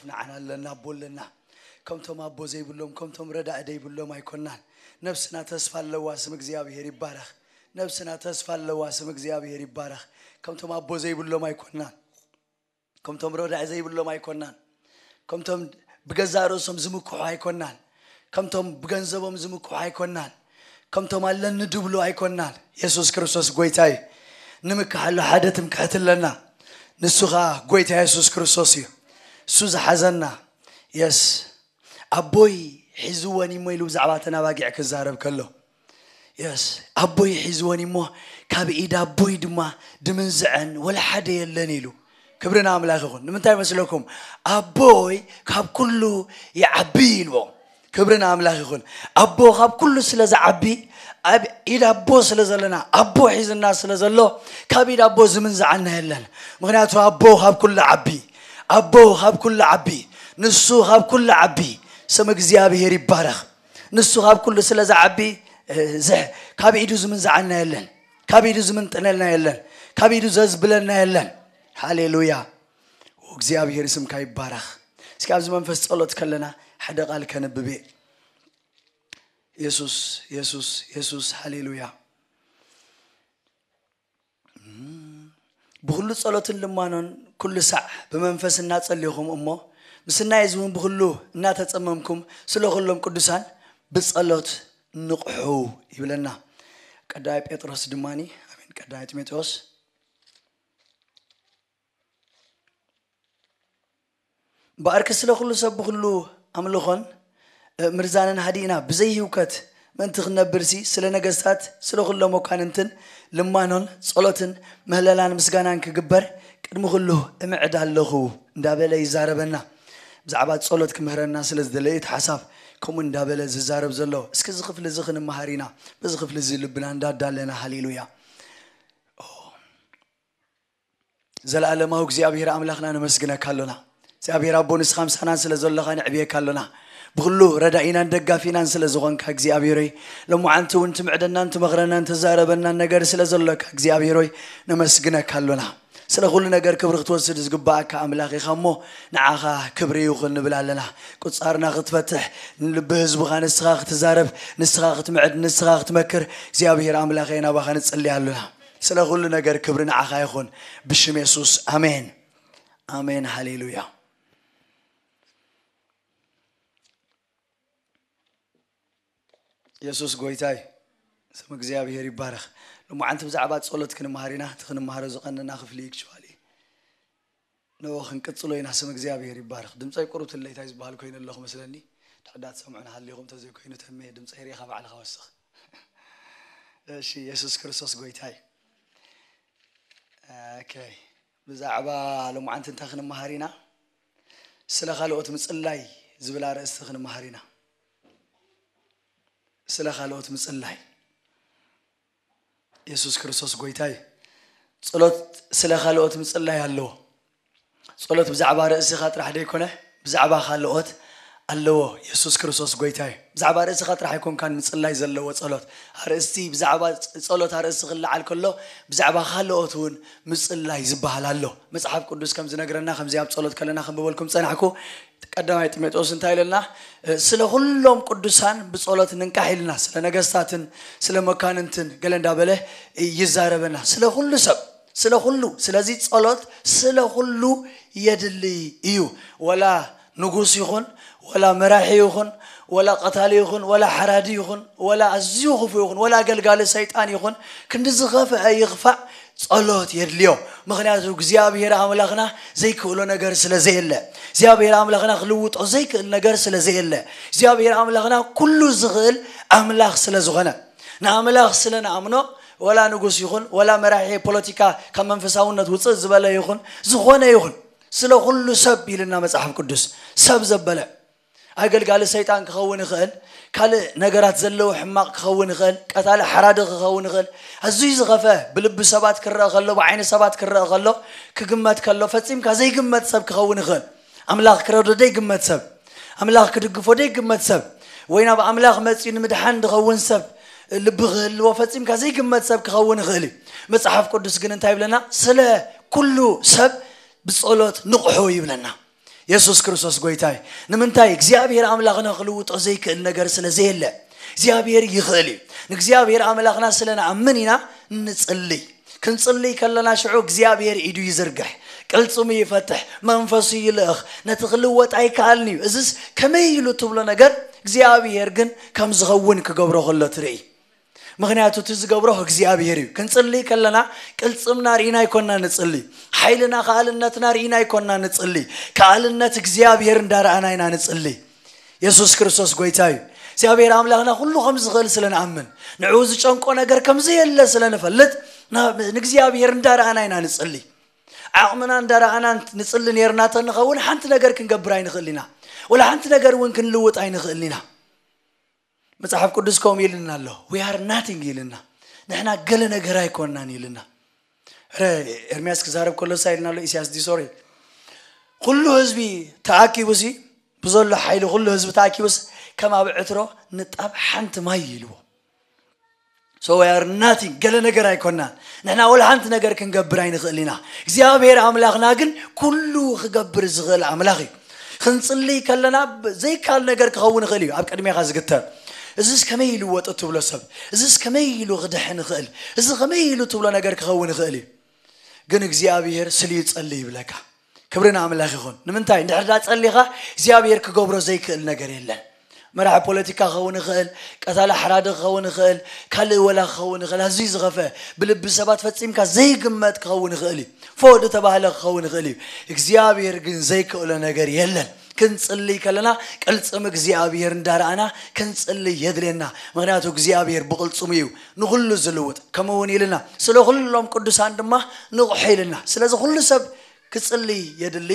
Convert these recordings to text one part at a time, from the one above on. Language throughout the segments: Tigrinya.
ንዓና ኣለና፣ ኣቦ ኣለና። ከምቶም ኣቦ ዘይብሎም፣ ከምቶም ረዳኢ ዘይብሎም ኣይኮናን። ነብስና ተስፋ ኣለዋ፣ ስም እግዚኣብሔር ይባረኽ። ነብስና ተስፋ ኣለዋ፣ ስም እግዚኣብሔር ይባረኽ። ከምቶም ኣቦ ዘይብሎም ኣይኮናን። ከምቶም ረዳኢ ዘይብሎም ኣይኮናን። ከምቶም ብገዛእ ርእሶም ዝምክሑ ኣይኮናን። ከምቶም ብገንዘቦም ዝምክሑ ኣይኮናን። ከምቶም ኣለኒ ድብሉ ኣይኮናን። የሱስ ክርስቶስ ጎይታ እዩ። ንምክሓሉ ሓደ ትምክሕቲ ኣለና። ንሱ ኸኣ ጎይታ የሱስ ክርስቶስ እዩ። እሱ ዝሓዘና። የስ ኣቦይ ሒዝወን እሞ ኢሉ ብዛዕባ እተን ኣባጊዕ ክዛረብ ከሎ፣ የስ ኣቦይ ሒዝወን እሞ ካብ ኢድ ኣቦይ ድማ ድምንዝዐን ወላ ሓደ የለን ኢሉ። ክብሪ ንኣምላኽ ይኹን። ንምንታይ መስለኩም? ኣቦይ ካብ ኩሉ ይዓቢ ኢልዎ። ክብሪ ንኣምላኽ ይኹን። ኣቦ ካብ ኩሉ ስለ ዝዓቢ፣ ኣብ ኢድ ኣቦ ስለ ዘለና፣ ኣቦ ሒዝና ስለ ዘሎ፣ ካብ ኢድ ኣቦ ዝምንዝዓና የለን። ምኽንያቱ ኣቦ ካብ ኩሉ ዓቢ፣ ኣቦ ካብ ኩሉ ዓቢ፣ ንሱ ካብ ኩሉ ዓቢ። ስም እግዚኣብሔር ይባረኽ። ንሱ ካብ ኩሉ ስለ ዝዓቢ፣ እ፣ ዝሕ-፣ ካብ ኢዱ ዝምንዝዓና የለን፣ ካብ ኢዱ ዝምንጥነልና የለን፣ ካብ ኢዱ ዘዝብለና የለን። ሃሌሉያ። እግዚኣብሔር ስምካ ይባረኽ። እስኪ ኣብዚ መንፈስ ጸሎት ከለና ሓደ ቃል ከንብብ እየ። የሱስ፣ የሱስ፣ የሱስ፣ ሃሌሉያ። ብኹሉ ጸሎትን ልማኖን ኩሉ ሳዕ ብመንፈስ እናጸለኹም እሞ ምስናይ እዚ እውን ብኹሉ እናተጸመምኩም ስለ ኩሎም ቅዱሳን ብጸሎት ንቕሑ ይብለና። ቀዳማይ ጴጥሮስ ድማኒ፣ ኣሜን፣ ቀዳማይ ጢሞቴዎስ። እምበኣርከ ስለ ኩሉ ሰብ ብኹሉ ኣምልኾን፣ እ፣ ምርዛንን ሃዲእና ብዘይ ህውከት ምእንቲ ክንነብርሲ፣ ስለ ነገስታት፣ ስለ ኩሎም መኳንንትን ልማኖን ጸሎትን ምህለላን ምስጋናን ክግበር ቅድሚ ኩሉ እምዕድ ኣለኹ እንዳበለ ይዛረበና። ብዛዕባ ጸሎት ክምህረና ስለ ዝደለየ እቲ ሓሳብ ከምኡ እንዳበለ ዝዛረብ ዘሎ። እስኪ እዚ ክፍሊ እዚ ክንመሃር ኢና። በዚ ክፍሊ እዚ ልብና እንዳዳለና፣ ሃሌሉያ። ዘለኣለማዊ እግዚኣብሔር ኣምላኽና ነመስግነካ ኣሎና። እግዚኣብሔር ኣቦ ንስኻ ምሳናን ስለ ዘለኻ ነዕብየካ ኣሎና። ብኹሉ ረዳኢናን ደጋፊናን ስለ ዝኾንካ እግዚኣብሔር ሆይ፣ ሎማዓንቲ እውን ትምዕደናን ትመኽረናን ትዛረበናን ነገር ስለ ዘሎካ እግዚኣብሔር ሆይ ነመስግነካ ኣሎና። ስለ ኩሉ ነገር ክብሪ ክትወስድ ዝግባኣካ ኣምላኽ ኢኻ እሞ ንዓኻ ክብሪ ይኹን ንብል ኣለና። ቁጻርና ክትፈትሕ፣ ንልቢ ህዝብኻ ንስኻ ክትዛረብ፣ ንስኻ ክትምዕድ፣ ንስኻ ክትመክር እግዚኣብሔር ኣምላኸይ ናባኻ ንጽሊ ኣሎና። ስለ ኩሉ ነገር ክብሪ ንዓኻ ይኹን ብሽም የሱስ ኣሜን። ኣሜን ሃሌሉያ። የሱስ ጎይታይ ስም እግዚኣብሔር ይባረኽ። ሎማዓንቲ ብዛዕባ ጸሎት ክንመሃር ኢና። እቲ ክንመሃሮ ዝቐነና ክፍሊ actually ንኡ ክንቅጽሎ ኢና። ስም እግዚኣብሔር ይባረኽ። ድምፀይ ቁሩብ ትለይታይ ዝበሃል ኮይኑ ኣለኹ መስለኒ። ድሕዳት ሰምዑን ሃሊኹም ተዘይኮይኑ ተሜ ድምፀይ ርኢኻ ባዕልኻ ወስኽ። እሺ የሱስ ክርስቶስ ጎይታይ። ኦኬ። ብዛዕባ ሎማዓንቲ እንታይ ክንመሃር ኢና? ስለ ካልኦት ምጽላይ ዝብል ኣርእስቲ ክንመሃር ኢና። ስለ ካልኦት ምጽላይ። የሱስ ክርስቶስ ጎይታይ። ጸሎት ስለ ካልኦት ምጽላይ ኣለዎ። ጸሎት ብዛዕባ ርእስኻ ጥራሕ ደይኮነ ብዛዕባ ካልኦት ኣለዎ። የሱስ ክርስቶስ ጎይታይ። ብዛዕባ ርእስኻ ጥራሕ ኣይኮንካን ምጽላይ ዘለዎ ጸሎት። ኣርእስቲ ብዛዕባ ጸሎት ኣርእስቲ ክለዓል ከሎ ብዛዕባ ካልኦት እውን ምጽላይ ዝበሃል ኣሎ። መጽሓፍ ቅዱስ ከም ዝነግረና ከምዚ ኣብ ጸሎት ከለና ከም በበልኩም ጸናሕኩ ቀዳማይ ጢሞቴዎስ እንታይ ኢለና? ስለ ኩሎም ቅዱሳን ብጸሎት ንንቃሕ ኢልና ስለ ነገስታትን ስለ መኳንንትን ገለ እንዳበለ ይዛረበና። ስለ ኩሉ ሰብ ስለ ኩሉ። ስለዚ ጸሎት ስለ ኩሉ የድሊ እዩ። ወላ ንጉስ ይኹን ወላ መራሒ ይኹን ወላ ቀታሊ ይኹን ወላ ሓራዲ ይኹን ወላ ኣዝዩ ክፉእ ይኹን ወላ ኣገልጋሊ ሰይጣን ይኹን ክንዲ ዝኸፍአ ይኽፋእ ጸሎት የድልዮ። ምኽንያቱ እግዚኣብሔር ኣምላኽና ዘይክእሎ ነገር ስለ ዘየለ፣ እግዚኣብሔር ኣምላኽና ክልውጦ ዘይክእል ነገር ስለ ዘየለ፣ እግዚኣብሔር ኣምላኽና ኩሉ ዝኽእል ኣምላኽ ስለ ዝኾነ ንኣምላኽ ስለ ንኣምኖ ወላ ንጉስ ይኹን ወላ መራሒ ፖለቲካ ካብ መንፈሳውነት ውፅእ ዝበለ ይኹን ዝኾነ ይኹን ስለ ኩሉ ሰብ ኢልና መፅሓፍ ቅዱስ ሰብ ዘበለ ኣገልጋሊ ሰይጣን ክኸውን ይኽእል፣ ካልእ ነገራት ዘለዎ ሕማቕ ክኸውን ይኽእል፣ ቀታሊ ሓራዲ ክኸውን ይኽእል። ኣዝዩ ዝኸፈ ብልቢ ሰባት ክረአ ከሎ ብዓይኒ ሰባት ክረአ ከሎ ክግመት ከሎ ፈጺምካ ዘይግመት ሰብ ክኸውን ይኽእል። ኣምላኽ ክረዶ ደይግመት ሰብ፣ ኣምላኽ ክድግፎ ደይግመት ሰብ፣ ወይ ናብ ኣምላኽ መጺኡ ንምድሓን ዝኸውን ሰብ ልቢ ክህልዎ ፈጺምካ ዘይግመት ሰብ ክኸውን ይኽእል እዩ። መጽሓፍ ቅዱስ ግን እንታይ ይብለና? ስለ ኩሉ ሰብ ብጸሎት ንቕሑ ይብለና። የሱስ ክርስቶስ ጎይታ እዩ። ንምንታይ እግዚኣብሔር ኣምላኽና ክልውጦ ዘይክእል ነገር ስለ ዘየለ እግዚኣብሔር ይኽእል እዩ። ንእግዚኣብሔር ኣምላኽና ስለ ንኣምን ኢና ንጽልይ። ክንጽልይ ከለና ሽዑ እግዚኣብሔር ኢዱ ይዝርግሕ፣ ቅልጽሙ ይፈትሕ፣ መንፈሱ ይልእኽ። ነቲ ክልወጥ ኣይከኣልን እዩ። እዝስ ከመይ ኢሉ ትብሎ ነገር እግዚኣብሔር ግን ከም ዝኸውን ክገብሮ ከሎ ትርኢ። ምኽንያቱ እቲ ዝገብሮ እግዚኣብሔር እዩ። ክንጽልይ ከለና ቅልጽምና ርኢና ኣይኮና ንጽልይ፣ ሓይልና ከኣልነትና ርኢና ኣይኮና ንጽልይ። ከኣልነት እግዚኣብሔር እንዳረኣና ኢና ንጽልይ። የሱስ ክርስቶስ ጎይታ እዩ። እግዚኣብሔር ኣምላኽና ኩሉ ከም ዝኽእል ስለ ንኣምን፣ ንዕኡ ዝጨንቆ ነገር ከም ዘየለ ስለ ንፈልጥ፣ ንእግዚኣብሔር እንዳረኣና ኢና ንጽልይ። ዓቕምና እንዳረኣና ንጽሊ ነርና ተንኸውን ሓንቲ ነገር ክንገብር ኣይንኽእል ኢና። ወላ ሓንቲ ነገር እውን ክንልውጥ ኣይንኽእል ኢና። መጽሓፍ ቅዱስ ከምኡ ኢልና ኣሎ። We are nothing ኢልና። ንሕና ገለ ነገር ኣይኮናን ኢልና። ረ ኤርሚያስ ክዛረብ ከሎ ሳ ኢልና ኣሎ። ኢሳያስ ዲ ሶሪ ኩሉ ህዝቢ ተኣኪቡ ሲ ብዘሎ ሓይሊ ኩሉ ህዝቢ ተኣኪቡስ ከም ኣብ ዕትሮ ንጣብ ሓንቲ ማይ ኢልዎ። So we are nothing፣ ገለ ነገር ኣይኮናን። ንሕና ወላ ሓንቲ ነገር ክንገብር ኣይንኽእል ኢና። እግዚኣብሔር ኣምላኽና ግን ኩሉ ክገብር ዝኽእል ኣምላኽ እዩ። ክንጽልይ ከለና ዘይካል ነገር ክኸውን ይኽእል እዩ ኣብ ቅድሜኻ ዝግተር። እዝስ ከመይ ኢሉ ወጥ ትብሎ ሰብ፣ እዝስ ከመይ ኢሉ ክድሕን ይኽእል፣ እዚ ከመይ ኢሉ ትብሎ ነገር ክኸውን ይኽእል እዩ። ግን እግዚኣብሔር ስልዩ ጸሊ ይብለካ። ክብሪ ንኣምላኽ ይኹን። ንምንታይ እንድሕር ዳ ጸሊኻ እግዚኣብሔር ክገብሮ ዘይክእል ነገር የለን። መራሒ ፖለቲካ ክኸውን ይኽእል፣ ቀታሊ ሓራዲ ክኸውን ይኽእል፣ ካልእ ወላ ክኸውን ይኽእል። ኣዝዩ ዝኸፈ ብልቢ ሰባት ፈጺምካ ዘይግመት ክኸውን ይኽእል እዩ። ፎድ ተባህለ ክኸውን ይኽእል እዩ። እግዚኣብሔር ግን ዘይክእሎ ነገር የለን። ክንጽልይ ከለና ቅልጽም እግዚኣብሔር እንዳረኣና ክንጽልይ የድልየና። ምኽንያቱ እግዚኣብሔር ብቕልጽሙ እዩ ንኹሉ ዝልውጥ። ከምኡ እውን ኢልና ስለ ኩሎም ቅዱሳን ድማ ንቑሑ ኢልና። ስለዚ ኩሉ ሰብ ክጽልይ የድሊ።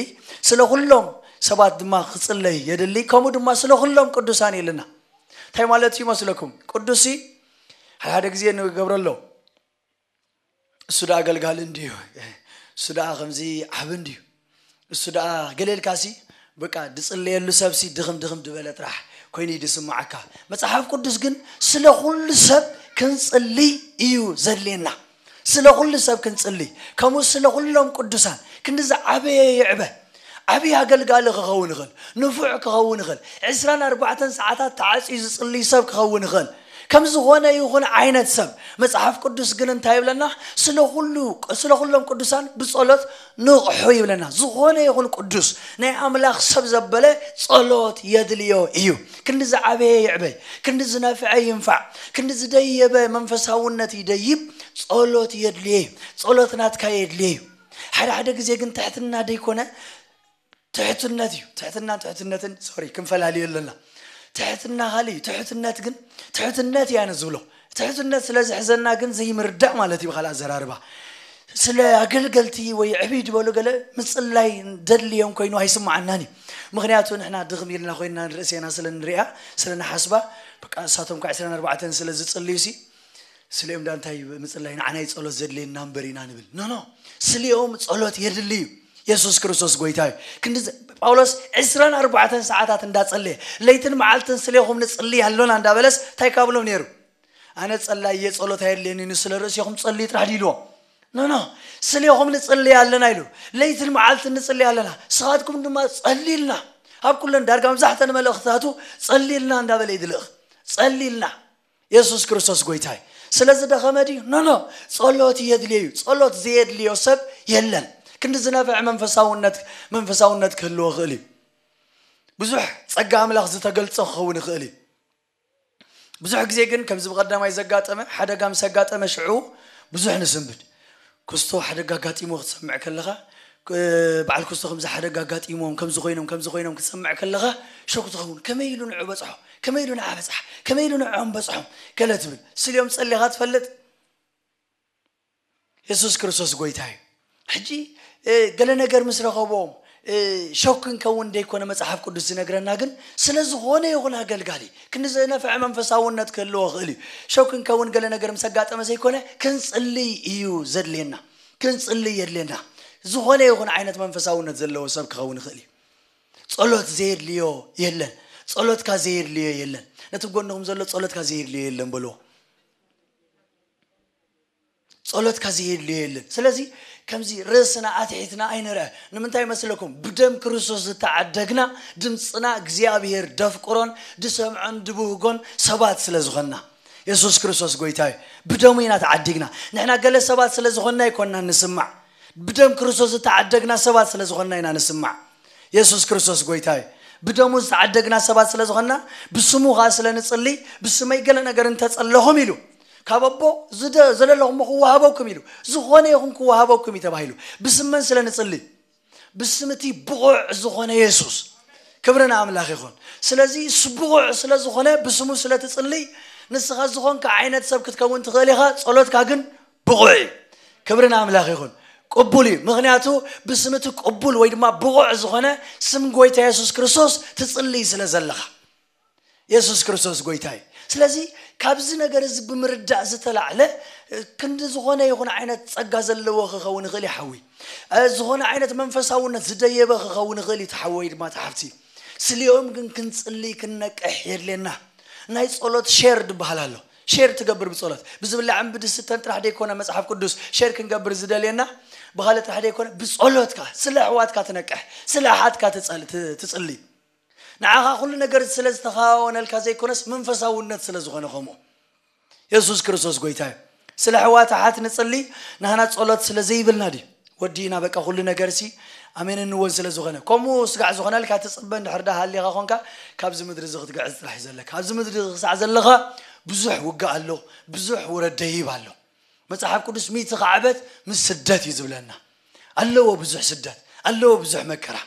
ስለ ኩሎም ሰባት ድማ ክጽለይ የድሊ። ከምኡ ድማ ስለ ኩሎም ቅዱሳን ኢልና። እንታይ ማለት እዩ መስለኩም? ቅዱሲ ሓደ ሓደ ግዜ ንገብረሎ እሱ ደኣ ኣገልጋሊ እንድዩ፣ እሱ ደኣ ከምዚ ዓቢ እንድዩ፣ እሱ ደኣ ገለ ኢልካሲ በቃ ድጽለየሉ ሰብሲ ድኽም ድኽም ድበለ ጥራሕ ኮይኑ እዩ ድስምዓካ። መጽሓፍ ቅዱስ ግን ስለ ኩሉ ሰብ ክንጽልይ እዩ ዘድልየና። ስለ ኩሉ ሰብ ክንጽልይ፣ ከምኡ ስለ ኩሎም ቅዱሳን ክንዲ ዝዓበየ ይዕበ። ዓብዪ ኣገልጋሊ ክኸውን ይኽእል፣ ንፉዕ ክኸውን ይኽእል፣ ዕስራን ኣርባዕተን ሰዓታት ተዓፅዩ ዝጽልይ ሰብ ክኸውን ይኽእል። ከም ዝኾነ ይኹን ዓይነት ሰብ፣ መጽሓፍ ቅዱስ ግን እንታይ ይብለና? ስለ ኩሉ፣ ስለ ኩሎም ቅዱሳን ብጸሎት ንቕሑ ይብለና። ዝኾነ ይኹን ቅዱስ ናይ ኣምላኽ ሰብ ዘበለ ጸሎት የድልዮ እዩ። ክንዲ ዝዓበየ ይዕበ፣ ክንዲ ዝነፍዐ ይንፋዕ፣ ክንዲ ዝደየበ መንፈሳውነት ይደይብ፣ ጸሎት የድልየ እዩ። ጸሎት ናትካ የድልየ እዩ። ሓደ ሓደ ግዜ ግን ትሕትና ደይኮነ ትሕትነት እዩ። ትሕትናን ትሕትነትን ሶሪ ክንፈላልዮ ኣለና። ትሕትና ካልእ እዩ። ትሕትነት ግን ትሕትነት እያ ነዝብሎ። ትሕትነት ስለ ዝሕዘና ግን ዘይምርዳእ ማለት እዩ። ብኻልእ ኣዘራርባ ስለ ኣገልገልቲ ወይ ዕብይ ዝበሉ ገለ ምጽላይ ደድልዮም ኮይኑ ኣይስምዓናን እዩ። ምኽንያቱ ንሕና ድኽም ኢልና ኮይንና ንርእሴና ስለ ንሪኣ ስለ ንሓስባ በቃ እሳቶም ኳ ዕስራን ኣርባዕተን ስለ ዝጽልዩ ሲ ስሊኦም ዳ እንታይ ምጽላይ ንዓናይ ጸሎት ዘድልየና እምበር ኢና ንብል። ኖ ኖ፣ ስሊኦም ጸሎት የድሊ እዩ። የሱስ ክርስቶስ ጎይታ እዩ። ክንዲ ጳውሎስ ዕስራን ኣርባዕተን ሰዓታት እንዳጸለየ ለይትን መዓልትን ስሌኹም ንጽልይ ኣሎና እንዳበለስ እንታይ ካብሎም ነይሩ? ኣነ ጸላይ እየ፣ ጸሎት ኣየድልየኒ፣ ንስለ ርእሴኹም ጸልዩ ጥራሕ ድኢልዎም። ኖ ኖ፣ ስሌኹም ንጽልይ ኣለና ኢሉ። ለይትን መዓልትን ንጽልይ ኣለና፣ ስኻትኩም ድማ ጸልይልና። ኣብ ኩለን ዳርጋ መብዛሕተን መልእኽትታቱ ጸልይልና እንዳበለ ይድልኽ። ጸልይልና። የሱስ ክርስቶስ ጎይታ እዩ። ስለ ዝደኸመ ድዩ? ኖ ኖ፣ ጸሎት የድልዮ እዩ። ጸሎት ዘየድልዮ ሰብ የለን። ክንዲ ዝነፍዕ መንፈሳውነት መንፈሳውነት ክህልዎ ይኽእል እዩ። ብዙሕ ጸጋ ኣምላኽ ዝተገልጸ ክኸውን ይኽእል እዩ። ብዙሕ ግዜ ግን ከምዚ ብቐዳማይ ዘጋጠመ ሓደጋ ምስ ኣጋጠመ ሽዑ ብዙሕ ንስንብድ። ክስቶ ሓደጋ ኣጋጢሞ ክትሰምዕ ከለኻ በዓል ክስቶ ከምዚ ሓደጋ ኣጋጢሞም ከምዚ ኮይኖም ከምዚ ኮይኖም ክትሰምዕ ከለኻ ሸኩ ትኸውን። ከመይ ኢሉ ንዑ በፅሖ? ከመይ ኢሉ ንዓ በፅሓ? ከመይ ኢሉ ንዖም በፅሖም? ገለ ትብል ስልዮም ጸሊኻ ትፈልጥ? የሱስ ክርስቶስ ጎይታ እዩ። ሕጂ ገለ ነገር ምስ ረኸቦም ሸኩ ክንከውን ደይኮነ መጽሓፍ ቅዱስ ዝነግረና ግን ስለ ዝኾነ ይኹን ኣገልጋሊ ክንዲ ዝነፍዐ መንፈሳውነት ክህልዎ ይኽእል እዩ። ሸኩ ክንከውን ገለ ነገር ምስ ኣጋጠመ ዘይኮነ ክንጽልይ እዩ ዘድልየና። ክንጽልይ የድልየና። ዝኾነ ይኹን ዓይነት መንፈሳውነት ዘለዎ ሰብ ክኸውን ይኽእል እዩ። ጸሎት ዘየድልዮ የለን። ጸሎትካ ዘየድልዮ የለን። ነቲ ጎንኹም ዘሎ ጸሎትካ ዘየድልዮ የለን በልዎ። ጸሎትካ ዘየድልዮ የለን። ስለዚ ከምዚ ርእስና ኣትሒትና ኣይንርአ። ንምንታይ መስለኩም? ብደም ክርስቶስ ዝተዓደግና፣ ድምፅና እግዚኣብሔር ደፍቅሮን ድሰምዖን ድብህጎን ሰባት ስለ ዝኾንና። የሱስ ክርስቶስ ጎይታ እዩ። ብደሙ ኢና ተዓዲግና። ንሕና ገለ ሰባት ስለ ዝኾንና ኣይኮንና ንስማዕ። ብደም ክርስቶስ ዝተዓደግና ሰባት ስለ ዝኾንና ኢና ንስማዕ። የሱስ ክርስቶስ ጎይታ እዩ። ብደሙ ዝተዓደግና ሰባት ስለ ዝኾንና፣ ብስሙ ኸዓ ስለ ንጽሊ፣ ብስመይ ገለ ነገር እንተጸለኹም ኢሉ፣ ካብ ኣቦ ዝደ-፣ ዘለለኹሞ ክወሃበኩም ኢሉ፣ ዝኾነ ይኹን ክወሃበኩም እዩ ተባሂሉ። ብስመን ስለ ንጽሊ፣ ብስም እቲ ብቑዕ ዝኾነ የሱስ። ክብሪ ንኣምላኽ ይኹን። ስለዚ እሱ ብቑዕ ስለ ዝኾነ፣ ብስሙ ስለ ትጽሊ፣ ንስኻ ዝኾንካ ዓይነት ሰብ ክትከውን ትኽእል ኢኻ። ጸሎትካ ግን ብቑዕ እዩ። ክብሪ ንኣምላኽ ይኹን። ቅቡል እዩ። ምኽንያቱ ብስም እቲ ቅቡል ወይ ድማ ብቑዕ ዝኾነ ስም ጎይታ የሱስ ክርስቶስ ትጽልይ ስለ ዘለኻ። የሱስ ክርስቶስ ጎይታ እዩ። ስለዚ ካብዚ ነገር እዚ ብምርዳእ ዝተላዕለ ክንዲ ዝኾነ ይኹን ዓይነት ጸጋ ዘለዎ ክኸውን ይኽእል እዩ ሓዊ። እ፣ ዝኾነ ዓይነት መንፈሳውነት ዝደየበ ክኸውን ይኽእል እዩ እቲ ሓዊ ወይ ድማ እቲ ሓፍቲ። ስሊኦም ግን ክንጽሊ ክንነቅሕ የድልየና። ናይ ጸሎት ሼር ዝበሃል ኣሎ። ሼር ትገብር ብጸሎት። ብዝብላዕን ብድስተን ጥራሕ ደይኮነ መጽሓፍ ቅዱስ ሼር ክንገብር ዝደልየና፣ ብኻልእ ጥራሕ ደይኮነ ብጸሎትካ ስለ ኣሕዋትካ ትነቅሕ፣ ስለ ኣሓትካ ትጸል-፣ ት-፣ ትጽሊ። ንዓኻ ኩሉ ነገር ስለ ዝተኸዋወነልካ ዘይኮነስ መንፈሳውነት ስለ ዝኾነ ከምኡ። የሱስ ክርስቶስ ጎይታ እዩ። ስለ ኣሕዋት ኣሓት ንጽሊ፣ ናህና ጸሎት ስለ ዘይብልና ድዩ? ወዲእና በቃ ኩሉ ነገር ሲ ኣሜን እንወን ስለ ዝኾነ። ከምኡ ስጋዕ ዝኾነልካ ትጽበ እንድሕር ደኣ ሃሊኻ ኾንካ፣ ካብዚ ምድሪ እዚ ክትግዕዝ ጥራሕ እዩ ዘለካ። ኣብዚ ምድሪ እዚ ክሳዕ ዘለኻ ብዙሕ ውግእ ኣሎ፣ ብዙሕ ውረድ ደይብ ኣሎ። መጽሓፍ ቅዱስ ሚእቲ ከዓበት ምስ ስደት እዩ ዝብለና። ኣለዎ ብዙሕ ስደት፣ ኣለዎ ብዙሕ መከራ።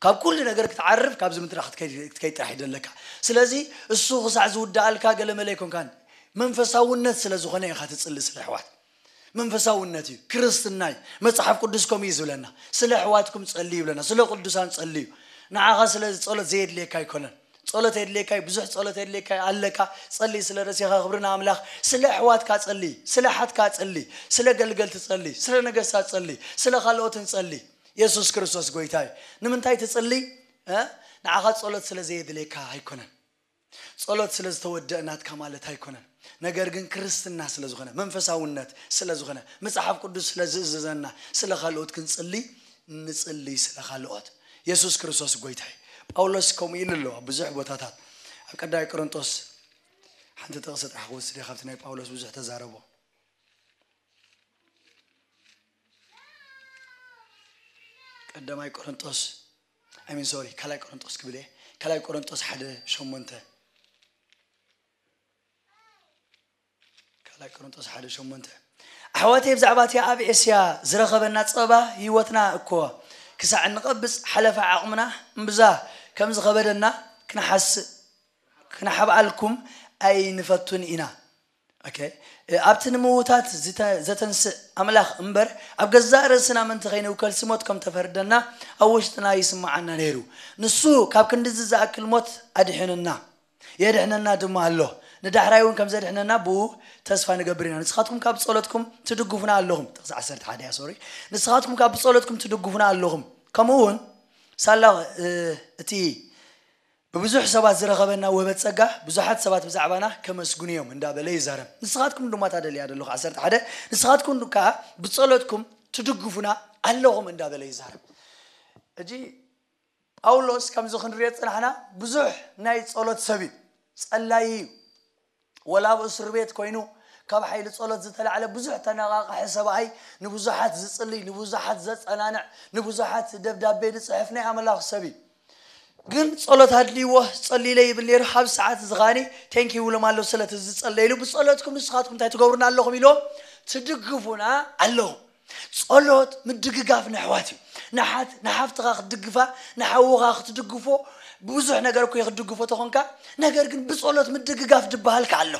ካብ ኩሉ ነገር ክትዓርፍ ካብዚ ምድሪ ክትከይድ፣ ክትከይድ ጥራሕ እዩ ዘለካ። ስለዚ እሱ ክሳዕ ዝውድኣልካ ገለ መለ ኣይኮንካን። መንፈሳውነት ስለ ዝኾነ ኢኻ ትጽሊ ስለ ኣሕዋት። መንፈሳውነት እዩ፣ ክርስትና እዩ። መጽሓፍ ቅዱስ ከምኡ እዩ ዝብለና። ስለ ኣሕዋትኩም ጸልዩ ይብለና፣ ስለ ቅዱሳን ጸልዩ። ንዓኻ ስለ ጸሎት ዘየድልየካ ኣይኮነን። ጸሎት የድልየካ እዩ፣ ብዙሕ ጸሎት የድልየካ እዩ፣ ኣለካ። ጸልይ ስለ ርእስኻ፣ ክብሪ ንኣምላኽ። ስለ ኣሕዋትካ ጸልይ፣ ስለ ሓትካ ጸልይ፣ ስለ ገልገልቲ ጸልይ፣ ስለ ነገስታት ጸልይ፣ ስለ ካልኦትን ጸልይ። የሱስ ክርስቶስ ጎይታ እዩ። ንምንታይ ትጽልይ? እ? ንዓኻ ጸሎት ስለ ዘየድልየካ ኣይኮነን። ጸሎት ስለ ዝተወደአ ናትካ ማለት ኣይኮነን። ነገር ግን ክርስትና ስለ ዝኾነ፣ መንፈሳውነት ስለ ዝኾነ፣ መጽሓፍ ቅዱስ ስለ ዝእዝዘና፣ ስለ ካልኦት ክንጽሊ፣ ንጽሊ ስለ ካልኦት። የሱስ ክርስቶስ ጎይታ እዩ። ጳውሎስ ከምኡ ኢሉ ኣሎ ኣብ ብዙሕ ቦታታት። ኣብ ቀዳማይ ቆሮንጦስ ሓንቲ ጥቕሲ ጥራሕ ክወስድ እየ ካብቲ ናይ ጳውሎስ ብዙሕ ተዛረቦ። ቀዳማይ ቆሮንጦስ፣ I mean, sorry፣ ካልኣይ ቆሮንጦስ ክብል እየ። ካልኣይ ቆሮንጦስ ሓደ ሸሞንተ። ካልኣይ ቆሮንጦስ ሓደ ሸሞንተ። ኣሕዋተይ፣ ብዛዕባ እቲ ኣብ ኤስያ ዝረኸበና ጸባ ህይወትና እኮ ክሳዕ እንቐብጽ ሓለፋ ዓቕምና እምብዛ ከም ዝኸበደና ክንሓስ-፣ ክነሓብኣልኩም ኣይንፈቱን ኢና። ኦኬ። እ፣ ኣብቲ ንምውታት ዝተ-፣ ዘተንስእ ኣምላኽ እምበር፣ ኣብ ገዛእ ርእስና ምእንቲ ከይንውከል ስሞት ከም ተፈርደና ኣብ ውሽጥና ይስምዓና ነይሩ። ንሱ ካብ ክንድዚ ዝኣክል ሞት ኣድሒኑና፣ የድሕነና ድማ ኣሎ። ንዳሕራይ እውን ከም ዘድሕነና ብኡ ተስፋ ንገብር ኢና። ንስኻትኩም ካብ ጸሎትኩም ትድግፉና ኣለኹም። ጥቕሲ ዓሰርተ ሓደ እያ፣ ሶሪ። ንስኻትኩም ካብ ብጸሎትኩም ትድግፉና ኣለኹም። ከምኡ እውን ሳላ፣ እ፣ እቲ ብብዙሕ ሰባት ዝረኸበና ውህበት ጸጋ፣ ብዙሓት ሰባት ብዛዕባና ከመስግኑ እዮም እንዳበለ ይዛረብ። ንስኻትኩም ድማ ታደልያ ዘለኹ ዓሰርተ ሓደ፣ ንስኻትኩም ከኣ ብጸሎትኩም ትድግፉና ኣለኹም እንዳበለ ይዛረብ። እጂ ጳውሎስ ከምዚ ክንሪኦ ዝጸናሕና ብዙሕ ናይ ጸሎት ሰብ እዩ። ጸላይ እዩ። ወላ ኣብ እስር ቤት ኮይኑ ካብ ሓይሊ ጸሎት ዝተላዕለ ብዙሕ ተነቓቕሐ ሰብኣይ፣ ንብዙሓት ዝጽልይ፣ ንብዙሓት ዘጸናንዕ፣ ንብዙሓት ደብዳቤ ዝጽሕፍ ናይ ኣምላኽ ሰብ እዩ። ግን ጸሎት ኣድልይዎ ጸልይለ ይብል ነይሩ። ኣብ ሰዓት እዚ ኸኣኒ ቴንክ ዩ ይብሎም ኣሎ፣ ስለቲ ዝጸለይሉ። ብጸሎትኩም ንስኻትኩም እንታይ ትገብሩና ኣለኹም ኢልዎም፣ ትድግፉና ኣለኹም። ጸሎት ምድግጋፍ ንኣሕዋት እዩ። ንሓት-፣ ንሓፍትኻ ክትድግፋ፣ ንሓውኻ ክትድግፎ፣ ብዙሕ ነገር እኮ ክትድግፎ ተኾንካ፣ ነገር ግን ብጸሎት ምድግጋፍ ድበሃል ከኣ ኣሎ።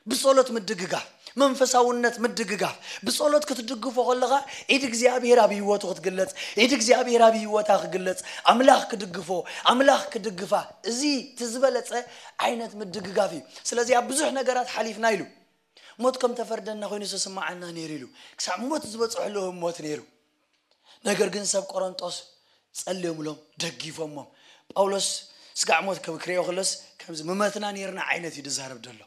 ብጸሎት ምድግጋፍ፣ መንፈሳውነት ምድግጋፍ። ብጸሎት ክትድግፎ ከለኻ፣ ኢድ እግዚኣብሔር ኣብ ህይወቱ ክትግለጽ፣ ኢድ እግዚኣብሔር ኣብ ህይወታ ክግለጽ፣ ኣምላኽ ክድግፎ፣ ኣምላኽ ክድግፋ፣ እዚ እቲ ዝበለጸ ዓይነት ምድግጋፍ እዩ። ስለዚ ኣብ ብዙሕ ነገራት ሓሊፍና ኢሉ፣ ሞት ከም ተፈርደና ኮይኑ ዝስምዓና ነይሩ ኢሉ፣ ክሳብ ሞት ዝበጽሐሉ ህሞት ነይሩ። ነገር ግን ሰብ ቆሮንጦስ ጸልዮምሎም፣ ደጊፎሞም። ጳውሎስ ስጋዕ ሞት ከም ክርእዮ ከሎስ፣ ከምዚ ምመትና ነይርና ዓይነት እዩ ዝዛረብ ዘሎ።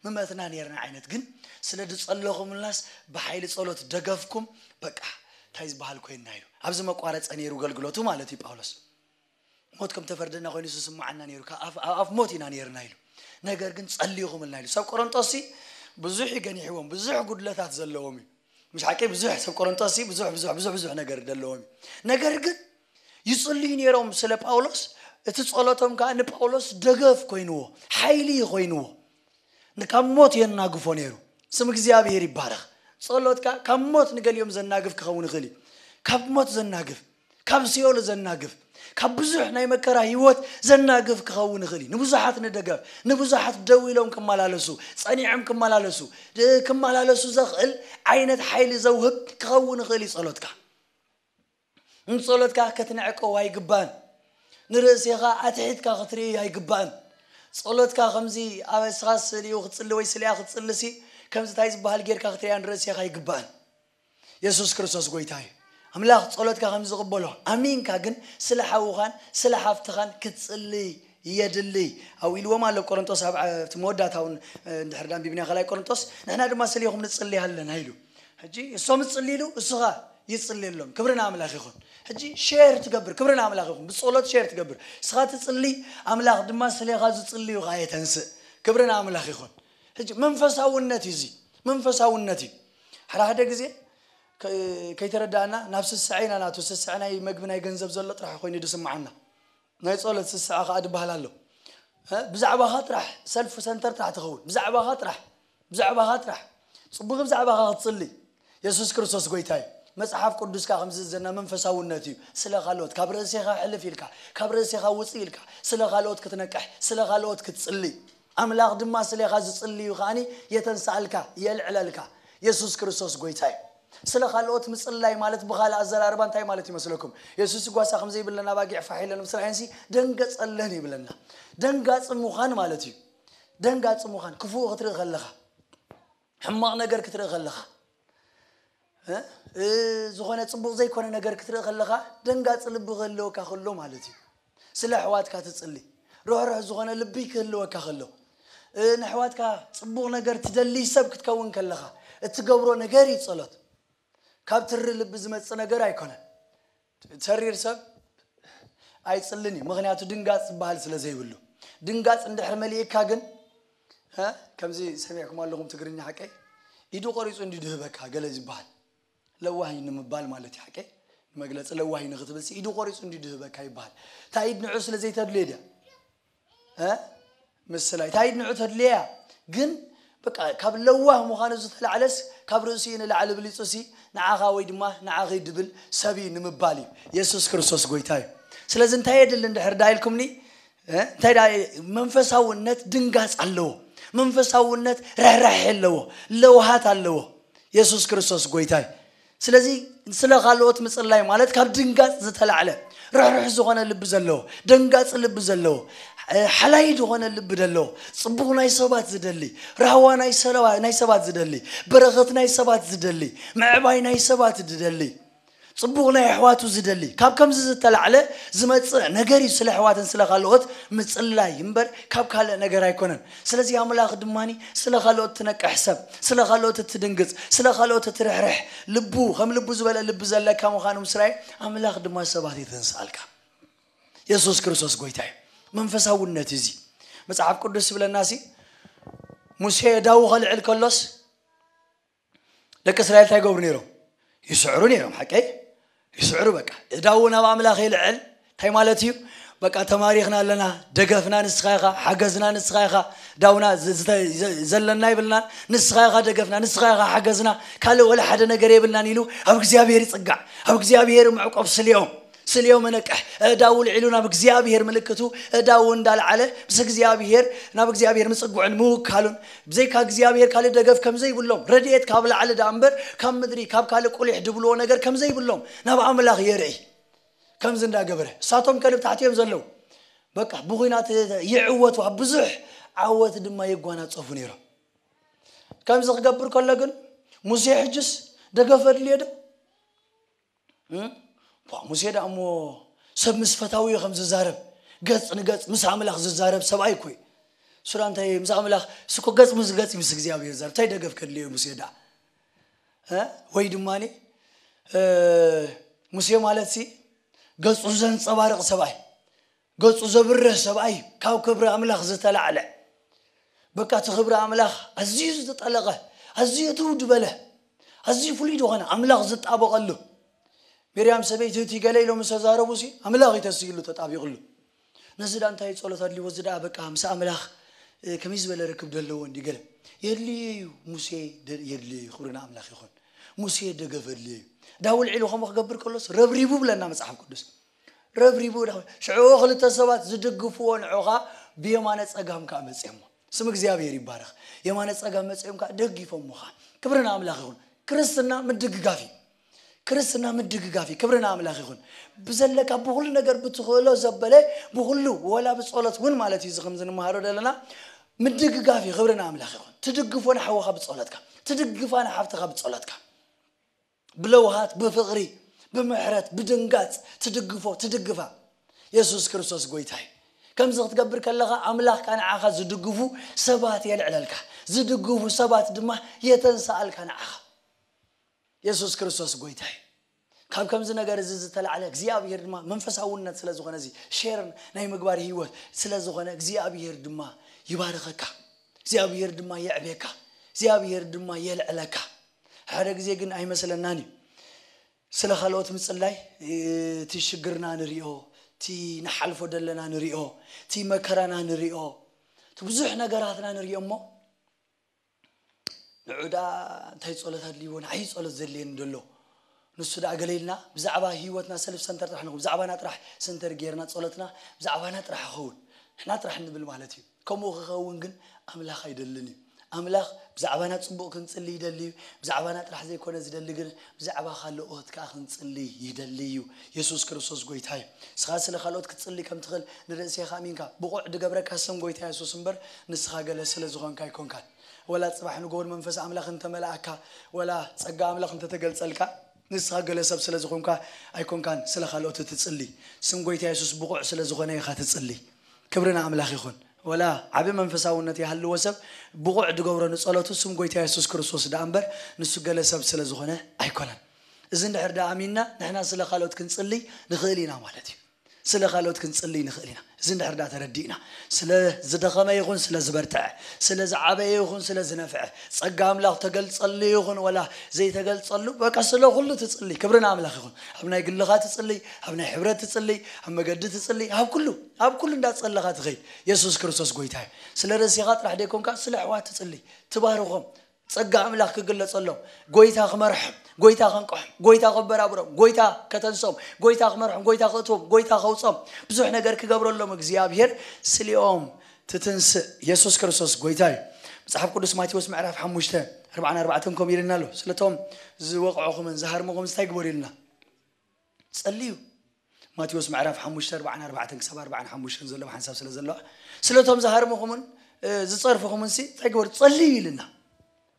ምመትና ነርና ዓይነት፣ ግን ስለ ዝጸለኹምልናስ ብሓይሊ ጸሎት ደገፍኩም፣ በቃ እንታይ ዝበሃል ኮይንና ኢሉ። ኣብዚ መቋረጸ ነይሩ ኣገልግሎቱ ማለት እዩ ጳውሎስ። ሞት ከም ተፈርደና ኮይኑ ዝስምዓና ነይሩ፣ ካብ ኣፍ ሞት ኢና ነርና ኢሉ። ነገር ግን ጸልዩኹምልና ኢሉ። ሰብ ቆሮንጦስ ብዙሕ እዩ ገኒሕዎም፣ ብዙሕ ጉድለታት ዘለዎም እዩ። ምሽ ሓቂ ብዙሕ ሰብ ቆሮንጦስ ብዙሕ ብዙሕ ብዙሕ ብዙሕ ነገር ዘለዎም እዩ። ነገር ግን ይጽልዩ ነይሮም ስለ ጳውሎስ። እቲ ጸሎቶም ከዓ ንጳውሎስ ደገፍ ኮይንዎ፣ ሓይሊ ኮይንዎ። ካብ ሞት የናግፎ ነይሩ። ስም እግዚኣብሔር ይባረኽ። ጸሎትካ ካብ ሞት ንገሊኦም ዘናግፍ ክኸውን ይኽእል እዩ። ካብ ሞት ዘናግፍ፣ ካብ ሲኦል ዘናግፍ፣ ካብ ብዙሕ ናይ መከራ ህይወት ዘናግፍ ክኸውን ይኽእል እዩ። ንብዙሓት ንደገፍ፣ ንብዙሓት ደው ኢሎም ክመላለሱ፣ ጸኒዖም ክመላለሱ፣ ድ- ክመላለሱ ዘኽእል ዓይነት ሓይሊ ዘውህብ ክኸውን ይኽእል እዩ ጸሎትካ። ንጸሎትካ ከትንዕቀው ኣይግባን። ንርእስኻ ኣትሒትካ ክትርኢ ኣይግባን። ጸሎትካ ከምዚ ኣብ እስኻ ስልኡ ክትጽሊ ወይ ስልያ ክትጽልሲ ከምዚ እንታይ ዝበሃል ጌርካ ክትሪኣ ንርእስኻ ኣይግባን። የሱስ ክርስቶስ ጎይታ እዩ። ኣምላኽ ጸሎትካ ከም ዝቕበሎ ኣሚንካ ግን ስለ ሓውኻን ስለ ሓፍትኻን ክትጽሊ የድሊ። ኣብኡ ኢልዎም ኣሎ ቆሮንቶስ ኣብ እቲ መወዳእታውን እንድሕር ዳንቢብና ካልኣይ ቆሮንቶስ ንሕና ድማ ስልኹም ንጽሊ ኣለና ኢሉ። ሕጂ እሶም ይጽልይሉ እስኻ ይጽልየሎም። ክብሪ ንኣምላኽ ይኹን። ሕጂ ሼር ትገብር፣ ክብሪ ንኣምላኽ ይኹን። ብጸሎት ሼር ትገብር። እስኻ ትጽሊ፣ ኣምላኽ ድማ ስሌኻ ዝጽልዩ ኸዓ የተንስእ። ክብሪ ንኣምላኽ ይኹን። ሕጂ መንፈሳውነት እዩ እዚ። መንፈሳውነት እዩ። ሓደ ሓደ ግዜ ከ- ከይተረዳእና ናብ ስስዐ ኢና ናቱ። ስስዐ ናይ መግቢ ናይ ገንዘብ ዘሎ ጥራሕ ኮይኑ ድስምዓና። ናይ ጸሎት ስስዐ ኸዓ ድበሃል ኣሎ። እ? ብዛዕባኻ ጥራሕ ሰልፍ ሰንተር ጥራሕ ትኸውን። ብዛዕባኻ ጥራሕ፣ ብዛዕባኻ ጥራሕ። ጽቡቕ ብዛዕባኻ ክትጽሊ። የሱስ ክርስቶስ ጎይታ እዩ። መጽሓፍ ቅዱስ ከዓ ከምዚ ዝዘና መንፈሳውነት እዩ። ስለ ካልኦት ካብ ርእሴኻ ሕልፍ ኢልካ፣ ካብ ርእሴኻ ውጽእ ኢልካ፣ ስለ ካልኦት ክትነቅሕ፣ ስለ ካልኦት ክትጽሊ። ኣምላኽ ድማ ስሌኻ ዝጽልዩ ከዓኒ የተንስኣልካ፣ የልዕለልካ። የሱስ ክርስቶስ ጎይታ እዩ። ስለ ካልኦት ምጽላይ ማለት ብኻልእ ኣዘራርባ እንታይ ማለት ይመስለኩም? የሱስ ጓሳ ከም ዘይብለን ኣባጊዕ ፋሕ ኢለን ምስራኤንሲ ደንገጸለን ይብለና። ደንጋጺ ምዃን ማለት እዩ። ደንጋጺ ምዃን፣ ክፉእ ክትርኢ ከለኻ፣ ሕማቕ ነገር ክትርኢ ከለኻ፣ እ? እ፣ ዝኾነ ጽቡቕ ዘይኮነ ነገር ክትርኢ ከለኻ ደንጋጺ ልቢ ክህልወካ ከሎ ማለት እዩ። ስለ ኣሕዋትካ ትጽሊ፣ ርሕሩሕ ዝኾነ ልቢ ክህልወካ ከሎ፣ እ፣ ንኣሕዋትካ ጽቡቕ ነገር ትደሊ ሰብ ክትከውን ከለኻ እትገብሮ ነገር እዩ ጸሎት። ካብ ትሪ ልቢ ዝመጽእ ነገር ኣይኮነን። ተሪር ሰብ ኣይጽልን እዩ፣ ምኽንያቱ ድንጋጽ ዝበሃል ስለ ዘይብሉ። ድንጋጽ እንድሕር መሊእካ ግን፣ እ፣ ከምዚ ሰሚዕኩም ኣለኹም ትግርኛ ሓቀይ፣ ኢዱ ቆሪጹ እንዲ ድህበካ ገለ ዝበሃል ለዋህ እዩ ንምባል ማለት እዩ። ሓቀይ ንመግለጺ ለዋህ እዩ ንክትብል ሲ ኢዱ ቆሪጹ እንዲ ድህበካ ይበሃል። እታ ኢድ ንዑ ስለ ዘይተድልዮ ድያ? እ? ምስላ እታ ኢድ ንዑ ተድልያ። ግን በቃ ካብ ለዋህ ምዃኑ ዝተላዕለስ ካብ ርእሲኡ ንላዕሊ ብሊጹ ሲ ንዓኻ ወይ ድማ ንዓኺ ድብል ሰብ እዩ ንምባል እዩ። የሱስ ክርስቶስ ጎይታ እዩ። ስለዚ እንታይ የድሊ እንድሕር ዳ ኢልኩምኒ፣ እ? እንታይ ዳ መንፈሳውነት ድንጋጽ ኣለዎ። መንፈሳውነት ርሕራሕ ኣለዎ። ለውሃት ኣለዎ። የሱስ ክርስቶስ ጎይታ እዩ። ስለዚ ስለ ካልኦት ምጽላይ ማለት ካብ ድንጋጽ ዝተላዕለ ርሕሩሕ ዝኾነ ልቢ ዘለዎ፣ ደንጋጽ ልቢ ዘለዎ፣ እ፣ ሓላይ ዝኾነ ልቢ ዘለዎ፣ ጽቡቕ ናይ ሰባት ዝደሊ፣ ራህዋ ናይ ሰለባ-፣ ናይ ሰባት ዝደሊ፣ በረኸት ናይ ሰባት ዝደሊ፣ ምዕባይ ናይ ሰባት ዝደሊ፣ ጽቡቕ ናይ ኣሕዋቱ ዝደሊ፣ ካብ ከምዚ ዝተላዕለ ዝመጽእ ነገር እዩ ስለ ኣሕዋትን ስለ ካልኦት ምጽላይ እምበር ካብ ካልእ ነገር ኣይኮነን። ስለዚ ኣምላኽ ድማኒ ስለ ካልኦት ትነቅሕ ሰብ፣ ስለ ካልኦት እትድንግጽ፣ ስለ ካልኦት እትርሕርሕ፣ ልቡ ከም ልቡ ዝበለ ልቢ ዘለካ ምዃኑ ምስራይ ኣምላኽ ድማ ሰባት የተንስኣልካ። የሱስ ክርስቶስ ጎይታ እዩ። መንፈሳውነት እዚ መጽሓፍ ቅዱስ ዝብለና ሲ ሙሴ ዳዊ ከልዕል ከሎስ ደቂ እስራኤል እንታይ ይገብሩ ነይሮም? ይስዕሩ ነይሮም። ሓቀይ ይስዕሩ። በቃ እዳዉ ናብ ኣምላኽ ይልዕል። እንታይ ማለት እዩ? በቃ ተማሪኽና ኣለና፣ ደገፍና ንስኻ ኢኻ፣ ሓገዝና ንስኻ ኢኻ። ዳውና ዝ- ዝተ- ዘ- ዘለና ይብልናን፣ ንስኻ ኢኻ ደገፍና፣ ንስኻ ኢኻ ሓገዝና፣ ካልእ ወላ ሓደ ነገር የብልናን ኢሉ ኣብ እግዚኣብሔር ይጽጋዕ፣ ኣብ እግዚኣብሔር መዕቆብ ስልዮም ስልዮ መነቅሕ። እዳው ልዒሉ ናብ እግዚኣብሔር ምልክቱ እዳው እንዳልዓለ ምስ እግዚኣብሔር ናብ እግዚኣብሔር ምጽግዑን ምውካሉን ብዘይካ እግዚኣብሔር ካልእ ደገፍ ከም ዘይብሎም፣ ረድኤት ካብ ላዕሊ ደኣ እምበር ካብ ምድሪ ካብ ካልእ ቁሊሕ ድብልዎ ነገር ከም ዘይብሎም ናብ ኣምላኽ የርኢ። ከምዚ እንዳገበረ እሳቶም ከልብ ታሕቲ እዮም ዘለዉ። በቃ ብኹናት ይዕወቱ፣ ኣብ ብዙሕ ዓወት ድማ ይጓናጸፉ ነይሮም። ከምዚ ክገብር ከሎ ግን ሙሴ ሕጅስ ደገፍ ኣድልዮ ዶ? እም? ቧ፣ ሙሴ ደኣ እሞ ሰብ ምስ ፈታዊኡ ከም ዝዛረብ፣ ገጽ ንገጽ ምስ ኣምላኽ ዝዛረብ ሰብኣይ እኮ እዩ። ሱራ እንታይ ምስ ኣምላኽ ስኮ ገጽ ምስ ገጽ ምስ እግዚኣብሔር ዘር እንታይ ደገፍ ከድልዮ ሙሴ ደኣ እ? ወይ ድማ ሙሴ ማለት ሲ ገጹ ዘንጸባርቕ ሰብኣይ፣ ገጹ ዘብርህ ሰብኣይ፣ ካብ ክብሪ ኣምላኽ ዝተላዕለ፣ በቃ እቲ ክብሪ ኣምላኽ ኣዝዩ ዝተጠለቐ፣ ኣዝዩ ትው ዝበለ፣ ኣዝዩ ፍሉይ ዝኾነ ኣምላኽ ዝጣበቐሉ። ሚርያም ሰበይቲ እቲ ገለ ኢሎም ዝተዛረቡ ሲ ኣምላኽ እዩ ተስኢሉ ተጣቢቕሉ። ነዚ ዳ እንታይ ጸሎት ኣድልዎ እዚ ዳ በቃ ምስ ኣምላኽ እ፣ ከመይ ዝበለ ርክብ ደለዎ እንዲ ገለ የድልዮ እዩ። ሙሴ ደ- የድልዮ እዩ። ክብሪ ንኣምላኽ ይኹን። ሙሴ ደገፍ ኣድልዮ እዩ። ዳውል ዒሉ ከምኡ ክገብር ከሎስ ረብሪቡ ብለና መጽሓፍ ቅዱስ። ረብሪቡ ዳ- ሽዑ ክልተ ሰባት ዝድግፍዎ ንዑኻ ብየማነ ጸጋም ከዓ መጽዮሞ። ስም እግዚኣብሔር ይባረኽ። የማነ ጸጋም መጽዮም ከዓ ደጊፎምኻ። ክብሪ ንኣምላኽ ይኹን። ክርስትና ምድግጋፍ እዩ። ክርስትና ምድግጋፍ እዩ። ክብሪ ንኣምላኽ ይኹን። ብዘለካ ብኹሉ ነገር ብትኽእሎ ዘበለ ብኹሉ ወላ ብጸሎት እውን ማለት እዩ። እዚ ከም ዝንመሃሮ ዘለና ምድግጋፍ እዩ። ክብሪ ንኣምላኽ ይኹን። ትድግፎ ንሓወኻ ብጸሎትካ፣ ትድግፋ ንሓፍትኻ ብጸሎትካ፣ ብለውሃት፣ ብፍቕሪ፣ ብምሕረት፣ ብድንጋጽ ትድግፎ፣ ትድግፋ። የሱስ ክርስቶስ ጎይታ እዩ። ከምዚ ክትገብር ከለኻ ኣምላኽ ከኣ ንዓኻ ዝድግፉ ሰባት የልዕለልካ፣ ዝድግፉ ሰባት ድማ የተንስኣልካ ንዓኻ። የሱስ ክርስቶስ ጎይታ እዩ። ካብ ከምዚ ነገር እዚ ዝተላዕለ እግዚኣብሔር ድማ መንፈሳውነት ስለ ዝኾነ እዚ ሼር ናይ ምግባር ህይወት ስለ ዝኾነ እግዚኣብሔር ድማ ይባርኸካ፣ እግዚኣብሔር ድማ የዕቤካ፣ እግዚኣብሔር ድማ የልዕለካ። ሓደ ግዜ ግን ኣይመስለናን እዩ ስለ ካልኦት ምጽላይ። እቲ ሽግርና ንሪኦ፣ እቲ ንሓልፎ ዘለና ንሪኦ፣ እቲ መከራና ንሪኦ፣ እቲ ብዙሕ ነገራትና ንሪኦ እሞ ንዑ ደኣ እንታይ ጸሎት ኣድልይዎ? ንዓይ ጸሎት ዘድልየኒ ደሎ። ንሱ ደኣ ገለ ኢልና ብዛዕባ ህይወትና ሰልፍ ሰንተር ጥራሕ ንኹን፣ ብዛዕባና ጥራሕ ሰንተር ጌርና ጸሎትና ብዛዕባና ጥራሕ ይኸውን። ንሕና ጥራሕ ንብል ማለት እዩ። ከምኡ ክኸውን ግን ኣምላኽ ኣይደልን እዩ። ኣምላኽ ብዛዕባና ጽቡቕ ክንጽሊ ይደሊ እዩ። ብዛዕባና ጥራሕ ዘይኮነ ዝደሊ ግን ብዛዕባ ካልኦት ከኣ ክንጽሊ ይደሊ እዩ። የሱስ ክርስቶስ ጎይታ እዩ። ንስኻ ስለ ካልኦት ክትጽሊ ከም ትኽእል ንርእሴኻ ኣሚንካ ብቑዕ ድገብረካ ስም ጎይታ የሱስ እምበር ንስኻ ገለ ስለ ዝኾንካ ኣይኮንካን። ወላ ጽባሕ ንግሆ መንፈስ ኣምላኽ እንተመልኣካ፣ ወላ ጸጋ ኣምላኽ እንተተገልጸልካ፣ ንስኻ ገለ ሰብ ስለ ዝኾንካ ኣይኮንካን ስለ ካልኦት ትጽሊ። ስም ጎይታ የሱስ ብቑዕ ስለ ዝኾነ ኢኻ ትጽሊ። ክብሪ ንኣምላኽ ይኹን። ወላ ዓቢ መንፈሳውነት ይሃልዎ ሰብ ብቑዕ ድገብሮ ንጸሎቱ ስም ጎይታ የሱስ ክርስቶስ ደኣ እምበር ንሱ ገለ ሰብ ስለ ዝኾነ ኣይኮነን። እዚ እንድሕር ደኣ ኣሚንና ንሕና ስለ ካልኦት ክንጽሊ ንኽእል ኢና ማለት እዩ። ስለ ካልኦት ክንጽልይ ንኽእል ኢና። እዚ እንድሕር ዳ ተረዲእና፣ ስለ ዝደኸመ ይኹን ስለ ዝበርትዐ፣ ስለ ዝዓበየ ይኹን ስለ ዝነፍዐ፣ ጸጋ ኣምላኽ ተገልጸሉ ይኹን ወላ ዘይተገልጸሉ፣ በቃ ስለ ኩሉ ትጽልይ። ክብሪ ንኣምላኽ ይኹን። ኣብ ናይ ግልኻ ትጽልይ፣ ኣብ ናይ ሕብረት ትጽልይ፣ ኣብ መገዲ ትጽልይ፣ ኣብ ኩሉ፣ ኣብ ኩሉ እንዳጸለኻ ትኸይድ። የሱስ ክርስቶስ ጎይታ እዩ። ስለ ርእሲኻ ጥራሕ ደይኮንካ ስለ ኣሕዋት ትጽልይ፣ ትባርኾም፣ ጸጋ ኣምላኽ ክግለጸሎም፣ ጎይታ ክመርሖም፣ ጎይታ ከንቅሖም፣ ጎይታ ከበራብሮም፣ ጎይታ ከተንሶም፣ ጎይታ ክመርሖም፣ ጎይታ ክእትዎም፣ ጎይታ ከውጾም፣ ብዙሕ ነገር ክገብረሎም እግዚኣብሔር ስሊኦም ትትንስእ። የሱስ ክርስቶስ ጎይታ እዩ። መጽሓፍ ቅዱስ ማቴዎስ ምዕራፍ ሓሙሽተ ኣርባዓን ኣርባዕተን ከምኡ ኢልና ኣሎ። ስለቶም ዝወቕዕኹምን ዝሃርምኹም እንታይ ግበሩ ኢልና? ጸልዩ። ማቴዎስ ምዕራፍ ሓሙሽተ ኣርባዓን ኣርባዕተን ክሳብ ኣርባዓን ሓሙሽተን ዘለዋ ሓንሳብ ስለ ዘለዋ፣ ስለቶም ዝሃርምኹምን እ፣ ዝጸርፍኹምን ሲ እንታይ ግበሩ? ጸልዩ ኢልና።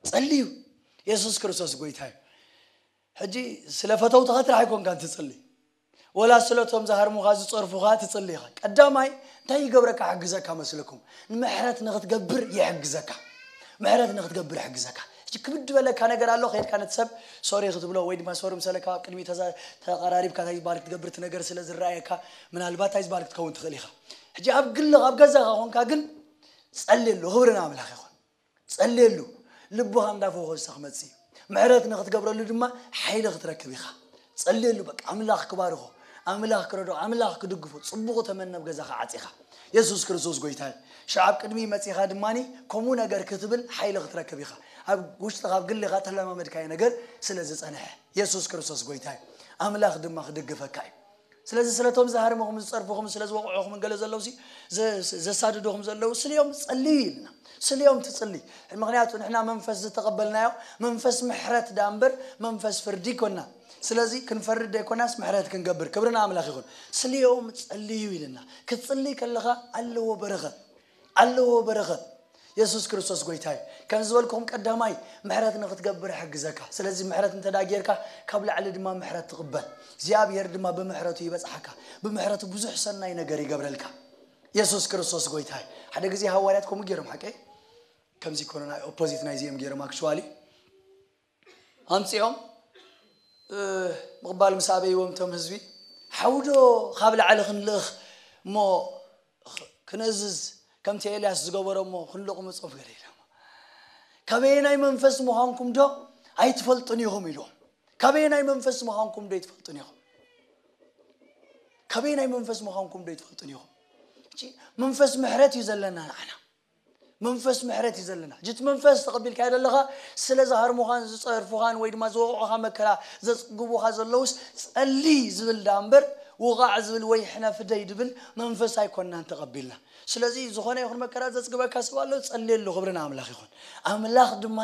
ጸልዩ። የሱስ ክርስቶስ ጎይታ እዩ። ሕጂ ስለ ፈተውትኻ ጥራሕ ኣይኮንካን ትጽሊ። ወላ ስለቶም ዝሃርሙኻ ዝጸርፉኻ ትጽሊ ኢኻ። ቀዳማይ እንታይ ይገብረካ? ሕግዘካ መስለኩም? ንምሕረት ንኽትገብር ይሕግዘካ። ምሕረት ንኽትገብር ይሕግዘካ። ሕጂ ክብድ በለካ ነገር ኣሎ፣ ከይድካ ነቲ ሰብ ሶሪ ክትብሎ ወይ ድማ ሶሪ ምሰለካ ኣብ ቅድሚ ተዛ-፣ ተቐራሪብካ እንታይ ዝበሃል ክትገብር እቲ ነገር ስለ ዝረኣየካ ምናልባት እንታይ ዝበሃል ክትከውን ትኽእል ኢኻ። ሕጂ ኣብ ግልኻ ኣብ ገዛኻ ኾንካ ግን ጸልየሉ፣ ክብሪ ንኣምላኽ ይኹን። ጸልየሉ፣ ልብኻ እንዳፈወሰ ክመጽእ እዩ። ምሕረት ንኽትገብረሉ ድማ ሓይሊ ክትረክብ ኢኻ። ጸልየሉ፣ በቃ ኣምላኽ ክባርኾ፣ ኣምላኽ ክረድኦ፣ ኣምላኽ ክድግፎ፣ ጽቡቕ ተመን ናብ ገዛኻ ዓጺኻ። የሱስ ክርስቶስ ጎይታ እዩ። ሽዓ ኣብ ቅድሚ መጺኻ ድማኒ ከምኡ ነገር ክትብል ሓይሊ ክትረክብ ኢኻ። ኣብ ውሽጥኻ፣ ኣብ ግልኻ ተለማመድካዮ ነገር ስለ ዝጸንሐ፣ የሱስ ክርስቶስ ጎይታ እዩ። ኣምላኽ ድማ ክድግፈካ እዩ። ስለዚ ስለቶም ዝሃርምኹም፣ ዝጸርፍኹም፣ ስለ ዝወቕዑኹም ገለ ዘለዉ ሲ፣ ዘ-፣ ዘሳድዱኹም ዘለዉ ስልዮም ጸልዩ ኢልና። ስልዮም ትጽሊ። ምኽንያቱ ንሕና መንፈስ ዝተቐበልናዮ መንፈስ ምሕረት ደኣ እምበር መንፈስ ፍርዲ ኣይኮና። ስለዚ ክንፈርድ ዘይኮናስ ምሕረት ክንገብር። ክብሪ ንኣምላኽ ይኹን። ስልዮም ጸልዩ ኢልና። ክትጽሊ ከለኻ ኣለዎ በረኸት። ኣለዎ በረኸት። የሱስ ክርስቶስ ጎይታ እዩ። ከም ዝበልኩኹም ቀዳማይ ምሕረት ንኽትገብር ይሕግዘካ። ስለዚ ምሕረት እንተ ደኣ ጌርካ ካብ ላዕሊ ድማ ምሕረት ትቕበል። እግዚኣብሔር ድማ ብምሕረቱ ይበጽሓካ። ብምሕረቱ ብዙሕ ሰናይ ነገር ይገብረልካ። የሱስ ክርስቶስ ጎይታይ። ሓደ ግዜ ሃዋርያት ከምኡ ገይሮም፣ ሓቀይ ከምዚ ይኮኑ፣ ናይ ኦፖዚት ናይዚኦም ገይሮም። ኣክቹዋሊ ኣምፂኦም ምቕባል ምስ ኣበይዎም፣ እቶም ህዝቢ፣ ሓውዶ ካብ ላዕሊ ክንልእኽ እሞ ክንእዝዝ፣ ከምቲ ኤልያስ ዝገበሮ እሞ ክንልቕ ምፅኦም ገለ ኢሎም። ካበየናይ መንፈስ ምዃንኩም ዶ ኣይትፈልጡን ኢኹም ኢልዎም። ካበየናይ መንፈስ ምዃንኩም ዶ ኣይትፈልጡን ኢኹም? ካበየናይ መንፈስ ምዃንኩም ዶ ኣይትፈልጡን ኢኹም? እቺ መንፈስ ምሕረት እዩ ዘለና ንዓና። መንፈስ ምሕረት እዩ ዘለና። ጅት መንፈስ ተቐቢልካዮ ዘለኻ፣ ስለ ዝሃርሙኻን ዝጸርፉኻን ወይ ድማ ዝወቕዑኻ መከራ ዘጽግቡኻ ዘለውስ፣ ጸሊ ዝብል ደኣ እምበር፣ ውቓዕ ዝብል ወይ ሕነ ፍደይ ዝብል መንፈስ ኣይኮንናን ተቐቢልና። ስለዚ ዝኾነ ይኹን መከራ ዘጽግበካ ሰብ ኣሎ፣ ጸልየሉ፣ ክብሪ ንኣምላኽ ይኹን። ኣምላኽ ድማ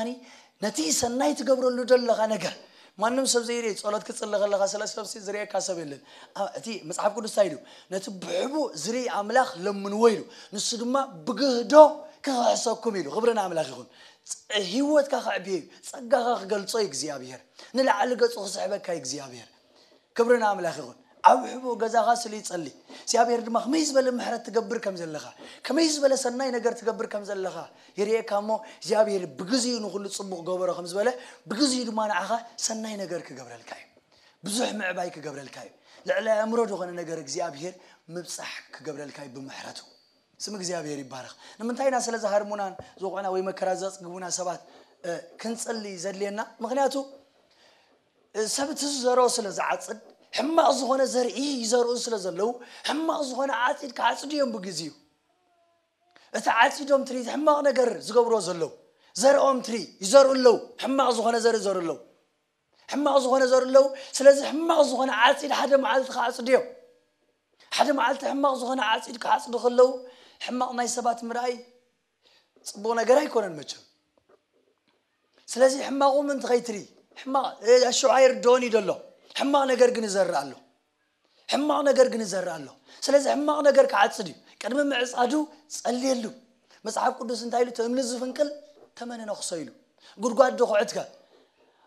ነቲ ሰናይ ትገብረሉ ዘለኻ ነገር፣ ማንም ሰብ ዘይርኢ፣ ጸሎት ክጽሊ ከለኻ ስለ ሰብሲ ዝርእየካ ሰብ የለን። ኣ- እቲ መጽሓፍ ቅዱስ እንታይ ኢሉ? ነቲ ብሕቡእ ዝርኢ ኣምላኽ ለምንዎ ኢሉ፣ ንሱ ድማ ብግህዶ ክኽሕሰኩም ኢሉ። ክብሪ ንኣምላኽ ይኹን። ጸ- ህይወትካ ከዕብዮ እዩ፣ ጸጋኻ ክገልጾ እዩ እግዚኣብሔር። ንላዕሊ ገጹ ክስሕበካ እዩ እግዚኣብሔር። ክብሪ ንኣምላኽ ይኹን። ኣብ ሕቡእ ገዛኻ ስለ ይጸሊ፣ እግዚኣብሔር ድማ ከመይ ዝበለ ምሕረት ትገብር ከም ዘለኻ፣ ከመይ ዝበለ ሰናይ ነገር ትገብር ከም ዘለኻ ይርእየካ እሞ፣ እግዚኣብሔር ብግዜኡ ንኹሉ ጽቡቕ ገበሮ ከም ዝበለ፣ ብግዜኡ ድማ ንዓኻ ሰናይ ነገር ክገብረልካ እዩ። ብዙሕ ምዕባይ ክገብረልካ እዩ። ልዕሊ ኣእምሮ ዝኾነ ነገር እግዚኣብሔር ምብጻሕ ክገብረልካ እዩ ብምሕረቱ። ስም እግዚኣብሔር ይባረኽ። ንምንታይ ኢና ስለ ዝሃርሙናን ዝወቕዑና ወይ መከራ ዘጽግቡና ሰባት እ፣ ክንጽሊ ዘድልየና? ምኽንያቱ እ፣ ሰብ እቲ ዝዘርኦ ስለ ዝዓጽድ፣ ሕማቕ ዝኾነ ዘርኢ ይዘርኡ ስለ ዘለዉ፣ ሕማቕ ዝኾነ ዓጺድ ክዓጽዱ እዮም ብግዜኡ። እቲ ዓጺዶም ትርኢት ሕማቕ ነገር ዝገብርዎ ዘለዉ፣ ዘርኦም ትርኢ ይዘርኡ ኣለዉ። ሕማቕ ዝኾነ ዘርኢ ይዘርኡ ኣለዉ። ሕማቕ ዝኾነ ዘርኡ ኣለዉ። ስለዚ ሕማቕ ዝኾነ ዓጺድ ሓደ መዓልቲ ክዓጽዱ እዮም። ሓደ መዓልቲ ሕማቕ ዝኾነ ዓጺድ ክዓጽዱ ከለዉ፣ ሕማቕ ናይ ሰባት ምርኣይ ጽቡቕ ነገር ኣይኮነን መቸም። ስለዚ ሕማቑ ምእንቲ ከይትርኢ፣ ሕማቕ እ፣ ኣሽዑ ኣይርድኦን እዩ ዘሎ። ሕማቕ ነገር ግን ይዘርእ ኣሎ። ሕማቕ ነገር ግን ይዘርእ ኣሎ። ስለዚ ሕማቕ ነገር ክዓጽድ እዩ። ቅድሚ ምዕጻዱ ጸልየሉ። መጽሓፍ ቅዱስ እንታይ ኢሉ? እቲ እምኒ ዝፍንቅል ተመን ነኽሶ ኢሉ። ጉድጓድ ዶ ኩዕትከ?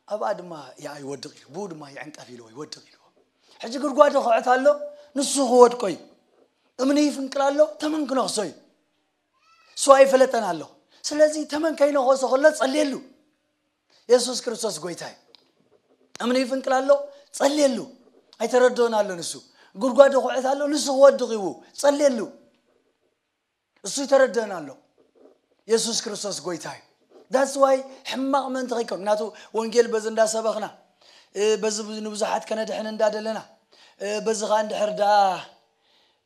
ኣብኣ ድማ ይኣ ይወድቕ ኢሉ። ብኡ ድማ ይዕንቀፍ ኢልዎ፣ ይወድቕ ኢልዎ። ሕጂ ጉድጓድ ዶ ኩዕት ኣሎ፣ ንሱ ክወድቆ እዩ። እምኒ ይፍንቅል ኣሎ፣ ተመን ክነኽሶ እዩ። እሱ ኣይፈለጠን ኣሎ። ስለዚ ተመን ከይነኸሶ ከሎ ጸልየሉ። የሱስ ክርስቶስ ጎይታ እዩ። እምኒ ይፍንቅል ኣሎ፣ ጸልየሉ። ኣይተረድኦን ኣሎ ንሱ። ጉድጓድ ኩዕት ኣሎ፣ ንሱ ክወድቕ እዩ። ጸልየሉ። እሱ ይተረድአን ኣሎ። የሱስ ክርስቶስ ጎይታ እዩ። That's why ሕማቕ ምእንቲ ከይከውን፣ ምክንያቱ ወንጌል በዚ እንዳሰበኽና፣ እ፣ በዚ ብዙ-፣ ንብዙሓት ከነድሕን እንዳደለና፣ እ፣ በዚ ኸኣ እንድሕር ደኣ፣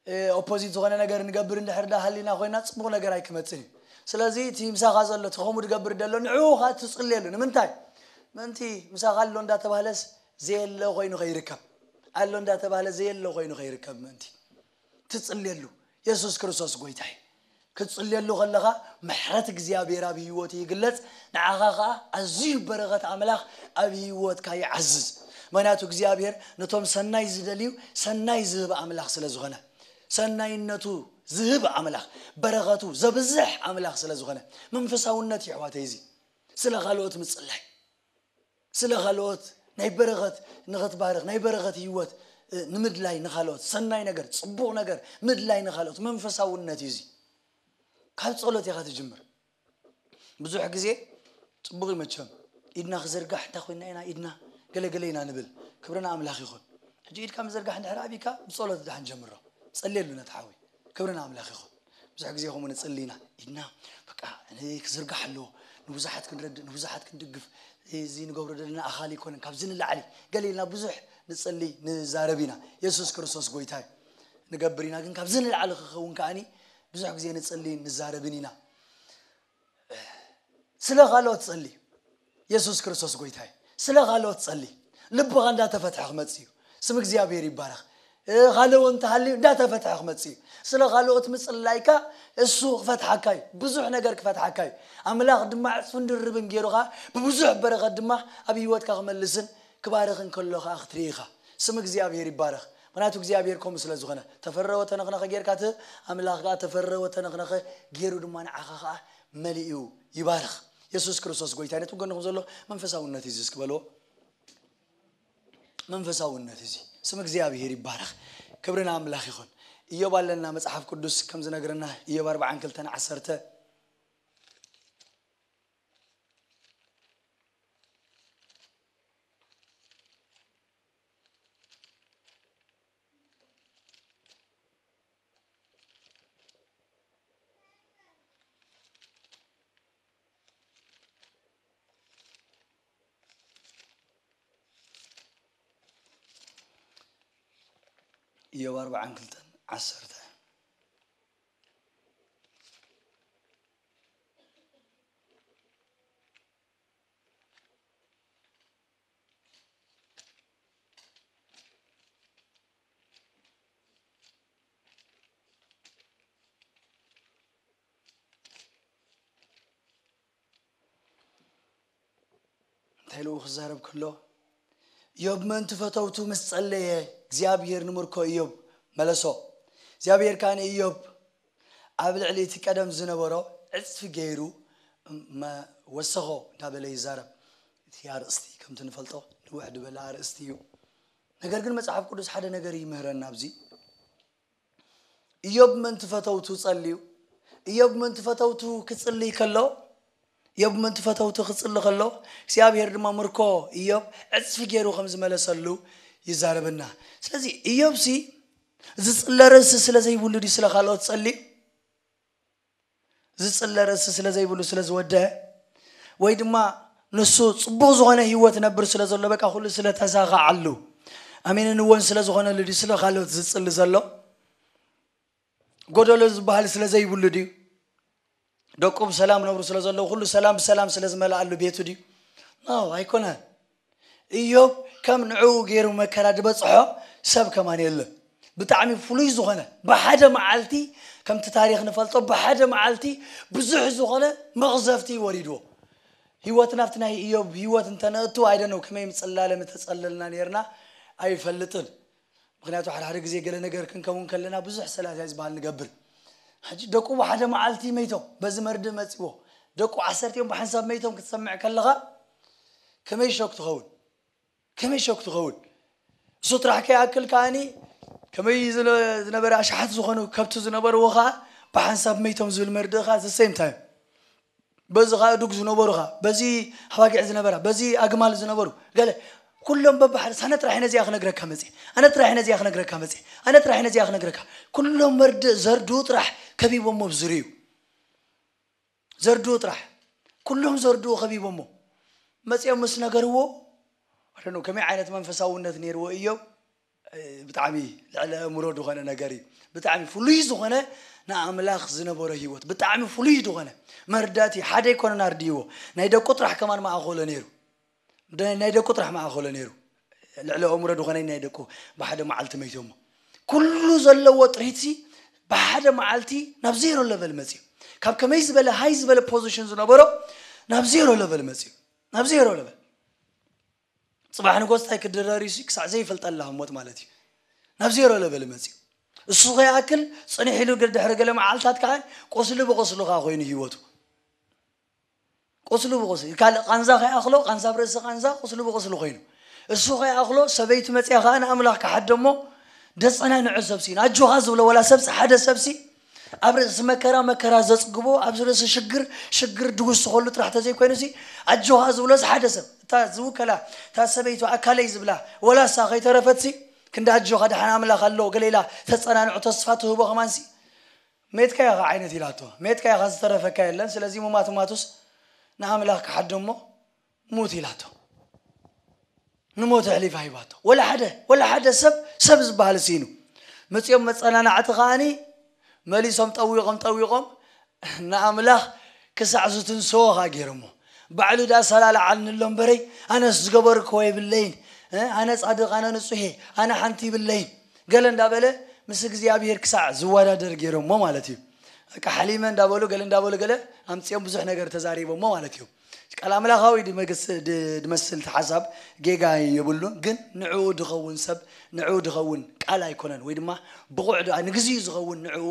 እ፣ ኦፖዚት ዝኾነ ነገር ንገብር እንድሕር ደኣ ሃሊና ኮይና፣ ጽቡቕ ነገር ኣይክመጽን እዩ። ስለዚ እቲ ምሳኻ ዘሎ፣ እቲ ከምኡ ዝገብር ዘሎ፣ ንዕኡ ኸኣ ትጽልየሉ። ንምንታይ? ምእንቲ ምሳኻ ኣሎ እንዳተባህለስ ዘየለ ኮይኑ ከይርከብ፣ ኣሎ እንዳተባህለ ዘየለ ኮይኑ ከይርከብ ምእንቲ ትጽልየሉ። የሱስ ክርስቶስ ጎይታ እዩ። ክትጽልየሉ ከለኻ ምሕረት እግዚኣብሔር ኣብ ህይወት ይግለጽ። ንዓኻ ኸኣ ኣዝዩ በረኸት ኣምላኽ ኣብ ህይወትካ ይዓዝዝ። ምኽንያቱ እግዚኣብሔር ነቶም ሰናይ ዝደልዩ ሰናይ ዝህብ ኣምላኽ ስለ ዝኾነ፣ ሰናይነቱ ዝህብ ኣምላኽ፣ በረኸቱ ዘብዝሕ ኣምላኽ ስለ ዝኾነ፣ መንፈሳውነት እዩ ኣሕዋተይ። እዚ ስለ ካልኦት ምጽላይ፣ ስለ ካልኦት ናይ በረኸት ንኽትባረኽ፣ ናይ በረኸት ህይወት፣ እ፣ ንምድላይ ንኻልኦት፣ ሰናይ ነገር፣ ጽቡቕ ነገር ምድላይ ንኻልኦት መንፈሳውነት እዩ። እዚ ካብ ጸሎት ኢኻ ትጅምር። ብዙሕ ግዜ ጽቡቕ እዩ መቸም፣ ኢድና ክዝርጋሕ፣ እንታይ ኮይና ኢና ኢድና፣ ገለ ገለ ኢና ንብል። ክብሪ ንኣምላኽ ይኹን። ሕጂ ኢድካ ምዝርጋሕ እንድሕር ኣቢካ፣ ብጸሎት ደሓን ጀምሮ። ጸልየሉ ነቲ ሓወይ። ክብሪ ንኣምላኽ ይኹን። ብዙሕ ግዜ ከምኡ ንጽሊ ኢና። ኢድና በቃ ክዝርጋሕ ኣለዎ። ንብዙሓት ክንረድእ፣ ንብዙሓት ክንድግፍ። እዚ ንገብሮ ዘለና ኣኻሊ ኣይኮነን። ካብዚ ንላዕሊ ገለ ኢልና ብዙሕ ንጽሊ፣ ንዛረብ ኢና። የሱስ ክርስቶስ ጎይታ እዩ። ንገብር ኢና፣ ግን ካብዚ ንላዕሊ ክኸውን ከኣኒ ብዙሕ ግዜ ንጽሊ፣ ንዛረብን ኢና። ስለ ካልኦት ጸሊ። የሱስ ክርስቶስ ጎይታ እዩ። ስለ ካልኦት ጸሊ። ልብኻ እንዳተፈትሐ ክመጽእ እዩ። ስም እግዚኣብሔር ይባረኽ። እ፣ ካልእ እውን እንተሃልዩ እንዳተፈትሐ ክመጽእ እዩ። ስለ ካልኦት ምጽላይካ እሱ ክፈትሓካ እዩ። ብዙሕ ነገር ክፈትሓካ እዩ። ኣምላኽ ድማ ዕጽፍን ድርብን ገይሩ ኸኣ ብብዙሕ በረኸት ድማ ኣብ ህይወትካ ክመልስን ክባርኽን ከሎ ኸኣ ክትርኢ ኢኻ። ስም እግዚኣብሔር ይባረኽ። ምኽንያቱ እግዚኣብሔር ከምኡ ስለ ዝኾነ፣ ተፈረ ወተነኽነኸ ጌርካ፣ እቲ ኣምላኽ ከኣ ተፈረ ወተነኽነኸ ገይሩ ድማ ንዓኻ ኸኣ መሊኡ ይባርኽ። የሱስ ክርስቶስ ጎይታ እዩ። ነቲ ጎንኹም ዘሎ መንፈሳውነት እዩ እዚ እስኪ በልዎ። መንፈሳውነት እዚ ስም እግዚኣብሔር ይባረኽ። ክብሪ ንኣምላኽ ይኹን። እዮብ ኣለና። መጽሓፍ ቅዱስ ከም ዝነግረና እዮብ ኣርባዓን ክልተን ዓሰርተ። እዮብ ኣርባዓን ክልተን ዓሰርተ። እንታይ ኢሉ ክዛረብ ከሎ፣ እዮብ ምእንቲ ፈተውቱ ምስ ጸለየ፣ እግዚኣብሔር ንምርኮ እዮብ መለሶ። እግዚኣብሔር ከኣ ንእዮብ ኣብ ልዕሊ እቲ ቀደም ዝነበሮ ዕጽፊ ገይሩ መ-፣ ወሰኾ እንዳበለ ይዛረብ። እቲ ኣርእስቲ ከምቲ ንፈልጦ ንውሕ ዝበለ ኣርእስቲ እዩ። ነገር ግን መጽሓፍ ቅዱስ ሓደ ነገር ይምህረና ኣብዚ። እዮብ ምእንቲ ፈተውቱ ጸልዩ። እዮብ ምእንቲ ፈተውቱ ክጽልይ ከሎ፣ እዮብ ምእንቲ ፈተውቱ ክጽሊ ከሎ፣ እግዚኣብሔር ድማ ምርኮ እዮብ ዕጽፊ ገይሩ ከም ዝመለሰሉ ይዛረበና። ስለዚ እዮብሲ ዝጽለ ርእሲ ስለ ዘይብሉ ድዩ ስለ ካልኦት ጸልዩ? ዝጽለ ርእሲ ስለ ዘይብሉ ስለ ዝወደአ፣ ወይ ድማ ንሱ ጽቡቕ ዝኾነ ህይወት ነብር ስለ ዘሎ፣ በቃ ኩሉ ስለ ተሳኻዓሉ፣ ኣሜንን እወን ስለ ዝኾነሉ ድዩ ስለ ካልኦት ዝጽሊ ዘሎ? ጎደሎ ዝበሃል ስለ ዘይብሉ ድዩ? ደቁ ብሰላም ነብሩ ስለ ዘለዉ፣ ኩሉ ሰላም ብሰላም ስለ ዝመልኣሉ ቤቱ ድዩ? ኖ፣ ኣይኮነን። እዮብ ከም ንዕኡ ገይሩ መከራ ዝበጽሖ ሰብ ከማን የለን። ብጣዕሚ ፍሉይ ዝኾነ፣ ብሓደ መዓልቲ፣ ከምቲ ታሪኽ ንፈልጦ፣ ብሓደ መዓልቲ ብዙሕ ዝኾነ መቕዘፍቲ ወሪድዎ። ህይወትና ኣብቲ ናይ እዮብ ህይወት እንተነእቱ፣ ኣይደነው ከመይ ምጽላለ ምተጸለልና ነይርና ኣይፈልጥን። ምኽንያቱ ሓደ ሓደ ግዜ ገለ ነገር ክንከውን ከለና ብዙሕ ሰላትያ ዝበሃል ንገብር። ሕጂ ደቁ ብሓደ መዓልቲ መይቶም፣ በዚ መርድእ መጺዎ። ደቁ ዓሰርቲኦም ብሓንሳብ መይቶም ክትሰምዕ ከለኻ ከመይ ሾክ ትኸውን? ከመይ ሾክ ትኸውን? እሱ ጥራሕ ከይኣክል ከኣኒ ከመይ ዝነ-፣ ዝነበረ ኣሽሓት ዝኾኑ ከብቲ ዝነበርዎ ኸኣ ብሓንሳብ መይቶም ዝብል መርድእ ኸኣ the same time። በዚ ኸኣ ኣእዱግ ዝነበሩ ኸኣ፣ በዚ ኣባጊዕ ዝነበራ፣ በዚ ኣግማል ዝነበሩ፣ ገለ ኩሎም በብሓደ፣ ኣነ ጥራሕ እየ ነዚኣ ክነግረካ መጽየ፣ ኣነ ጥራሕ እየ ነዚኣ ክነግረካ መጽየ፣ ኣነ ጥራሕ እየ ነዚኣ ክነግረካ። ኩሎም መርድእ ዘርድኡ ጥራሕ ከቢቦሞ ብዙርዩ። ዘርድኡ ጥራሕ። ኩሎም ዘርድኡ ከቢቦሞ። መጽዮም ምስ ነገርዎ፣ I don't know፣ ከመይ ዓይነት መንፈሳውነት ነይርዎ እዮብ? እ፣ ብጣዕሚ ልዕሊ ኣእምሮ ዝኾነ ነገር እዩ። ብጣዕሚ ፍሉይ ዝኾነ ንኣምላኽ ዝነበሮ ህይወት። ብጣዕሚ ፍሉይ ዝኾነ መርዳእቲ ሓደ ኣይኮነን ኣርድይዎ። ናይ ደቁ ጥራሕ ከማን ማእኸሎ ነይሩ። ደ-፣ ናይ ደቁ ጥራሕ ማእኸሎ ነይሩ። ልዕሊ ኣእምሮ ዝኾነ ናይ ደቁ ብሓደ መዓልቲ መይቶሞ። ኩሉ ዘለዎ ጥሪትሲ ብሓደ መዓልቲ ናብ ዜሮ ለቨል መጽዩ። ካብ ከመይ ዝበለ ሃይ ዝበለ ፖዚሽን ዝነበሮ ናብ ዜሮ ለቨል መጽዩ። ናብ ዜሮ ለቨል። ጽባሕ ንጎስታይ ክድረር እዩሲ ክሳዕ ዘይፈልጠላ ህሞት ማለት እዩ። ናብ ዜሮ ለቨል መጽዩ። እሱ ከይኣክል ጽኒሕ ኢሉ ገ-፣ ድሕሪ ገለ መዓልታት ከዓ ቁስሊ ብቁስሊ ከዓ ኮይኑ ህይወቱ። ቁስሊ ብቁስሊ። ካልእ ቃንዛ ከይኣኽሎ፣ ቃንዛ ኣብ ርእሲ ቃንዛ፣ ቁስሊ ብቁስሊ ኮይኑ። እሱ ከይኣኽሎ፣ ሰበይቱ መጽያ ከዓ ንኣምላኽ ክሓደ እሞ፣ ደጸናንዖ ሰብሲ፣ ኣጆኻ ዝብሎ ወላ ሰብሲ፣ ሓደ ሰብሲ፣ ኣብ ርእሲ መከራ፣ መከራ ዘጽግቦ፣ ኣብ ርእሲ ሽግር፣ ሽግር ድውስኸሉ ጥራሕ ተዘይኮይኑሲ፣ ኣጆኻ ዝብሎስ ሓደ ሰብ፣ እታ ዝውከላ፣ እታ ሰበይቱ ኣካለይ ዝብላ፣ ወላ እሳ ከይተረፈትሲ፣ ክንዲ ኣጆኻ ደሓን ኣምላኽ ኣሎ፣ ገለ ኢላ ተጸናንዖ ተስፋ ትህቦ ከማንሲ፣ ሜትካ ኢኻ ዓይነት ኢላቶ። ሜትካ ኢኻ፣ ዝተረፈካ የለን። ስለዚ ሙማት ሙማቱስ ንኣምላኽ ክሓዶ እሞ ሙት ኢላቶ። ንሞት ኣሕሊፋ ሂባቶ። ወላ ሓደ፣ ወላ ሓደ ሰብ፣ ሰብ ዝበሃል ሲኑ። መጺኦም መጸናናዕቲ ከኣኒ መሊሶም ጠዊቖም፣ ጠዊቖም ንኣምላኽ ክሳዕ ዝትንስዎ ኸኣ ገይሮሞ። ባዕሉ ደኣ ሰላልዓልኒ ኣሎ እምበረይ፣ ኣነስ ዝገበርክዎ የብለይን። እ፣ ኣነ ጻድቕ፣ ኣነ ንጹህ እየ፣ ኣነ ሓንቲ ይብለይን። ገለ እንዳበለ ምስ እግዚኣብሔር ክሳዕ ዝወዳደር ገይሮሞ ማለት እዩ። በቃ ሓሊመ እንዳበሉ፣ ገለ እንዳበሉ፣ ገለ ኣምጺኦም ብዙሕ ነገር ተዛሪቦሞ ማለት እዩ። ቃል ኣምላኻዊ ድመግስ-፣ ድ-፣ ድመስል እቲ ሓሳብ ጌጋ የብሉን፣ ግን ንዕኡ ድኸውን ሰብ፣ ንዕኡ ድኸውን ቃል ኣይኮነን፣ ወይ ድማ ብቑዕ ድ-፣ ንግዚኡ ዝኸውን ንዕኡ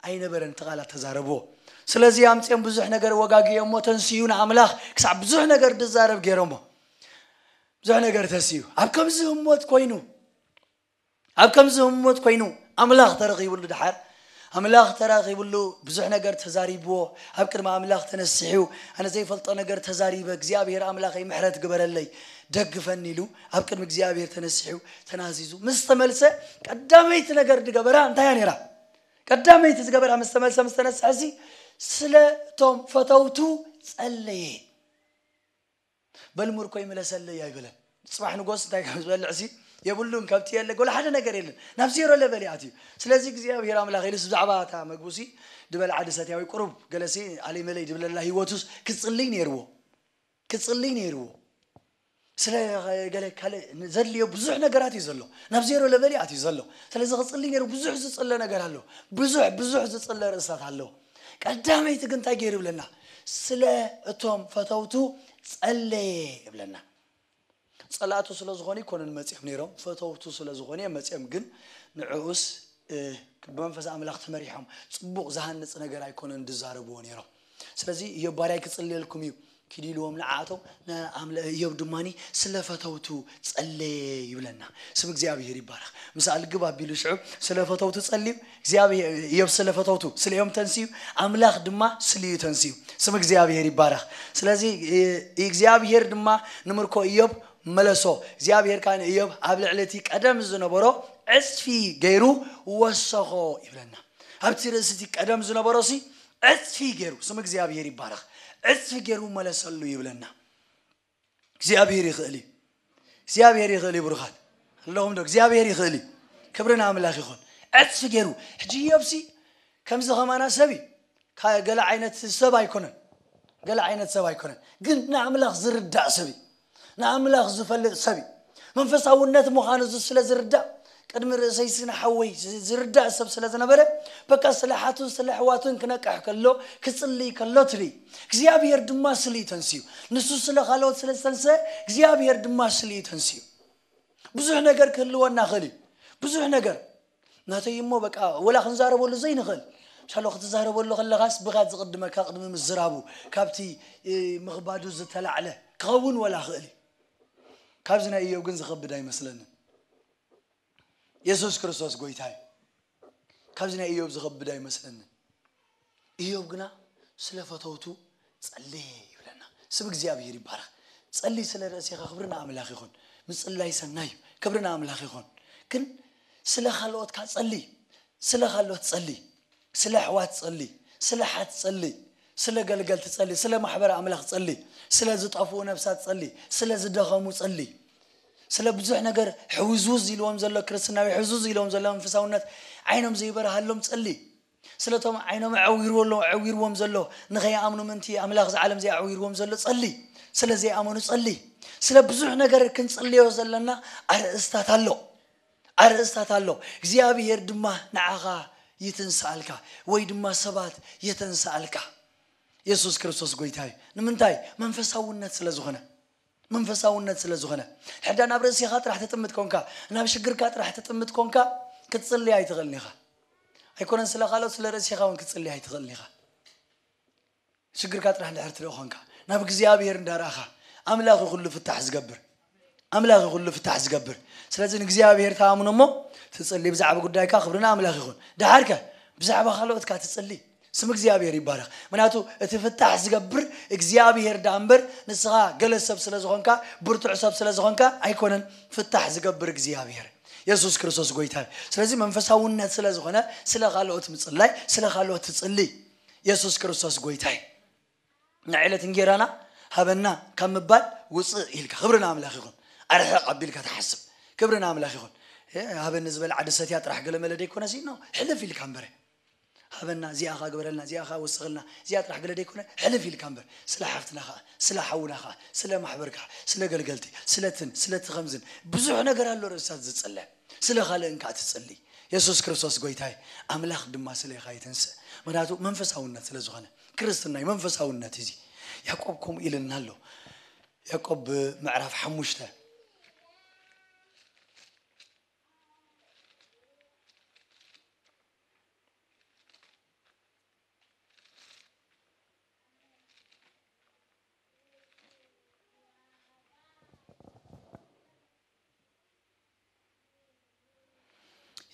ኣይነበረን እቲ ቃላት ተዛረብዎ። ስለዚ ኣምጺኦም ብዙሕ ነገር ወጋግዮሞ ተንስዩ ንኣምላኽ ክሳዕ ብዙሕ ነገር ድዛረብ ገይሮሞ። ብዙሕ ነገር ተስዩ። ኣብ ከምዚ ህሞት ኮይኑ፣ ኣብ ከምዚ ህሞት ኮይኑ፣ ኣምላኽ ተረኺብሉ ድሓር ኣምላኽ ተራኺብሉ ብዙሕ ነገር ተዛሪብዎ ኣብ ቅድሚ ኣምላኽ ተነሲሑ ኣነ ዘይፈልጦ ነገር ተዛሪበ እግዚኣብሔር ኣምላኸይ ምሕረት ግበረለይ ደግፈኒ ኢሉ ኣብ ቅድሚ እግዚኣብሔር ተነሲሑ ተናዚዙ ምስ ተመልሰ ቀዳመይቲ ነገር ዝገበራ እንታይ እያ ነይራ ቀዳመይቲ ዝገበራ ምስ ተመልሰ ምስ ተነስሐ ሲ ስለ እቶም ፈተውቱ ጸለየ በል ምርኮ ይምለሰለይ ኣይበለን። ጽባሕ ንጎስ እንታይ ከም ዝበልዕ ሲ የብሉን ከብቲ የለ ጎላ ሓደ ነገር የለን። ናብ ዜሮ ለበል ይኣትዩ። ስለዚ እግዚኣብሔር ኣምላኽ ኢሉስ ብዛዕባ እታ መግቡ ሲ ድበል ዓዲ ሰትያዊ ቁሩብ ገለሲ ኣለይ መለይ ድብለላ ህይወቱስ ክጽልይ ነይርዎ። ክጽልይ ነይርዎ። ስለ ገለ ካልእ ዘድልዮ ብዙሕ ነገራት እዩ ዘሎ። ናብ ዜሮ ለበል ይኣትዩ ዘሎ። ስለዚ ክጽልይ ነይሩ ብዙሕ ዝጽለ ነገር ኣሎ። ብዙሕ ብዙሕ ዝጽለ ርእስታት ኣሎ። ቀዳመይቲ ግን እንታይ ገይሩ ይብለና? ስለ እቶም ፈተውቱ ጸለየ ይብለና። ጸላእቱ ስለ ዝኾኑ ይኮኑን መጺኦም ነይሮም፣ ፈተውቱ ስለ ዝኾኑ እዮም መጺኦም። ግን ንዕኡስ እ፣ ብመንፈስ ኣምላኽ ተመሪሖም ጽቡቕ ዝሃንጽ ነገር ኣይኮነን ዝዛረብዎ ነይሮም። ስለዚ እዮብ ባርያይ ክጽልየልኩም እዩ ኪዱ ኢልዎም ንዓኣቶም ንኣምለ እዮብ ድማኒ ስለ ፈተውቱ ጸለየ ይብለና። ስም እግዚኣብሔር ይባረኽ። ምስ ኣልግብ ኣቢሉ ሽዑ ስለ ፈተውቱ ጸልዩ እግዚኣብሔር እዮብ ስለ ፈተውቱ ስለ እዮም ተንስዩ ኣምላኽ ድማ ስልዩ ተንስዩ። ስም እግዚኣብሔር ይባረኽ። ስለዚ እ፣ እግዚኣብሔር ድማ ንምርኮ እዮብ መለሶ። እግዚኣብሔር ከዓ ንእዮብ ኣብ ልዕሊ እቲ ቀደም ዝነበሮ ዕጽፊ ገይሩ ወሰኾ ይብለና። ኣብቲ ርእሲ እቲ ቀደም ዝነበሮ ሲ ዕጽፊ ገይሩ ስም እግዚኣብሔር ይባረኽ። ዕጽፊ ገይሩ መለሰሉ ይብለና። እግዚኣብሔር ይኽእል እዩ። እግዚኣብሔር ይኽእል እዩ ብሩኻት ኣለኹም ዶ እግዚኣብሔር ይኽእል እዩ። ክብሪ ንኣምላኽ ይኹን። ዕጽፊ ገይሩ ሕጂ እዮብ ሲ ከምዚ ከማና ሰብ እዩ። ካ- ገለ ዓይነት ሰብ ኣይኮነን። ገለ ዓይነት ሰብ ኣይኮነን። ግን ንኣምላኽ ዝርዳእ ሰብ እዩ። ንኣምላኽ ዝፈልጥ ሰብ እዩ። መንፈሳውነት ምዃኑ እዚ ስለ ዝርዳእ ቅድሚ ርእሰይ ስነ ሓወይ ዝ- ዝርዳእ ሰብ ስለ ዝነበረ በቃ ስለ ሓቱን ስለ ኣሕዋቱን ክነቅሕ ከሎ ክጽልይ ከሎ ትርኢ እግዚኣብሔር ድማ ስልዩ ተንስዩ ንሱ ስለ ካልኦት ስለ ዝተንሰ እግዚኣብሔር ድማ ስልዩ ተንስዩ ብዙሕ ነገር ክህልወና ኽእል እዩ ብዙሕ ነገር ናተይ እሞ በቃ ወላ ክንዛረበሉ ዘይንኽእል ሻሎ ክትዛረበሉ ከለኻስ ብኻት ዝቕድመካ ቅድሚ ምዝራቡ ካብቲ ምኽባዱ ዝተላዕለ ክኸውን ወላ ኽእል እዩ ካብዚ ናይ እዮብ ግን ዝኸብድ ኣይመስለንን የሱስ ክርስቶስ ጎይታ እዩ ካብዚ ናይ እዮብ ዝኸብድ ኣይመስለንን እዮብ ግና ስለ ፈተውቱ ጸለየ ይብለና ስም እግዚኣብሔር ይባረኽ ጸሊ ስለ ርእሴኻ ክብሪ ንኣምላኽ ይኹን ምጽላይ ሰናይ እዩ ክብሪ ንኣምላኽ ይኹን ግን ስለ ካልኦትካ ጸሊ ስለ ካልኦት ጸሊ ስለ ኣሕዋት ጸሊ ስለ ሓት ጸሊ ስለ ገልገልቲ ጸሊ ስለ ማሕበር ኣምላኽ ጸሊ ስለ ዝጠፍኡ ነብሳት ጸሊ ስለ ዝደኸሙ ጸሊ ስለ ብዙሕ ነገር ሕውዝውዝ ኢልዎም ዘሎ ክርስትናዊ ሕውዝውዝ ኢልዎም ዘሎ መንፈሳውነት ዓይኖም ዘይበርሃሎም ጸሊ ስለቶም ዓይኖም ኣዕዊርዎ ኣሎ ኣዕዊርዎም ዘሎ ንኸይኣምኑ ምንቲ ኣምላኽ እዚ ዓለም ዘይኣዕዊርዎም ዘሎ ጸሊ ስለ ዘይኣመኑ ጸሊ ስለ ብዙሕ ነገር ክንጽልዮ ዘለና ኣርእስታት ኣሎ ኣርእስታት ኣሎ እግዚኣብሔር ድማ ንዓኻ ይትንስኣልካ ወይ ድማ ሰባት የተንስኣልካ የሱስ ክርስቶስ ጎይታ እዩ ንምንታይ መንፈሳውነት ስለ ዝኾነ መንፈሳውነት ስለ ዝኾነ ሕዳ ናብ ርእሲኻ ጥራሕ ትጥምት ኮንካ ናብ ሽግርካ ጥራሕ ትጥምት ኮንካ ክትጽልይ ኣይትኽእልን ኢኻ ኣይኮነን ስለ ካልኦት ስለ ርእሲኻ እውን ክትጽልይ ኣይትኽእልን ኢኻ ሽግርካ ጥራሕ እንድሕር ትርኢ ኮንካ ናብ እግዚኣብሔር እንዳረኣኻ ኣምላኽ ኩሉ ፍታሕ ዝገብር ኣምላኽ ኩሉ ፍታሕ ዝገብር ስለዚ ንእግዚኣብሔር ተኣምኖ እሞ ትጽሊ ብዛዕባ ጉዳይካ ክብሪ ንኣምላኽ ይኹን ደሓርከ ብዛዕባ ካልኦትካ ትጽሊ ስም እግዚኣብሔር ይባረኽ ምክንያቱ እቲ ፍታሕ ዝገብር እግዚኣብሔር ዳ እምበር ንስኻ ገለ ሰብ ስለ ዝኾንካ ብርቱዕ ሰብ ስለ ዝኾንካ ኣይኮነን ፍታሕ ዝገብር እግዚኣብሔር የሱስ ክርስቶስ ጎይታ እዩ ስለዚ መንፈሳውነት ስለ ዝኾነ ስለ ካልኦት ምጽላይ ስለ ካልኦት ትጽሊ የሱስ ክርስቶስ ጎይታ እዩ ንዕለት እንጌራና ሃበና ካብ ምባል ውፅእ ኢልካ ክብሪ ንኣምላኽ ይኹን ኣርሕቕ ኣቢልካ ትሓስብ ክብሪ ንኣምላኽ ይኹን ሃበኒ ዝበል ዓዲ ሰትያ ጥራሕ ገለመለ ደይኮነ ሲ ሕልፍ ኢልካ እምበረ ሃበና እዚኣኻ ግበረልና እዚኣኻ ወስኽልና እዚኣ ጥራሕ ገለ ደይኮነ ሕልፍ ኢልካ እምበር ስለ ሓፍትና ኸዓ ስለ ሓውና ኸዓ ስለ ማሕበርካ ስለ ገልገልቲ ስለትን ስለቲ ከምዝን ብዙሕ ነገር ኣሎ ርእስታት ዝፅለ ስለ ካልእን ከዓ ትፅሊ የሱስ ክርስቶስ ጎይታይ ኣምላኽ ድማ ስለኻ ይትንስእ ምክንያቱ መንፈሳውነት ስለ ዝኾነ ክርስትናይ መንፈሳውነት እዚ ያዕቆብ ከምኡ ኢልልና ኣሎ ያዕቆብ ምዕራፍ ሓሙሽተ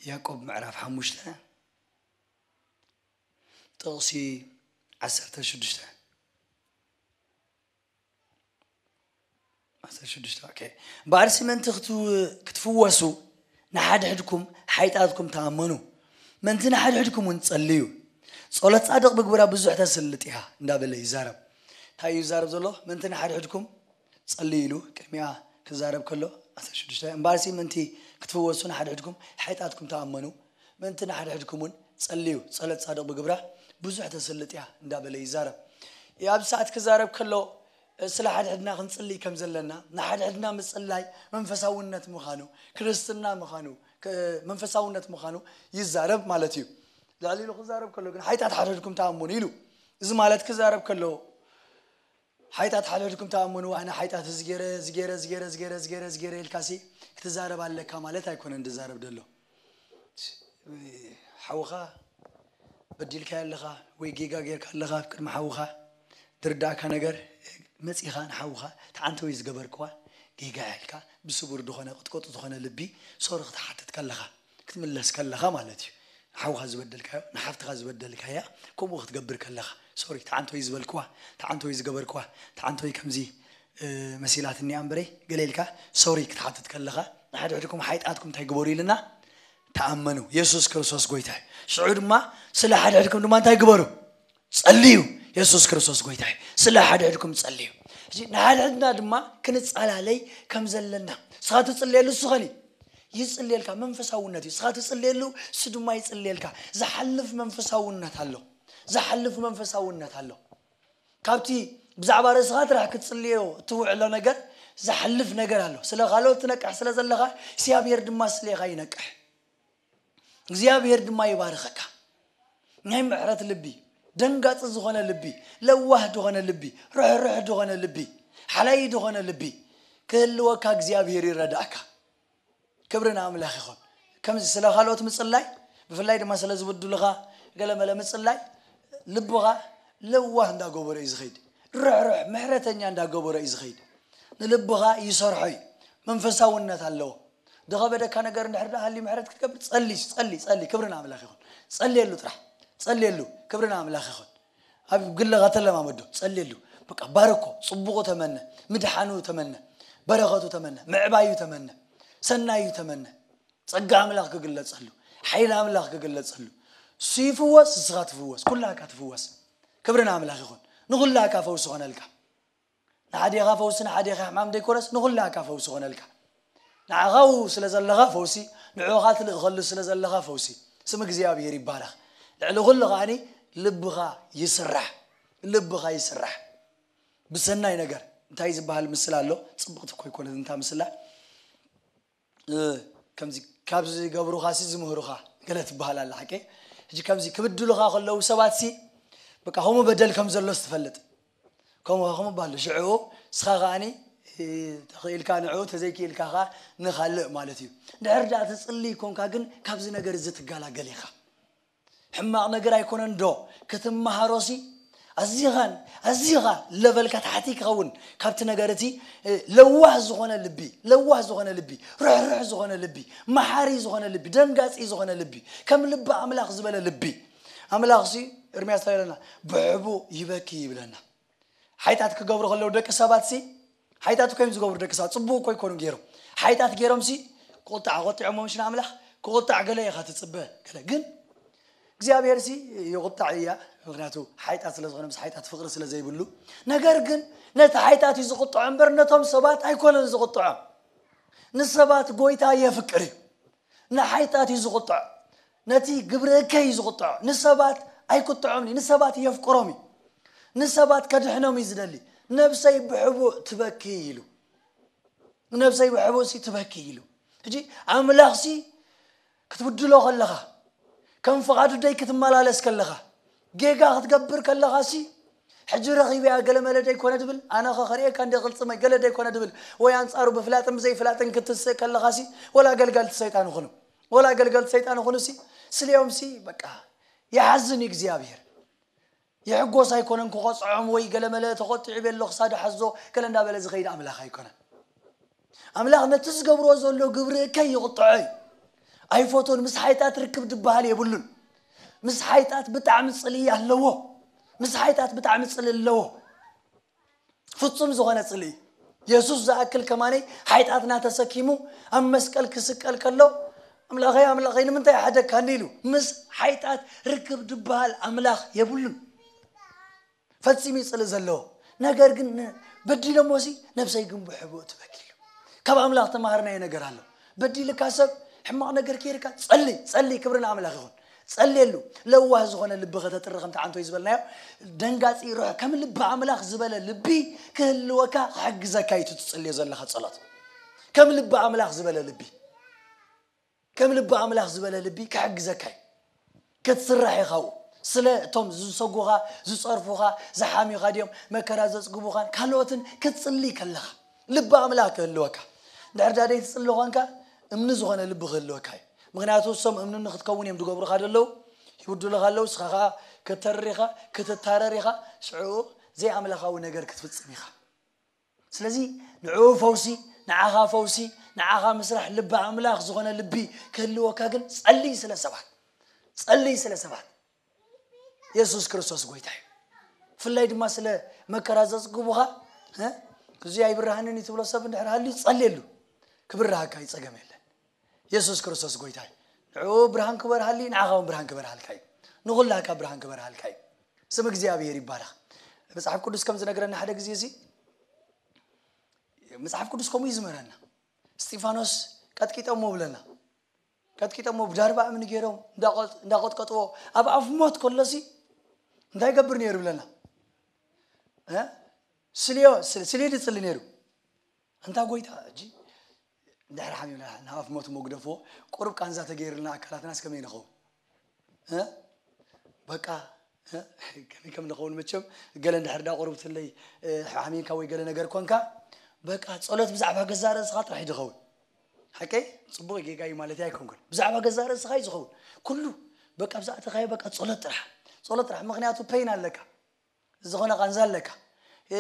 ያዕቆብ ምዕራፍ ሓሙሽተ ጥቕሲ ዓሰርተ ሽዱሽተ። ዓሰርተ ሽዱሽተ፣ ኦኬ። እምበኣርሲ ምእንቲ ክትው-፣ ክትፍወሱ ንሓድሕድኩም ሓይጣትኩም ተኣመኑ፣ ምእንቲ ንሓድሕድኩም እውን ጸልዩ። ጸሎት ጻድቕ ብግብራ ብዙሕ ተስልጥ እያ እንዳበለ ይዛረብ። እንታይ እዩ ይዛረብ ዘሎ? ምእንቲ ንሓድሕድኩም ጸልዩ ኢሉ ቅድሚያ ክዛረብ ከሎ፣ ዓሰርተ ሽዱሽተ፣ እምበኣርሲ ምእንቲ ክትፍወሱ ንሓድሕድኩም ሓይጣትኩም ተኣመኑ፣ ምእንቲ ንሓድሕድኩም እውን ጸልዩ። ጸሎት ጻድቕ ብግብራ ብዙሕ ተስልጥ እያ እንዳበለ ይዛረብ። ኣብዚ ሰዓት ክዛረብ ከሎ፣ ስለ ሓድሕድና ክንጽልይ ከም ዘለና፣ ንሓድሕድና ምጽላይ መንፈሳውነት ምዃኑ፣ ክርስትና ምዃኑ፣ ክ-፣ መንፈሳውነት ምዃኑ ይዛረብ ማለት እዩ። ልዕሊ ኢሉ ክዛረብ ከሎ ግን፣ ሓይጣት ሓድሕድኩም ተኣምኑ ኢሉ። እዚ ማለት ክዛረብ ከሎ፣ ሓይጣት ሓድሕድኩም ተኣምኑ፣ ኣነ ሓይጣት እዚ ገይረ፣ እዚ ገይረ፣ እዚ ገይረ፣ እዚ ገይረ፣ እዚ ገይረ፣ እዚ ገይረ ኢልካሲ ክትዛረብ ኣለካ ማለት ኣይኮነን ዝዛረብ ዘሎ። ሓውኻ በዲልካ ኣለኻ ወይ ጌጋ ጌርካ ኣለኻ፣ ኣብ ቅድሚ ሓውኻ ዝርዳእካ ነገር መጺኻ ንሓውኻ፣ "ተዓንተ ወይ ዝገበርክዋ ጌጋ" ኢልካ ብስቡር ዝኾነ ቅጥቅጡ ዝኾነ ልቢ ሶሪ ክትሓትት ከለኻ፣ ክትምለስ ከለኻ ማለት እዩ። ንሓውኻ ዝበደልካዮ፣ ንሓፍትኻ ዝበደልካያ ከምኡ ክትገብር ከለኻ፣ "ሶሪ፣ ተዓንተ ወይ ዝበልክዋ፣ ተዓንተ ወይ ዝገበርክዋ፣ ተዓንተ ወይ ከምዚ፣ እ፣ መሲላትኒ እያ እምበረይ" ገለ ኢልካ ሶሪ ክትሓትት ከለኻ፣ ንሓድሕድኩም ሓይጣትኩም እንታይ ግበሩ ኢልና? ተኣመኑ፣ የሱስ ክርስቶስ ጎይታ እዩ። ሽዑ ድማ ስለ ሓድሕድኩም ድማ እንታይ ግበሩ? ጸልዩ። የሱስ ክርስቶስ ጎይታ እዩ። ስለ ሓድሕድኩም ጸልዩ። ሕጂ ንሓድሕድና ድማ ክንጸላለይ ከም ዘለና። ንስኻ ትጽልየሉ፣ እሱ ኸኒ ይጽልየልካ። መንፈሳውነት እዩ። ንስኻ ትጽልየሉ፣ እሱ ድማ ይጽልየልካ። ዝሓልፍ መንፈሳውነት ኣሎ። ዝሓልፍ መንፈሳውነት ኣሎ። ካብቲ ብዛዕባ ርእስኻ ጥራሕ ክትጽልዮ እትውዕሎ ነገር ዝሓልፍ ነገር ኣሎ። ስለ ካልኦት ትነቅሕ ስለ ዘለኻ፣ እግዚኣብሔር ድማ ስሌኻ ይነቅሕ። እግዚኣብሔር ድማ ይባርኸካ። ናይ ምሕረት ልቢ፣ ደንጋጺ ዝኾነ ልቢ፣ ለዋህ ዝኾነ ልቢ፣ ርሕሩሕ ዝኾነ ልቢ፣ ሓላይ ዝኾነ ልቢ ክህልወካ እግዚኣብሔር ይረዳእካ። ክብሪ ንኣምላኽ ይኹን። ከምዚ ስለ ካልኦት ምጽላይ፣ ብፍላይ ድማ ስለ ዝብድሉኻ ገለመለ ምጽላይ፣ ልብኻ ለዋህ እንዳገበሮ እዩ ዝኸይድ። ርሕሩሕ፣ ምሕረተኛ እንዳገበሮ እዩ ዝኸይድ። ንልብኻ ይሰርሖ እዩ። መንፈሳውነት ኣለዎ። ዝኸበደካ ነገር እንድሕር ደኣ ሃልዩ ምሕረት ክትገብር፣ ጸሊ፣ ጸሊ፣ ጸሊ። ክብሪ ንኣምላኽ ይኹን። ጸልየሉ ጥራሕ። ጸልየሉ። ክብሪ ንኣምላኽ ይኹን። ኣብ ግለኻ ተለማመዶ። ጸልየሉ። በቃ ባርኮ፣ ጽቡቑ ተመነ፣ ምድሓኑ ተመነ፣ በረኸቱ ተመነ፣ ምዕባዩ ተመነ፣ ሰናዩ ተመነ። ጸጋ ኣምላኽ ክግለጸሉ፣ ሓይሊ ኣምላኽ ክግለጸሉ። እሱ ይፍወስ፣ ንስኻ ትፍወስ፣ ኩላካ ትፍወስ። ክብሪ ንኣምላኽ ይኹን። ንኹላካ ፈውሲ ኾነልካ። ንሓዴኻ ፈውሲ፣ ንሓዴኻ ሕማም ደይኮነስ፣ ንኹላካ ፈውሲ ኾነልካ። ንዓኻ ስለ ዘለኻ ፈውሲ፣ ንዕኻ ትልእኸሉ ስለ ዘለኻ ፈውሲ። ስም እግዚኣብሔር ይባረኽ። ልዕሊ ኩሉ ከኣኒ ልብኻ ይስራሕ። ልብኻ ይስራሕ። ብሰናይ ነገር እንታይ ዝበሃል ምስላ ኣሎ? ጽብቕቲ እኮ ይኮነት እንታ ምስላ። እ፣ ከምዚ ካብ ዝገብሩኻሲ ዝምህሩኻ ገለ ትበሃል ኣላ ሓቂ። ሕጂ ከምዚ ክብድሉኻ ከለዉ ሰባትሲ፣ በቃ ከምኡ በደል ከም ዘሎስ ትፈልጥ። ከምኡ፣ ከምኡ በሃሉ። ሽዑ ንስኻ ከኣኒ፣ እ፣ ተኽኢልካ ንዕኡ፣ ተዘይክኢልካ ኸኣ ንኻልእ ማለት እዩ። እንድሕር ደኣ ትጽሊ ኮንካ ግን ካብዚ ነገር እዚ ትገላገል ኢኻ። ሕማቕ ነገር ኣይኮነን ዶ ክትመሃሮሲ? ኣዚኻን ኣዚኻ ለቨልካ ታሕቲ ክኸውን ካብቲ ነገር እቲ፣ እ፣ ለዋህ ዝኾነ ልቢ፣ ለዋህ ዝኾነ ልቢ፣ ርሕርሕ ዝኾነ ልቢ፣ መሓሪ ዝኾነ ልቢ፣ ደንጋጺ ዝኾነ ልቢ፣ ከም ልቢ ኣምላኽ ዝበለ ልቢ። ኣምላኽሲ፣ ኤርምያስ እንታይ ኢለና? "ብሕቡእ ይበኪ" ይብለና። ሓይጣት ክገብሩ ከለዉ ደቂ ሰባትሲ፣ ሓይጣት እኮ እዮም ዝገብሩ ደቂ ሰባት፣ ጽቡቕ እኮ ይኮኑ ገይሮም። ሓይጣት ገይሮምሲ፣ ክቁጣዕ ቆጢዖም ምሽ ንኣምላኽ፣ ክቁጣዕ ገለ ኢኻ ትጽበ፣ ገለ። ግን እግዚኣብሔርሲ ይቁጣዕ እያ፣ ምኽንያቱ ሓይጣት ስለ ዝኾነ፣ ምስ ሓይጣት ፍቕሪ ስለ ዘይብሉ። ነገር ግን ነቲ ሓይጣት እዩ ዝቁጥዖ እምበር፣ ነቶም ሰባት ኣይኮነን ዝቁጥዖም። ንሰባት ጎይታ የፍቅር እዩ። ንሓይጣት እዩ ዝቁጥዖ። ነቲ ግብሪ እከይ እዩ ዝቁጥዖ። ንሰባት ኣይቁጥዖምን እዩ። ንሰባት የፍቅሮም እዩ። ንሰባት ከድሕኖም እዩ ዝደሊ። "ነብሰይ ብሕቡእ ትበኪ" ኢሉ። "ነብሰይ ብሕቡእሲ ትበኪ" ኢሉ። ሕጂ ኣምላኽሲ ክትብድሎ ከለኻ፣ ከም ፍቓዱ ደይ ክትመላለስ ከለኻ፣ ጌጋ ክትገብር ከለኻሲ፣ "ሕጂ ረኺበያ ገለ መለ ደይኮነ" ድብል፣ "ኣነ ኸ ከርእየካ እንደ ቅልጽመይ ገለ ደይኮነ" ድብል፣ ወይ ኣንጻሩ ብፍላጥን ብዘይፍላጥን ክትስእ ከለኻሲ፣ ወላ ኣገልገልቲ ሰይጣን ይኹኑ፣ ወላ ኣገልገልቲ ሰይጣን ይኹኑሲ፣ ስልዮምሲ በቃ ይሓዝን እዩ እግዚኣብሔር። ይሕጎስ ኣይኮነን ክቆጽዖም ወይ ገለ መለ ተቆጢዑ ቤሎ ክሳዱ ሓዞ ገለ እንዳበለ ዝኸይድ ኣምላኽ ኣይኮነን። ኣምላኽ ነቲ ዝገብርዎ ዘሎ ግብሪ እከይ ይቁጥዖ እዩ። ኣይፈቶን። ምስ ሓይጣት ርክብ ድበሃል የብሉን። ምስ ሓይጣት ብጣዕሚ ጽልኢ ኣለዎ። ምስ ሓይጣት ብጣዕሚ ጽልኢ ኣለዎ። ፍጹም ዝኾነ ጽልኢ። የሱስ ዝኣክል ከማነይ ሓይጣትና ተሰኪሙ ኣብ መስቀል ክስቀል ከሎ፣ ኣምላኸይ ኣምላኸይ ንምንታይ ሓደግካኒ ኢሉ። ምስ ሓይጣት ርክብ ድበሃል ኣምላኽ የብሉን። ፈጺሙ ጽልኢ ዘለዎ። ነገር ግን ን- በዲሎሞሲ ነብሰይ ግን ብሕቡእ ትበኪ ኢሉ። ካብ ኣምላኽ ተማሃርናዮ ነገር ኣሎ። በዲልካ ሰብ ሕማቕ ነገር ከይርካ ጸሊ ጸሊ። ክብሪ ንኣምላኽ ይኹን። ጸልየሉ። ለዋህ ዝኾነ ልቢ ከተጥሪ ከምቲ ዓንቶይ ዝበልናዮ ደንጋጺ ርሑ ከም ልቢ ኣምላኽ ዝበለ ልቢ ክህልወካ ክሕግዘካ እዩ እቲ ትጽልዮ ዘለኻ ጸሎት። ከም ልቢ ኣምላኽ ዝበለ ልቢ ከም ልቢ ኣምላኽ ዝበለ ልቢ ክሕግዘካ እዩ። ክትስራሕ ኢኻ ኣብኡ። ስለ እቶም ዝሰጉኻ፣ ዝጸርፉኻ፣ ዝሓምዩኻ ድዮም፣ መከራ ዘጽግቡኻን ካልኦትን ክትጽሊ ከለኻ ልቢ ኣምላኽ ክህልወካ። እንድሕር ዳ ደይ ትጽሊ ኾንካ እምኒ ዝኾነ ልቢ ክህልወካ እዩ። ምኽንያቱ እሶም እምኒ ንክትከውን እዮም ዝገብሩኻ ዘለዉ፣ ይብድሉኻ ኣለዉ። ንስኻ ኸዓ ከተርር ኢኻ፣ ክትታረር ኢኻ። ሽዑ ዘይኣምላኻዊ ነገር ክትፍጽም ኢኻ። ስለዚ ንዕኡ ፈውሲ፣ ንዓኻ ፈውሲ፣ ንዓኻ ምስራሕ ልቢ ኣምላኽ ዝኾነ ልቢ ክህልወካ ግን ጸልይ ስለ ሰባት። ጸልይ ስለ ሰባት። የሱስ ክርስቶስ ጎይታ እዩ። ብፍላይ ድማ ስለ መከራ ዘጽግቡኻ፣ እ? እዚ ኣይብርሃንን እዩ ትብሎ ሰብ እንድሕር ሃልዩ ጸልየሉ። ክብርሃካ እዩ፣ ጸገም የለን። የሱስ ክርስቶስ ጎይታ እዩ። ንዕኡ ብርሃን ክበርሃሊ፣ ንዓኻ እውን ብርሃን ክበርሃልካ እዩ። ንኹላካ ብርሃን ክበርሃልካ እዩ። ስም እግዚኣብሔር ይባረኽ። መጽሓፍ ቅዱስ ከም ዝነግረና ሓደ ግዜ እዚ መጽሓፍ ቅዱስ ከምኡ እዩ ዝምህረና። እስጢፋኖስ ቀጥቂጦሞ ብለና። ቀጥቂጦሞ ብዳርባ እምኒ ገይሮም እንዳቆጥ- እንዳቆጥቀጥዎ ኣብ ኣፍ ሞት ከሎሲ እንታይ ይገብር ነይሩ ብለና? እ? ስልዮ ስል- ስልዮ ድጽሊ ነይሩ። እንታ ጎይታ እጂ እንድሕር ሓሚምና ናብ ኣፍ ሞት እሞ ግደፍዎ፣ ቁሩብ ቃንዛ ተገይርልና ኣካላትናስ ከመይ ንኸውን? እ? በቃ እ? ከመይ ከም ንኸውን መቸም፣ ገለ እንድሕር ዳ ቁሩብ ትለይ እ፣ ሓሚምካ ወይ ገለ ነገር ኮንካ፣ በቃ ጸሎት ብዛዕባ ገዛ ርእስኻ ጥራሕ እዩ ዝኸውን። ሓቀይ ጽቡቕ ጌጋ እዩ ማለት ኣይኮንኩን። ብዛዕባ ገዛ ርእስኻ እዩ ዝኸውን። ኩሉ በቃ ብዛዕባ ተኻዮ በቃ ጸሎት ጥራሕ። ጸሎት ጥራሕ። ምኽንያቱ ፔን ኣለካ። ዝኾነ ቃንዛ ኣለካ። እ፣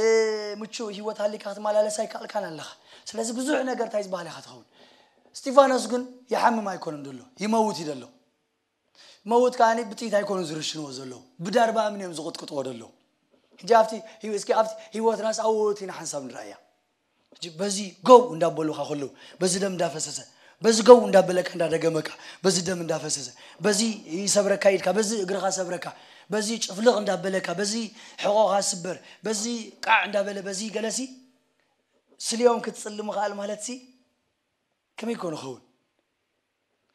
ምቹእ ህይወት ሃሊካ ክትመላለስ ኣይከኣልካን ኣለኻ። ስለዚ ብዙሕ ነገር እንታይ ዝበሃል ኢኻ ትኸውን። እስጢፋኖስ ግን ይሓምም ኣይኮነን ደሎ፣ ይመውት እዩ ደሎ። መውት ከኣ ብጥይት ኣይኮኑን ዝርሽንዎ ዘለዉ፣ ብዳርባ እምኒ እዮም ዝቕጥቅጥዎ ዘለዉ። ሕጂ ኣብቲ ህይወ- እስኪ ኣብቲ ህይወትናስ ኣብኡ ኢና ሓንሳብ ንረኣያ። ሕጂ በዚ ጎው እንዳበሉካ ከለዉ፣ በዚ ደም እንዳፈሰሰ፣ በዚ ጎው እንዳበለካ እንዳደገመካ፣ በዚ ደም እንዳፈሰሰ፣ በዚ ይሰብረካ ኢድካ፣ በዚ እግርኻ ሰብረካ፣ በዚ ጭፍልቕ እንዳበለካ፣ በዚ ሕቖኻ ስበር፣ በዚ ቃዕ እንዳበለ፣ በዚ ገለሲ ስልዮም ክትጽሊ ምኽኣል ማለትሲ ከመይ ኮን ይኸውን?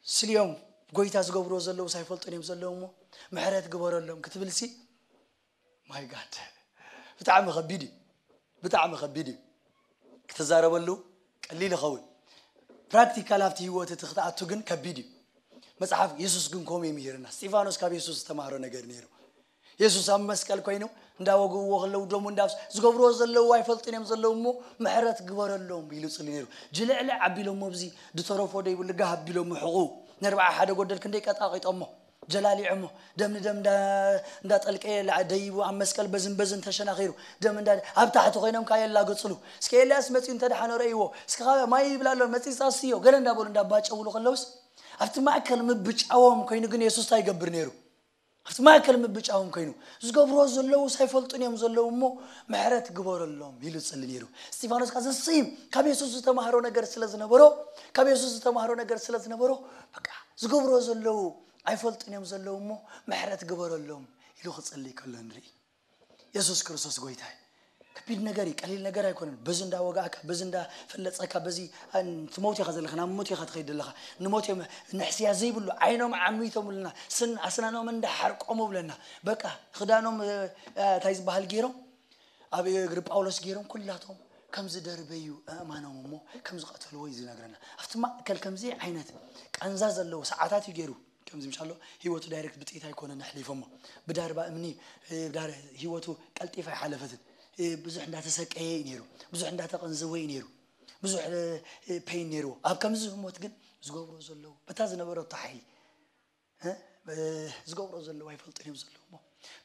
ስልዮም ጎይታ ዝገብርዎ ዘለዉ ሳይፈልጡን እዮም ዘለዉ እሞ ምሕረት ግበረሎም ክትብልሲ ማይ ጋድ ብጣዕሚ ከቢድ እዩ። ብጣዕሚ ከቢድ እዩ። ክትዛረበሉ ቀሊል ይኸውን። ፕራክቲካል ኣብቲ ህይወት እቲ ክትኣቱ ግን ከቢድ እዩ። መጽሓፍ የሱስ ግን ከምኡ እዩ ምሂርና። እስጢፋኖስ ካብ የሱስ ዝተማህሮ ነገር ነይሩ። የሱስ ኣብ መስቀል ኮይኑ እንዳወግእዎ ከለዉ ደሙ እንዳፍስ ዝገብርዎ ዘለዉ ኣይፈልጡን እዮም ዘለዉ እሞ ምሕረት ግበረሎም ኢሉ ጽሊ ነይሩ። ጅልዕልዕ ኣቢሎሞ ኣብዚ ድተረፎ ዶ ይብሉ ጋህ ኣቢሎሞ ሕቑ ነርባዓ ሓደ ጎደል ክንደይ ቀጣቂጦሞ ጀላሊዖሞ ደም ንደም እንዳ- እንዳጠልቀየ ላ- ደይቡ ኣብ መስቀል በዝን በዝን ተሸናኺሩ ደም እንዳ ኣብ ታሕቲ ኮይኖም ካየ ላገጽሉ እስከ ኤልያስ መጺኡ እንተ ደሓነ ረእይዎ እስከ ማይ ይብላ ኣሎ መጺ ጻስዮ ገለ እንዳበሉ እንዳባጨውሉ ከለውስ ኣብቲ ማእከል ምብጫዎም ኮይኑ ግን የሱስ እንታይ ይገብር ነይሩ ኣብቲ ማእከል ምብጫዎም ኮይኑ ዝገብርዎ ዘለዉ ሳይፈልጡን እዮም ዘለዉ እሞ ምሕረት ግበረሎም ኢሉ ዝጽሊ ነይሩ። እስጢፋኖስ ከኣ ዘስይም ካብ የሱስ ዝተማህሮ ነገር ስለ ዝነበሮ ካብ የሱስ ዝተማህሮ ነገር ስለ ዝነበሮ በቃ ዝገብርዎ ዘለዉ ኣይፈልጡን እዮም ዘለዉ እሞ ምሕረት ግበረሎም ኢሉ ክጽሊ ከሎ ንርኢ። የሱስ ክርስቶስ ጎይታ እዩ። ከቢድ ነገር እዩ፣ ቀሊል ነገር ኣይኮነን። በዚ እንዳወጋእካ፣ በዚ እንዳፈለጸካ፣ በዚ ትመውት ኢኻ ዘለኻ፣ ናብ ሞት ኢኻ ትኸይድ ዘለኻ። ንሞት እዮም ንሕስያ ዘይብሉ ዓይኖም ዓሚቶምልና፣ ስን ኣስናኖም እንዳሓርቆሙ ብለና። በቃ ክዳኖም እ፣ እ፣ እንታይ ዝበሃል ገይሮም ኣብ እግሪ ጳውሎስ ገይሮም ኩላቶም ከም ዝደርበዩ ኣእማኖም እሞ ከም ዝቐተልዎ እዩ ዝነግረና። ኣብቲ ማእከል ከምዚ ዓይነት ቃንዛ ዘለዎ ሰዓታት እዩ ገይሩ ከምዚ ምሻሎ ህይወቱ ዳይሬክት ብጥይት ኣይኮነን ኣሕሊፎሞ ብዳርባ እምኒ እ፣ ብዳር ህይወቱ ቀልጢፋ ኣይሓለፈትን እ፣ ብዙሕ እንዳተሰቀየ እዩ ነይሩ ብዙሕ እንዳተቐንዘወ እዩ ነይሩ ብዙሕ እ፣ እ፣ ፔን ነይርዎ ኣብ ከምዚ ህሞት ግን ዝገብሮ ዘለዉ በታ ዝነበረቶ ሓይሊ እ፣ እ፣ ዝገብሮ ዘለዉ ኣይፈልጡን እዮም ዘለዉ እሞ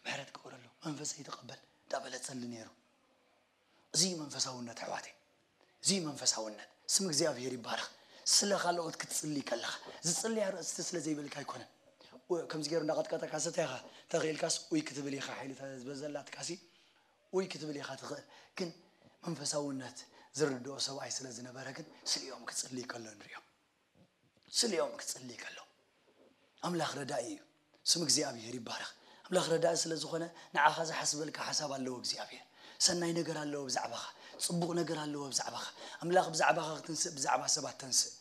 ምሕረት ክገብረሎም መንፈሰ ይተቐበል እንዳበለ ጸሊ ነይሩ እዚ መንፈሳውነት ኣሕዋተይ እዚ መንፈሳውነት ስም እግዚኣብሔር ይባረኽ ስለ ካልኦት ክትጽሊ ከለኻ ዝጽልያ ርእስቲ ስለ ዘይብልካ ኣይኮነን። ከምዚ ገይሩ እንዳቐጥቀጠካ ሰተኻ ተኽኢልካስ ኡይ ክትብል ኢኻ ሓይሊ ዝበዘላትካሲ ኡይ ክትብል ኢኻ ትኽእል። ግን መንፈሳውነት ዝርድኦ ሰብኣይ ስለ ዝነበረ ግን ስሊኦም ክጽልይ ከሎ ንሪኦ። ስሊኦም ክጽልይ ከሎ ኣምላኽ ረዳኢ እዩ። ስም እግዚኣብሔር ይባረኽ። ኣምላኽ ረዳኢ ስለ ዝኾነ ንዓኻ ዝሓስበልካ ሓሳብ ኣለዎ እግዚኣብሔር። ሰናይ ነገር ኣለዎ ብዛዕባኻ። ጽቡቕ ነገር ኣለዎ ብዛዕባኻ። ኣምላኽ ብዛዕባኻ ክትንስእ ብዛዕባ ሰባት ተንስእ።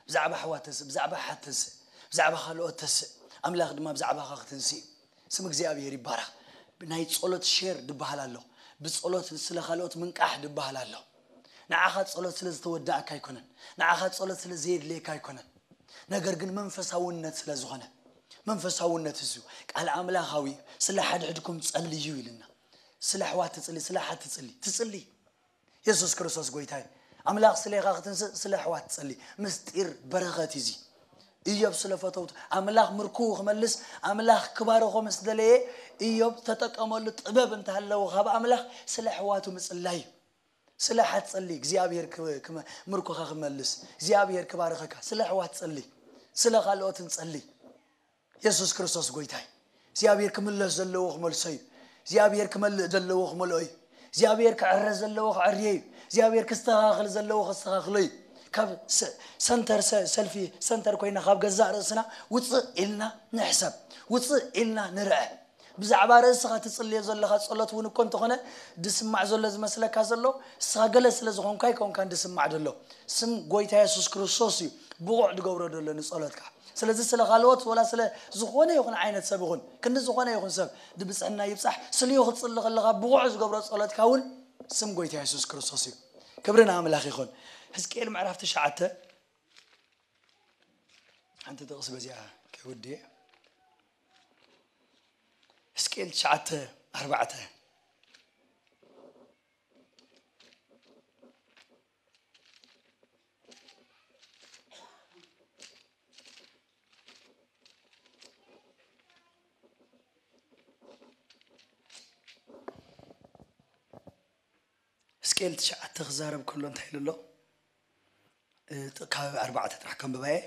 ብዛዕባ ኣሕዋት ተንስእ፣ ብዛዕባ ኣሓት ተንስእ፣ ብዛዕባ ካልኦት ተንስእ። ኣምላኽ ድማ ብዛዕባኻ ክትንስእ እዩ። ስም እግዚኣብሔር ይባረኽ። ናይ ጸሎት ሼር ዝበሃል ኣሎ። ብጸሎት ስለ ካልኦት ምንቃሕ ዝበሃል ኣሎ። ንዓኻ ጸሎት ስለ ዝተወዳእካ ኣይኮነን። ንዓኻ ጸሎት ስለ ዘየድልየካ ኣይኮነን። ነገር ግን መንፈሳውነት ስለ ዝኾነ መንፈሳውነት እሱ ቃል ኣምላኻዊ እዩ። ስለ ሓድሕድኩም ጸልዩ ኢልና። ስለ ኣሕዋት ትጽሊ፣ ስለ ሓት ትጽሊ፣ ትጽሊ። የሱስ ክርስቶስ ጎይታ እዩ። ኣምላኽ ስሌኻ ክትንስእ ስለ ኣሕዋት ትጸሊ። ምስጢር በረኸት እዩ እዚ። ኢዮብ ስለ ፈተውቱ ኣምላኽ ምርኩ ክመልስ ኣምላኽ ክባርኾ ምስ ደለየ ኢዮብ ተጠቀመሉ ጥበብ እንተሃለዎ ካብ ኣምላኽ ስለ ኣሕዋቱ ምጽላይ እዩ። ስለ ሓት ጸሊ እግዚኣብሔር ክ- ክመ- ምርኮኻ ክመልስ እግዚኣብሔር ክባርኸካ ስለ ኣሕዋት ጸሊ ስለ ካልኦትን ጸሊ። የሱስ ክርስቶስ ጎይታ እዩ። እግዚኣብሔር ክምለስ ዘለዎ ክመልሶ እዩ። እግዚኣብሔር ክመልእ ዘለዎ ክመልኦ እዩ። እግዚኣብሔር ክዕረ ዘለዎ ክዕርዮ እዩ። እግዚኣብሔር ክስተኻኽል ዘለዎ ከስተኻኽሎ እዩ። ካብ ሰ- ሰንተር ሰ- ሰልፊ ሰንተር ኮይና ካብ ገዛእ ርእስና ውፅእ ኢልና ንሕሰብ፣ ውፅእ ኢልና ንርአ። ብዛዕባ ርእስኻ ትጽልዮ ዘለኻ ጸሎት እውን እኮ እንተኾነ ድስማዕ ዘሎ ዝመስለካ ዘሎ እስኻ ገለ ስለ ዝኾንካ ኣይኮንካን ድስማዕ ደሎ። ስም ጎይታ የሱስ ክርስቶስ እዩ ብቑዕ ድገብሮ ደሎ ንጸሎትካ። ስለዚ ስለ ካልኦት ወላ ስለ ዝኾነ ይኹን ዓይነት ሰብ ይኹን ክንዲ ዝኾነ ይኹን ሰብ ድብጽሕና ይብጻሕ ስልዩ ክትጽሊ ከለኻ ብቑዕ ዝገብሮ ጸሎትካ እውን ስም ጎይታ የሱስ ክርስቶስ እዩ። ክብሪ ንኣምላኽ ይኹን። ሕዝቅኤል ምዕራፍ ትሽዓተ ሓንቲ ጥቕሲ በዚኣ ከይውድየ። ሕዝቅኤል ትሽዓተ ኣርባዕተ። ሕዝቅኤል ትሽዓተ ክዛረብ ከሎ እንታይ ኢሉ ኣሎ? እ፣ ካብ ኣርባዕተ ጥራሕ ከንብባየ።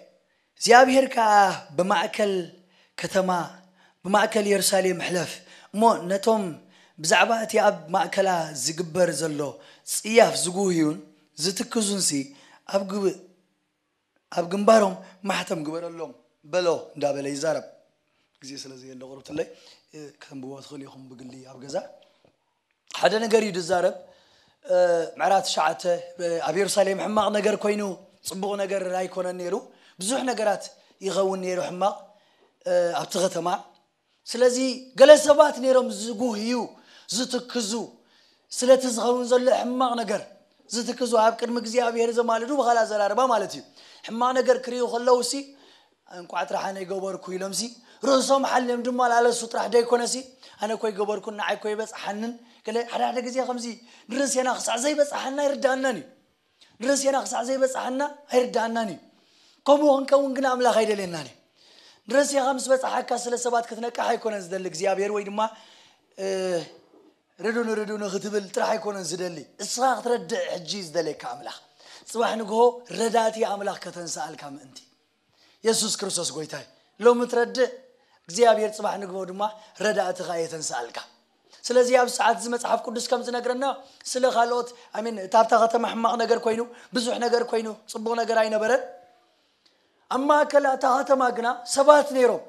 እግዚኣብሔር ከኣ ብማእከል ከተማ፣ ብማእከል የሩሳሌም ሕለፍ እሞ ነቶም ብዛዕባ እቲ ኣብ ማእከላ ዝግበር ዘሎ ጽያፍ ዝጉህዩን ዝትክዙንሲ ኣብ ግብ- ኣብ ግንባሮም ማሕተም ግበረሎም በሎ እንዳበለ ይዛረብ። ግዜ ስለ ዘየለ ቁርብትለይ፣ እ፣ ከተንብቦ ትኽእሉ ኢኹም ብግሊ ኣብ ገዛ። ሓደ ነገር እዩ ዝዛረብ። እ፣ ምዕራፍ ትሽዓተ፣ እ፣ ኣብ የሩሳሌም ሕማቕ ነገር ኮይኑ ጽቡቕ ነገር ኣይኮነን ነይሩ። ብዙሕ ነገራት ይኸውን ነይሩ ሕማቕ፣ እ፣ ኣብቲ ከተማ። ስለዚ ገለ ሰባት ነይሮም ዝጉህዩ፣ ዝትክዙ፣ ስለቲ ዝኸውን ዘሎ ሕማቕ ነገር ዝትክዙ፣ ኣብ ቅድሚ እግዚኣብሔር ዘማልዱ ብኻልእ ኣዘራርባ ማለት እዩ። ሕማቕ ነገር ክርእዩ ከለውሲ እንቋዕ ጥራሕ ኣነ ይገበርኩ ኢሎምሲ ርእሶም ሓልዮም ድማ ላለሱ ጥራሕ ደይኮነሲ ኣነ እኮ ይገበርኩን ንዓይ እኮ ይበጽሓንን ገለ ሓደ ሓደ ግዜ ከምዚ ንርእሴና ክሳዕ ዘይበጽሓና ይርድኣናን እዩ። ንርእሴና ክሳዕ ዘይበጽሓና ኣይርድኣናን እዩ። ከምኡ ክንከውን ግን ኣምላኽ ኣይደልየናን እዩ። ንርእሴኻ ምስ በጽሓካ ስለ ሰባት ክትነቅሕ ኣይኮነን ዝደሊ እግዚኣብሔር ወይ ድማ እ፣ ርዱ ንርዱ ንክትብል ጥራሕ ኣይኮነን ዝደሊ። እስኻ ክትረድእ ሕጂ ዝደልየካ ኣምላኽ ጽባሕ ንግሆ ረዳእቲ ኣምላኽ ከተንስኣልካ ምእንቲ። የሱስ ክርስቶስ ጎይታይ ሎሚ ትረድእ እግዚኣብሔር ጽባሕ ንግሆ ድማ ረዳእትኻ የተንስኣልካ። ስለዚ ኣብ ሰዓት እዚ መጽሓፍ ቅዱስ ከም ዝነግረና ስለ ካልኦት ኣሜን እታ ኣብታ ከተማ ሕማቕ ነገር ኮይኑ ብዙሕ ነገር ኮይኑ ጽቡቕ ነገር ኣይነበረን። ኣብ ማእከል እታ ከተማ ግና ሰባት ነይሮም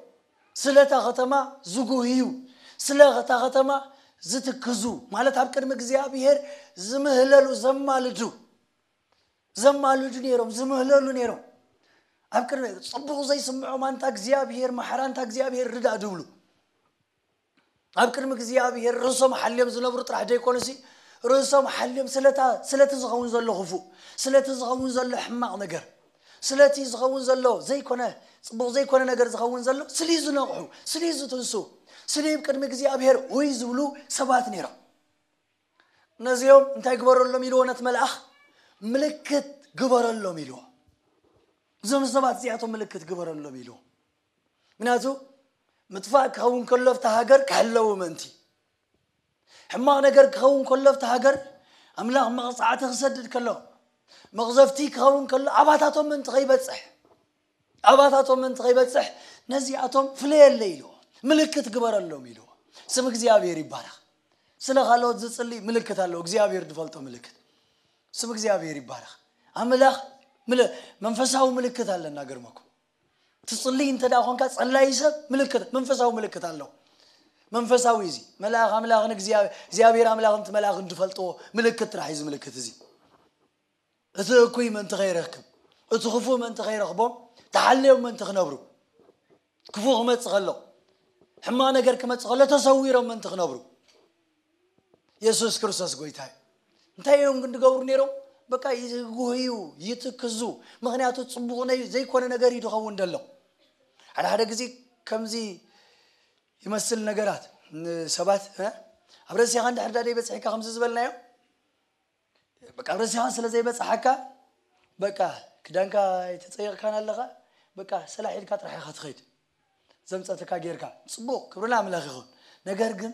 ስለታ ከተማ ዝጉህዩ ስለታ ከተማ ዝትክዙ ማለት ኣብ ቅድሚ እግዚኣብሔር ዝምህለሉ ዘማልዱ ዘማልዱ ነይሮም ዝምህለሉ ነይሮም ኣብ ቅድሚ ጽቡቕ ዘይስምዖም ኣንታ እግዚኣብሔር ማሕራ ኣንታ እግዚኣብሔር ርዳእ ድብሉ ኣብ ቅድሚ እግዚኣብሔር ርእሶም ሓልዮም ዝነብሩ ጥራሕ ዘይኮኑሲ ርእሶም ሓልዮም ስለታ ስለቲ ዝኸውን ዘሎ ክፉእ ስለቲ ዝኸውን ዘሎ ሕማቕ ነገር ስለቲ ዝኸውን ዘሎ ዘይኮነ ጽቡቕ ዘይኮነ ነገር ዝኸውን ዘሎ ስሊ ዝነቕሑ ስሊ ዝትንሱ ስሊ ቅድሚ እግዚኣብሔር ወይ ዝብሉ ሰባት ነይሮም ነዚኦም እንታይ ግበረሎም ኢልዎ ነቲ መልኣኽ ምልክት ግበረሎም ኢልዎ እዞም ሰባት እዚኣቶም ምልክት ግበረሎም ኢልዎ ምክንያቱ ምጥፋእ ክኸውን ከሎ ኣብታ ሃገር ክሕለዉ ምእንቲ ሕማቕ ነገር ክኸውን ከሎ ኣብታ ሃገር ኣምላኽ መቕጻዕቲ ክሰድድ ከሎ መቕዘፍቲ ክኸውን ከሎ ኣባታቶም ምእንቲ ከይበጽሕ ኣባታቶም ምእንቲ ከይበጽሕ ነዚኣቶም ፍለየለ ኢልዎ፣ ምልክት ግበረሎም ኢልዎ። ስም እግዚኣብሔር ይባረኽ። ስለ ካልኦት ዝጽሊ ምልክት ኣለዎ፣ እግዚኣብሔር ዝፈልጦ ምልክት። ስም እግዚኣብሔር ይባረኽ። ኣምላኽ ምል- መንፈሳዊ ምልክት ኣለና። ገርመኩም ትጽሊ እንተ ደኣ ኮንካ ጸላይ ሰብ ምልክት መንፈሳዊ ምልክት ኣለዎ። መንፈሳዊ እዚ መልኣኽ ኣምላኽን እግዚኣብሔር ኣምላኽን እቲ መልኣኽን ዝፈልጥዎ ምልክት ጥራሕ እዩ። እዚ ምልክት እዚ እቲ እኩይ ምእንቲ ከይረክብ እቲ ክፉእ ምእንቲ ከይረክቦም ተሓልዮም ምእንቲ ክነብሩ ክፉእ ክመጽእ ከሎ ሕማቕ ነገር ክመጽእ ከሎ ተሰዊሮም ምእንቲ ክነብሩ የሱስ ክርስቶስ ጎይታ እዩ። እንታይ እዮም ግን ዝገብሩ ነይሮም? በቃ ይጉህዩ ይትክዙ። ምክንያቱ ጽቡቕ ነዩ ዘይኮነ ነገር እዩ ዝኸውን ዘሎ። ሓደ ሓደ ግዜ ከምዚ ይመስል ነገራት ንሰባት እ? ኣብ ረሲኻ እንድሕር ዳደይ በጽሒካ ከምዚ ዝበልናዮ በቃ ኣብ ረሲኻ ስለ ዘይበጽሓካ በቃ ክዳንካ ኣይተጸየቕካን ኣለኻ። በቃ ሰላሕ ኢልካ ጥራሕ ኢኻ ትኸይድ። ዘምጸትካ ጌርካ ጽቡቕ ክብርና ኣምላኽ ይኹን። ነገር ግን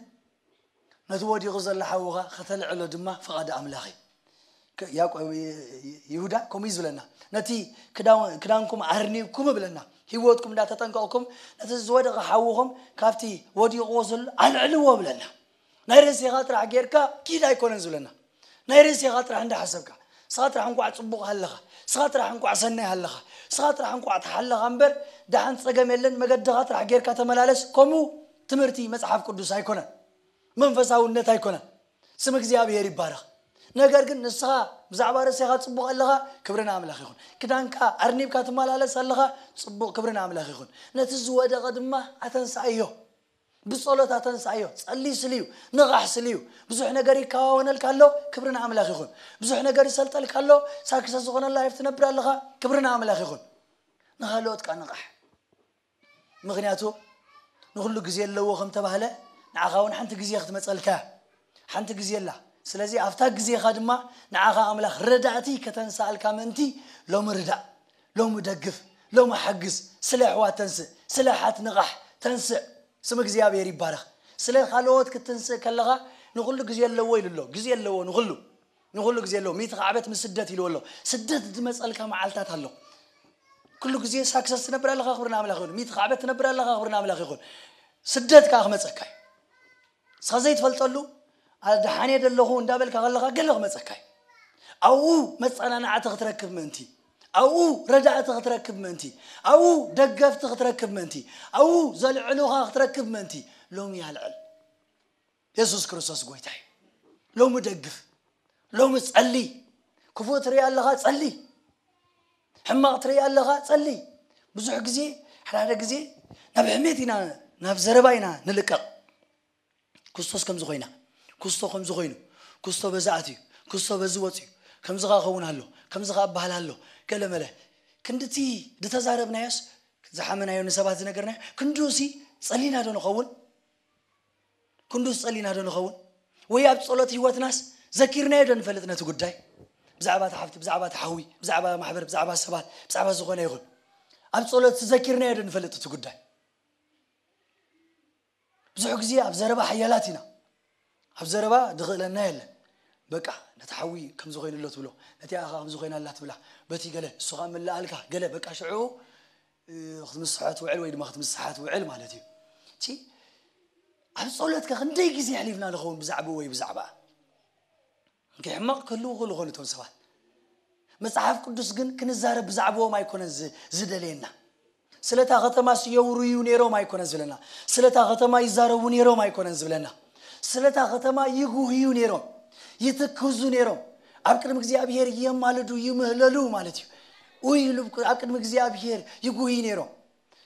ነቲ ወዲቑ ዘሎ ሓውኻ ከተልዕሎ ድማ ፍቓድ ኣምላኽ እዩ። ከ- ያዕቆብ ይሁዳ ከምኡ እዩ ዝብለና፣ ነቲ ክዳን- ክዳንኩም ኣርኒብኩም እብለና፣ ህይወትኩም እንዳተጠንቀቕኩም ነቲ ዝወደቐ ሓውኹም ካብቲ ወዲቕዎ ዘሎ ኣልዕልዎ እብለና። ናይ ርእስኻ ጥራሕ ጌርካ ኪድ ኣይኮነን ዝብለና። ናይ ርእስኻ ጥራሕ እንዳሓሰብካ ንስኻ ጥራሕ እንኳዕ ጽቡቕ ሃለኻ፣ ንስኻ ጥራሕ እንኳዕ ሰናይ ሃለኻ፣ ንስኻ ጥራሕ እንኳዕ ተሓለኻ እምበር ደሓን ጸገም የለን። መገድኻ ጥራሕ ጌርካ ተመላለስ። ከምኡ ትምህርቲ መጽሓፍ ቅዱስ ኣይኮነን፣ መንፈሳውነት ኣይኮነን። ስም እግዚኣብሔር ይባረኽ። ነገር ግን ንስኻ ብዛዕባ ርእስኻ ጽቡቕ ኣለኻ፣ ክብሪ ንኣምላኽ ይኹን። ክዳንካ ኣርኒብካ ትመላለስ ኣለኻ፣ ጽቡቕ፣ ክብሪ ንኣምላኽ ይኹን። ነቲ ዝወደቐ ድማ ኣተንሳእዮ፣ ብጸሎት ኣተንሳእዮ። ጸሊ ስልዩ፣ ንቓሕ ስልዩ። ብዙሕ ነገር ይከዋወነልካ ኣሎ፣ ክብሪ ንኣምላኽ ይኹን። ብዙሕ ነገር ይሰልጠልካ ኣሎ፣ ሳክሰስ ዝኾነ ላይፍ ትነብር ኣለኻ፣ ክብሪ ንኣምላኽ ይኹን። ንኻልኦት ቃ ንቓሕ። ምክንያቱ ንኹሉ ግዜ ኣለዎ ከም ተባህለ ንዓኻ እውን ሓንቲ ግዜ ክትመፀልካ እያ። ሓንቲ ግዜ ኣላ። ስለዚ ኣብታ ግዜኻ ድማ ንዓኻ ኣምላኽ ረዳእቲ ከተንስኣልካ ምእንቲ ሎሚ ርዳእ፣ ሎሚ ደግፍ፣ ሎሚ ሓግዝ። ስለ ኣሕዋት ተንስእ፣ ስለ ኣሓት ንቓሕ፣ ተንስእ። ስም እግዚኣብሔር ይባረኽ። ስለ ካልኦት ክትንስእ ከለኻ ንኹሉ ግዜ ኣለዎ ኢሉ ኣሎ። ግዜ ኣለዎ ንኹሉ። ንኹሉ ግዜ ኣለዎ። ሚእቲ ዓመት ምስ ስደት ኢልዎ ኣሎ። ስደት ዝመፀልካ መዓልታት ኣሎ። ኩሉ ግዜ ሳክሰስ ትነብር ኣለኻ፣ ክብሪ ንኣምላኽ ይኹን። ሚእቲ ዓመት ትነብር ኣለኻ፣ ክብሪ ንኣምላኽ ይኹን። ስደት ከዓ ክመፀካ እዩ። ንስኻ ዘይትፈልጠሉ፣ "ኣነ ደሓን እየ ዘለኹ" እንዳበልካ ከለኻ ገለ ክመፀካ እዩ። ኣብኡ መፀናናዕቲ ክትረክብ ምእንቲ፣ ኣብኡ ረዳእቲ ክትረክብ ምእንቲ፣ ኣብኡ ደገፍቲ ክትረክብ ምእንቲ፣ ኣብኡ ዘልዕሉኻ ክትረክብ ምእንቲ ሎሚ ኣልዕል። የሱስ ክርስቶስ ጎይታ እዩ። ሎሚ ደግፍ፣ ሎሚ ጸሊ። ክፉእ ትርኢ ኣለኻ፣ ጸሊ። ሕማቕ ትርኢ ኣለኻ፣ ጸሊ። ብዙሕ ግዜ፣ ሓደ ሓደ ግዜ ናብ ሕሜት ኢና፣ ናብ ዘረባ ኢና ንልቀቕ። ክርስቶስ ከምዚ ኮይና፣ ክርስቶ ከምዚ ኮይኑ፣ ክርስቶ በዚ ኣትዩ፣ ክርስቶ በዚ ወፅዩ፣ ከምዚ ኸዓ ክኸውን ኣሎ፣ ከምዚ ኸዓ እበሃል ኣሎ፣ ገለ መለ። ክንድቲ ዝተዛረብናዮስ፣ ዝሓመናዮ ንሰባት ዝነገርናዮ፣ ክንድኡሲ ጸሊና ዶ ንኸውን? ክንድኡስ ጸሊና ዶ ንኸውን? ወይ ኣብ ጸሎት ህይወትናስ ዘኪርናዮ ዶ ንፈልጥ ነቲ ጉዳይ? ብዛዕባ እታ ሓፍቲ፣ ብዛዕባ እታ ሓዊ፣ ብዛዕባ ማሕበር፣ ብዛዕባ ሰባት፣ ብዛዕባ ዝኾነ ይኹን። ኣብ ጸሎት ዘኪርናዮ ዶ ንፈልጥ እቲ ጉዳይ? ብዙሕ ግዜ ኣብ ዘረባ ሓያላት ኢና። ኣብ ዘረባ ዝኽእለና የለን። በቃ ነቲ ሓዊ ከምዚ ኮይኑሎ ትብሎ፣ ነቲ ኣኻ ከምዚ ኮይና ኣላ ትብላ፣ በቲ ገለ እሱ ኸዓ ምልኣልካ ገለ በቃ ሽዑ እ፣ ክትምስሖ ትውዕል ወይ ድማ ክትምስሓ ትውዕል ማለት እዩ። እቲ ኣብ ጸሎትካ ክንደይ ግዜ ኣሕሊፍና ንኸውን ብዛዕባኡ ወይ ብዛዕባኣ? እንከ ሕማቕ ክህልዉ ክህሉ ኾኑ እቶም ሰባት። መጽሓፍ ቅዱስ ግን ክንዛረብ ብዛዕባኦም ኣይኮነን ዝ-፣ ዝደልየና። ስለታ ከተማስ የውርዩ ነይሮም ኣይኮነን ዝብለና። ስለታ ከተማ ይዛረቡ ነይሮም ኣይኮነን ዝብለና። ስለታ ከተማ ይጉህዩ ነይሮም፣ ይትክዙ ነይሮም። ኣብ ቅድሚ እግዚኣብሔር የማልዱ፣ ይምህለሉ ማለት እዩ። ውይ ኢሉ ኣብ ቅድሚ እግዚኣብሔር ይጉህዩ ነይሮም።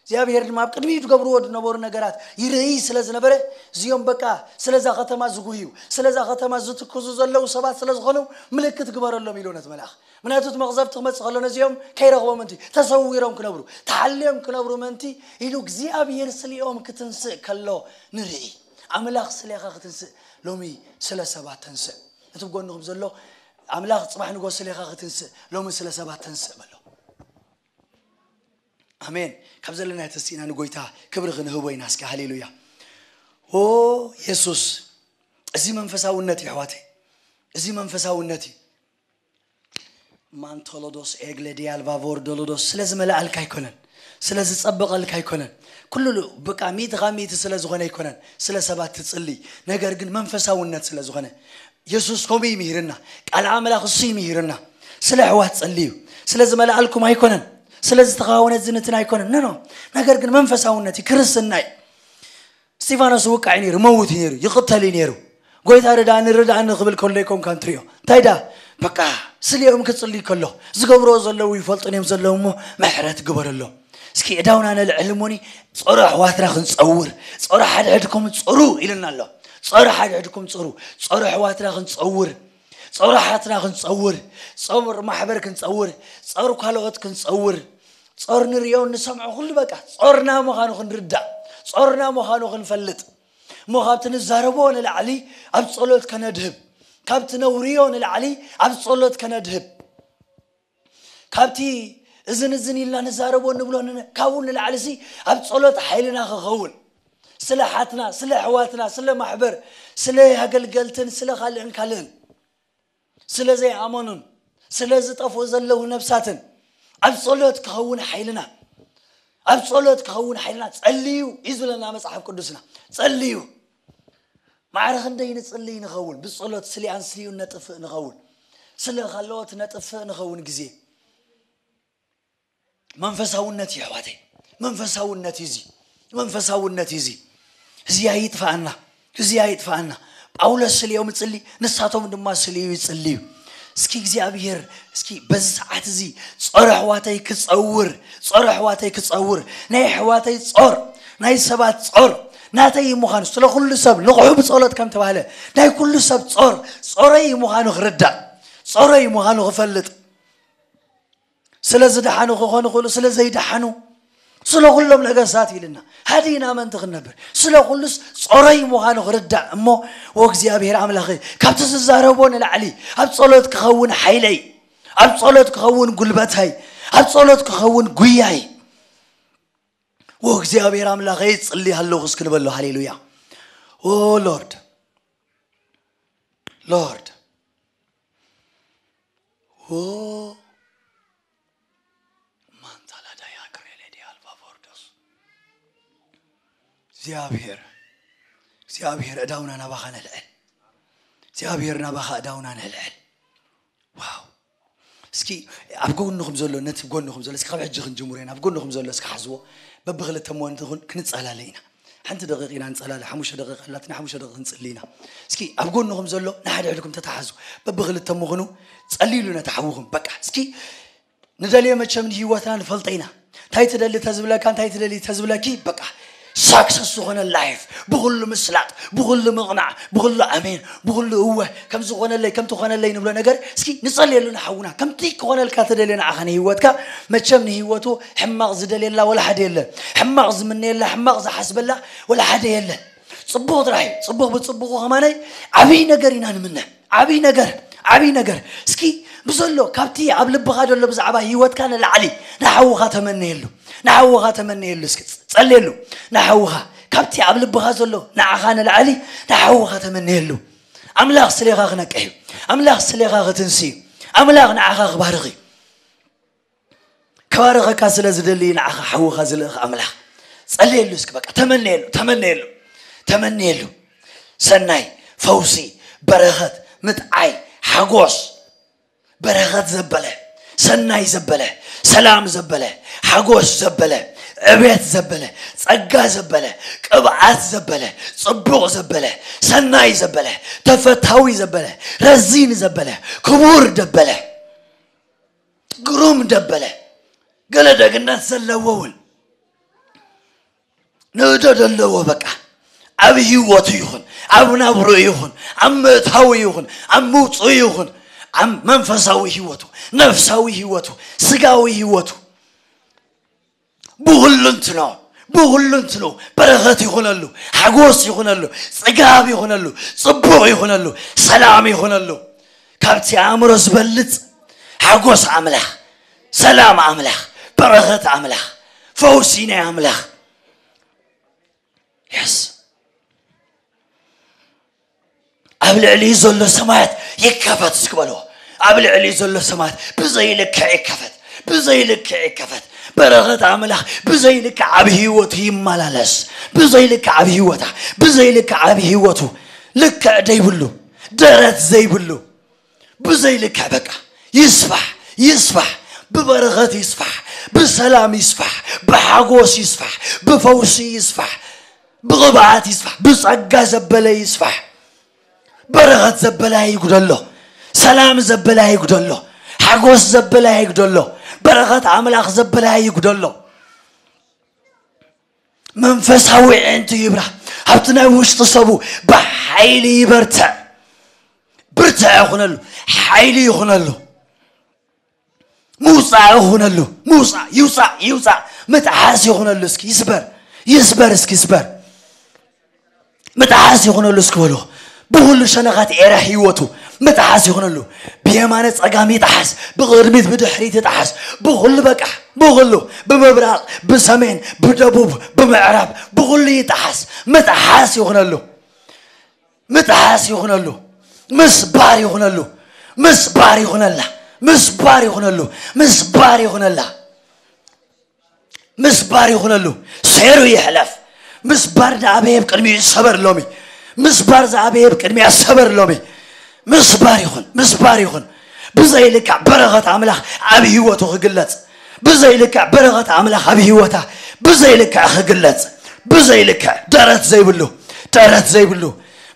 እግዚኣብሔር ድማ ኣብ ቅድሚኡ ዝገብርዎ ዝነበሩ ነገራት ይርእይ ስለ ዝነበረ፣ እዚኦም በቃ ስለዛ ከተማ ዝጉህዩ፣ ስለዛ ከተማ ዝትክዙ ዘለዉ ሰባት ስለ ዝኾኑ ምልክት ግበረሎም ኢሉ ነቲ መልኣኽ። ምክንያቱ እቲ መቕዘፍቲ ክመጽእ ከሎ ነዚኦም ከይረኽቦም ምእንቲ፣ ተሰዊሮም ክነብሩ፣ ተሓልዮም ክነብሩ ምእንቲ ኢሉ እግዚኣብሔር ስሊኦም ክትንስእ ከሎ ንርኢ። ኣምላኽ ስሌኻ ክትንስእ ሎሚ ስለ ሰባት ተንስእ። ነቲ ብጎንኹም ዘሎ ኣምላኽ ጽባሕ ንጎ ስሌኻ ክትንስእ ሎሚ ስለ ሰባት ተንስእ በሎ። ኣሜን። ካብ ዘለናዮ ተሲእና ንጎይታ ክብሪ ክንህቦ ኢና። እስኪ ሃሌሉያ። ኦ የሱስ፣ እዚ መንፈሳውነት እዩ ኣሕዋተይ፣ እዚ መንፈሳውነት እዩ። ማንቶሎዶስ ኤግለ ዲያል ቫቮር ዶሎዶስ ስለ ዝመልኣልካ ኣይኮነን፣ ስለ ዝጸበቐልካ ኣይኮነን። ኩሉ በቃ ሚእቲ ካብ ሚእቲ ስለ ዝኾነ ኣይኮነን ስለ ሰባት ትጽሊ። ነገር ግን መንፈሳውነት ስለ ዝኾነ የሱስ ከምኡ እዩ ምሂርና። ቃል ኣምላኽ እሱ እዩ ምሂርና። ስለ ኣሕዋት ጸልዩ። ስለ ዝመልኣልኩም ኣይኮነን፣ ስለ ዝተኻወነት ዝንትን ኣይኮነን። ኖ፣ ኖ። ነገር ግን መንፈሳውነት እዩ፣ ክርስትና እዩ። እስጢፋኖስ ውቃዕ እዩ ነይሩ፣ መውት እዩ ነይሩ፣ ይቕተል እዩ ነይሩ። ጎይታ ርዳእኒ፣ ርዳእኒ ክብል ከሎ ይኮንካ እንትሪኦ። እንታይ ዳ? በቃ ስሊኦም ክጽልይ ከሎ ዝገብርዎ ዘለዉ ይፈልጡን እዮም ዘለዉ እሞ ምሕረት ግበረሎም። እስኪ እዳውና ነልዕል እሞኒ፣ ጾሮ ኣሕዋትና ክንጸውር፣ ጾሮ ሓድሕድኩም ጽሩ ኢልና ኣሎ። ጾሮ ሓድሕድኩም ጽሩ፣ ጾሮ ኣሕዋትና ክንጸውር፣ ጾሮ ሓትና ክንጸውር፣ ጾር ማሕበር ክንጸውር፣ ጾር ካልኦት ክንጸውር፣ ጾር ንርእዮ ንሰምዖ ኩሉ በቃ ጾርና ምዃኑ ክንርዳእ፣ ጾርና ምዃኑ ክንፈልጥ እሞ ካብቲ ንዛረቦ ንላዕሊ ኣብ ጸሎት ከነድህብ፣ ካብቲ ነውርዮ ንላዕሊ ኣብ ጸሎት ከነድህብ፣ ካብቲ እዝን እዝን ኢልና ንዛረቦ ንብሎ ን-፣ ካብኡ ንላዕሊ ሲ ኣብ ጸሎት ሓይልና ክኸውን፣ ስለ ሓትና፣ ስለ ኣሕዋትና፣ ስለ ማሕበር፣ ስለ ኣገልገልትን ስለ ካልእን ካልእን፣ ስለ ዘይኣመኑን ስለ ዝጠፍኡ ዘለዉ ነብሳትን ኣብ ጸሎት ክኸውን ሓይልና፣ ኣብ ጸሎት ክኸውን ሓይልና። ጸልዩ እዩ ዝብለና መጽሓፍ ቅዱስና። ጸልዩ። ማዕረ ክንደይ ንጽልይ ንኸውን፣ ብጸሎት ስሊኣን ስሊኡን ነጥፍእ ንኸውን፣ ስለ ካልኦት ነጥፍእ ንኸውን ግዜ። መንፈሳውነት እዩ ኣሕዋተይ፣ መንፈሳውነት እዩ እዚ፣ መንፈሳውነት እዩ እዚ። እዚ ኣይጥፋኣና፣ እዚ ኣይጥፋኣና። ጳውሎስ ስሊኦም ይጽሊ፣ ንሳቶም ድማ ስሊኡ ይጽልዩ። እስኪ እግዚኣብሔር፣ እስኪ በዚ ሰዓት እዚ ጾር ኣሕዋተይ ክጸውር፣ ጾር ኣሕዋተይ ክጸውር፣ ናይ ኣሕዋተይ ጾር፣ ናይ ሰባት ጾር ናተይ ምዃኑ፣ ስለ ኩሉ ሰብ ንቑሑ ብጸሎት ከም ተባህለ፣ ናይ ኩሉ ሰብ ጾር ጾረይ ምዃኑ ክርዳእ፣ ጾረይ ምዃኑ ክፈልጥ፣ ስለ ዝደሓኑ ክኾኑ ይኽእሉ፣ ስለ ዘይደሓኑ፣ ስለ ኩሎም ነገስታት ኢልና፣ ሃዲና ምእንቲ ክንነብር፣ ስለ ኩሉስ ጾረይ ምዃኑ ክርዳእ እሞ፣ ወእግዚኣብሔር ኣምላኸይ፣ ካብቲ ዝዛረቦ ንላዕሊ ኣብ ጸሎት ክኸውን ሓይለይ፣ ኣብ ጸሎት ክኸውን ጉልበተይ፣ ኣብ ጸሎት ክኸውን ጉያይ፣ ወእግዚኣብሔር ኣምላኸይ፣ ጽሊ ኣለኹ እስኪ ንበሎ። ሃሌሉያ። ኦ ሎርድ፣ ሎርድ። ኦ ማንታላዳያ ክሬሌዲ ኣልባ ቮርዶስ። እግዚኣብሔር፣ እግዚኣብሔር፣ እዳውና ናባኻ ነልዕል። እግዚኣብሔር፣ ናባኻ እዳውና ነልዕል። ዋው። እስኪ ኣብ ጎንኹም ዘሎ፣ ነቲ ጎንኹም ዘሎ፣ እስኪ ካብ ሕጂ ክንጅምሮ ኢና። ኣብ ጎንኹም ዘሎ እስኪ ሓዝዎ። በብኽልተ እሞ እንተኹን ክንጸላለይ ኢና። ሓንቲ ደቂቕ ኢና ንጸላለ። ሓሙሽተ ደቂቕ ኣላትና፣ ሓሙሽተ ደቂቕ ክንጽሊ ኢና። እስኪ ኣብ ጎንኹም ዘሎ ንሓድሕድኩም ተተሓዙ። በብኽልተ እሞ ኹኑ፣ ጸልዩሉ ነቲ ሓውኹም። በቃ፣ እስኪ ንደልዮ መቸም ንህይወትና ንፈልጦ ኢና። እንታይ ትደሊ ተዝብለካ፣ እንታይ ትደሊ ተዝብለኪ፣ በቃ፣ ሳክሰስ ዝኾነ ላይፍ፣ ብኹሉ ምስላጥ፣ ብኹሉ ምቕናዕ፣ ብኹሉ ኣሜን፣ ብኹሉ እወ፣ ከም ዝኾነለይ፣ ከም ትኾነለይ ንብሎ ነገር፣ እስኪ ንጸልየሉ ንሓውና። ከምቲ ክኾነልካ ትደልዮ ንዓኻ ንህይወትካ፣ መቸም ንህይወቱ ሕማቕ ዝደልየላ ወላ ሓደ የለን። ሕማቕ ዝምነየላ፣ ሕማቕ ዝሓስበላ ወላ ሓደ የለን። ጽቡቕ ጥራሕ እዩ። ጽቡቕ ብጽቡቑ ከማነይ ዓብዪ ነገር ኢና ንምነ። ዓብዪ ነገር፣ ዓብዪ ነገር። እስኪ ብዘሎ ካብቲ ኣብ ልብኻ ዘሎ ብዛዕባ ህይወትካ ንላዕሊ ንሓውኻ ተመነየሉ። ንሓውኻ ተመነየሉ። እስኪ ጸልየሉ። ንሓውኻ ካብቲ ኣብ ልብኻ ዘሎ ንዓኻ ንላዕሊ ንሓውኻ ተመነየሉ። ኣምላኽ ስሌኻ ክነቅሕ እዩ። ኣምላኽ ስሌኻ ክትንሲ እዩ። ኣምላኽ ንዓኻ ክባርኽ እዩ። ክባርኸካ ስለ ዝደሊ ንዓኻ ሓውኻ ዝልእኽ ኣምላኽ። ጸልየሉ እስኪ በቃ ተመነየሉ፣ ተመነየሉ፣ ተመነየሉ። ሰናይ፣ ፈውሲ፣ በረኸት፣ ምጥዓይ፣ ሓጎስ፣ በረኸት ዘበለ፣ ሰናይ ዘበለ፣ ሰላም ዘበለ፣ ሓጎስ ዘበለ፣ ዕቤት ዘበለ፣ ጸጋ ዘበለ፣ ቅብኣት ዘበለ፣ ጽቡቕ ዘበለ፣ ሰናይ ዘበለ፣ ተፈታዊ ዘበለ፣ ረዚን ዘበለ፣ ክቡር ደበለ፣ ግሩም ደበለ፣ ገለ ደግነት ዘለዎ እውን ንእዶ ዘለዎ በቃ ኣብ ህይወቱ ይኹን ኣብ ናብሩ ይኹን ኣብ ምእታዊ ይኹን ኣብ ምውፅኡ ይኹን ኣብ መንፈሳዊ ህይወቱ ነፍሳዊ ህይወቱ ስጋዊ ህይወቱ ብኹሉ እንትኖ ብኹሉ እንትኖ በረኸት ይኹነሉ ሓጎስ ይኹነሉ ጽጋብ ይኹነሉ ጽቡቕ ይኹነሉ ሰላም ይኹነሉ ካብቲ ኣእምሮ ዝበልጽ ሓጎስ ኣምላኽ ሰላም ኣምላኽ በረኸት ኣምላኽ ፈውሲ ናይ ኣምላኽ የስ ኣብ ልዕሊ ዘሎ ሰማያት ይከፈት እስኪ በልዎ ኣብ ልዕሊ ዘሎ ሰማያት ብዘይ ልክዕ ይከፈት፣ ብዘይ ልክዕ ይከፈት። በረኸት ኣምላኽ ብዘይ ልክዕ ኣብ ህይወቱ ይመላለስ፣ ብዘይ ልክዕ ኣብ ህይወታ፣ ብዘይ ልክዕ ኣብ ህይወቱ። ልክዕ ዘይብሉ፣ ደረት ዘይብሉ፣ ብዘይ ልክዕ በቃ ይስፋሕ፣ ይስፋሕ። ብበረኸት ይስፋሕ፣ ብሰላም ይስፋሕ፣ ብሓጎስ ይስፋሕ፣ ብፈውሲ ይስፋሕ፣ ብቕብኣት ይስፋሕ፣ ብጸጋ ዘበለ ይስፋሕ። በረኸት ዘበለ ኣይጉደሎ፣ ሰላም ዘበለ ኣይጉደሎ፣ ሓጎስ ዘበለ ኣይጉደሎ፣ በረኸት ኣምላኽ ዘበለ ኣይጉደሎ። መንፈሳዊ ዕንቱ ይብራ፣ ኣብቲ ናይ ውሽጢ ሰቡ ብሓይሊ ይበርትዕ። ብርትዕ ይኹነሉ፣ ሓይሊ ይኹነሉ፣ ምውፃእ ይኹነሉ። ምውፃእ ይውፃእ፣ ይውፃእ። ምጥሓስ ይኹነሉ። እስኪ ይስበር፣ ይስበር፣ እስኪ ይስበር። ምጥሓስ ይኹነሉ እስኪ በሎ። ብኹሉ ሸነኻት ኤራ ህይወቱ ምጥሓስ ይኹነሉ። ብየማነ ጸጋም ይጥሓስ፣ ብቕድሚት ብድሕሪት ይጥሓስ። ብኹሉ በቃ፣ ብኹሉ፣ ብምብራቕ፣ ብሰሜን፣ ብደቡብ፣ ብምዕራብ፣ ብኹሉ ይጥሓስ። ምጥሓስ ይኹነሉ። ምጥሓስ ይኹነሉ። ምስባር ይኹነሉ። ምስባር ይኹነላ። ምስባር ይኹነሉ። ምስባር ይኹነላ። ምስባር ይኹነሉ። ሴሩ ይሕለፍ። ምስባር ዝኣበየ ኣብ ቅድሚኡ ይሰበር ሎሚ። ምስባር ዝኣበየ ኣብ ቅድሚያ ሰበር ሎሚ። ምስባር ይኹን፣ ምስባር ይኹን። ብዘይ ልክዕ በረኸት ኣምላኽ ኣብ ህይወቱ ክግለጽ፣ ብዘይ ልክዕ በረኸት ኣምላኽ ኣብ ህይወታ ብዘይ ልክዕ ክግለጽ፣ ብዘይ ልክዕ ደረት ዘይብሉ፣ ደረት ዘይብሉ፣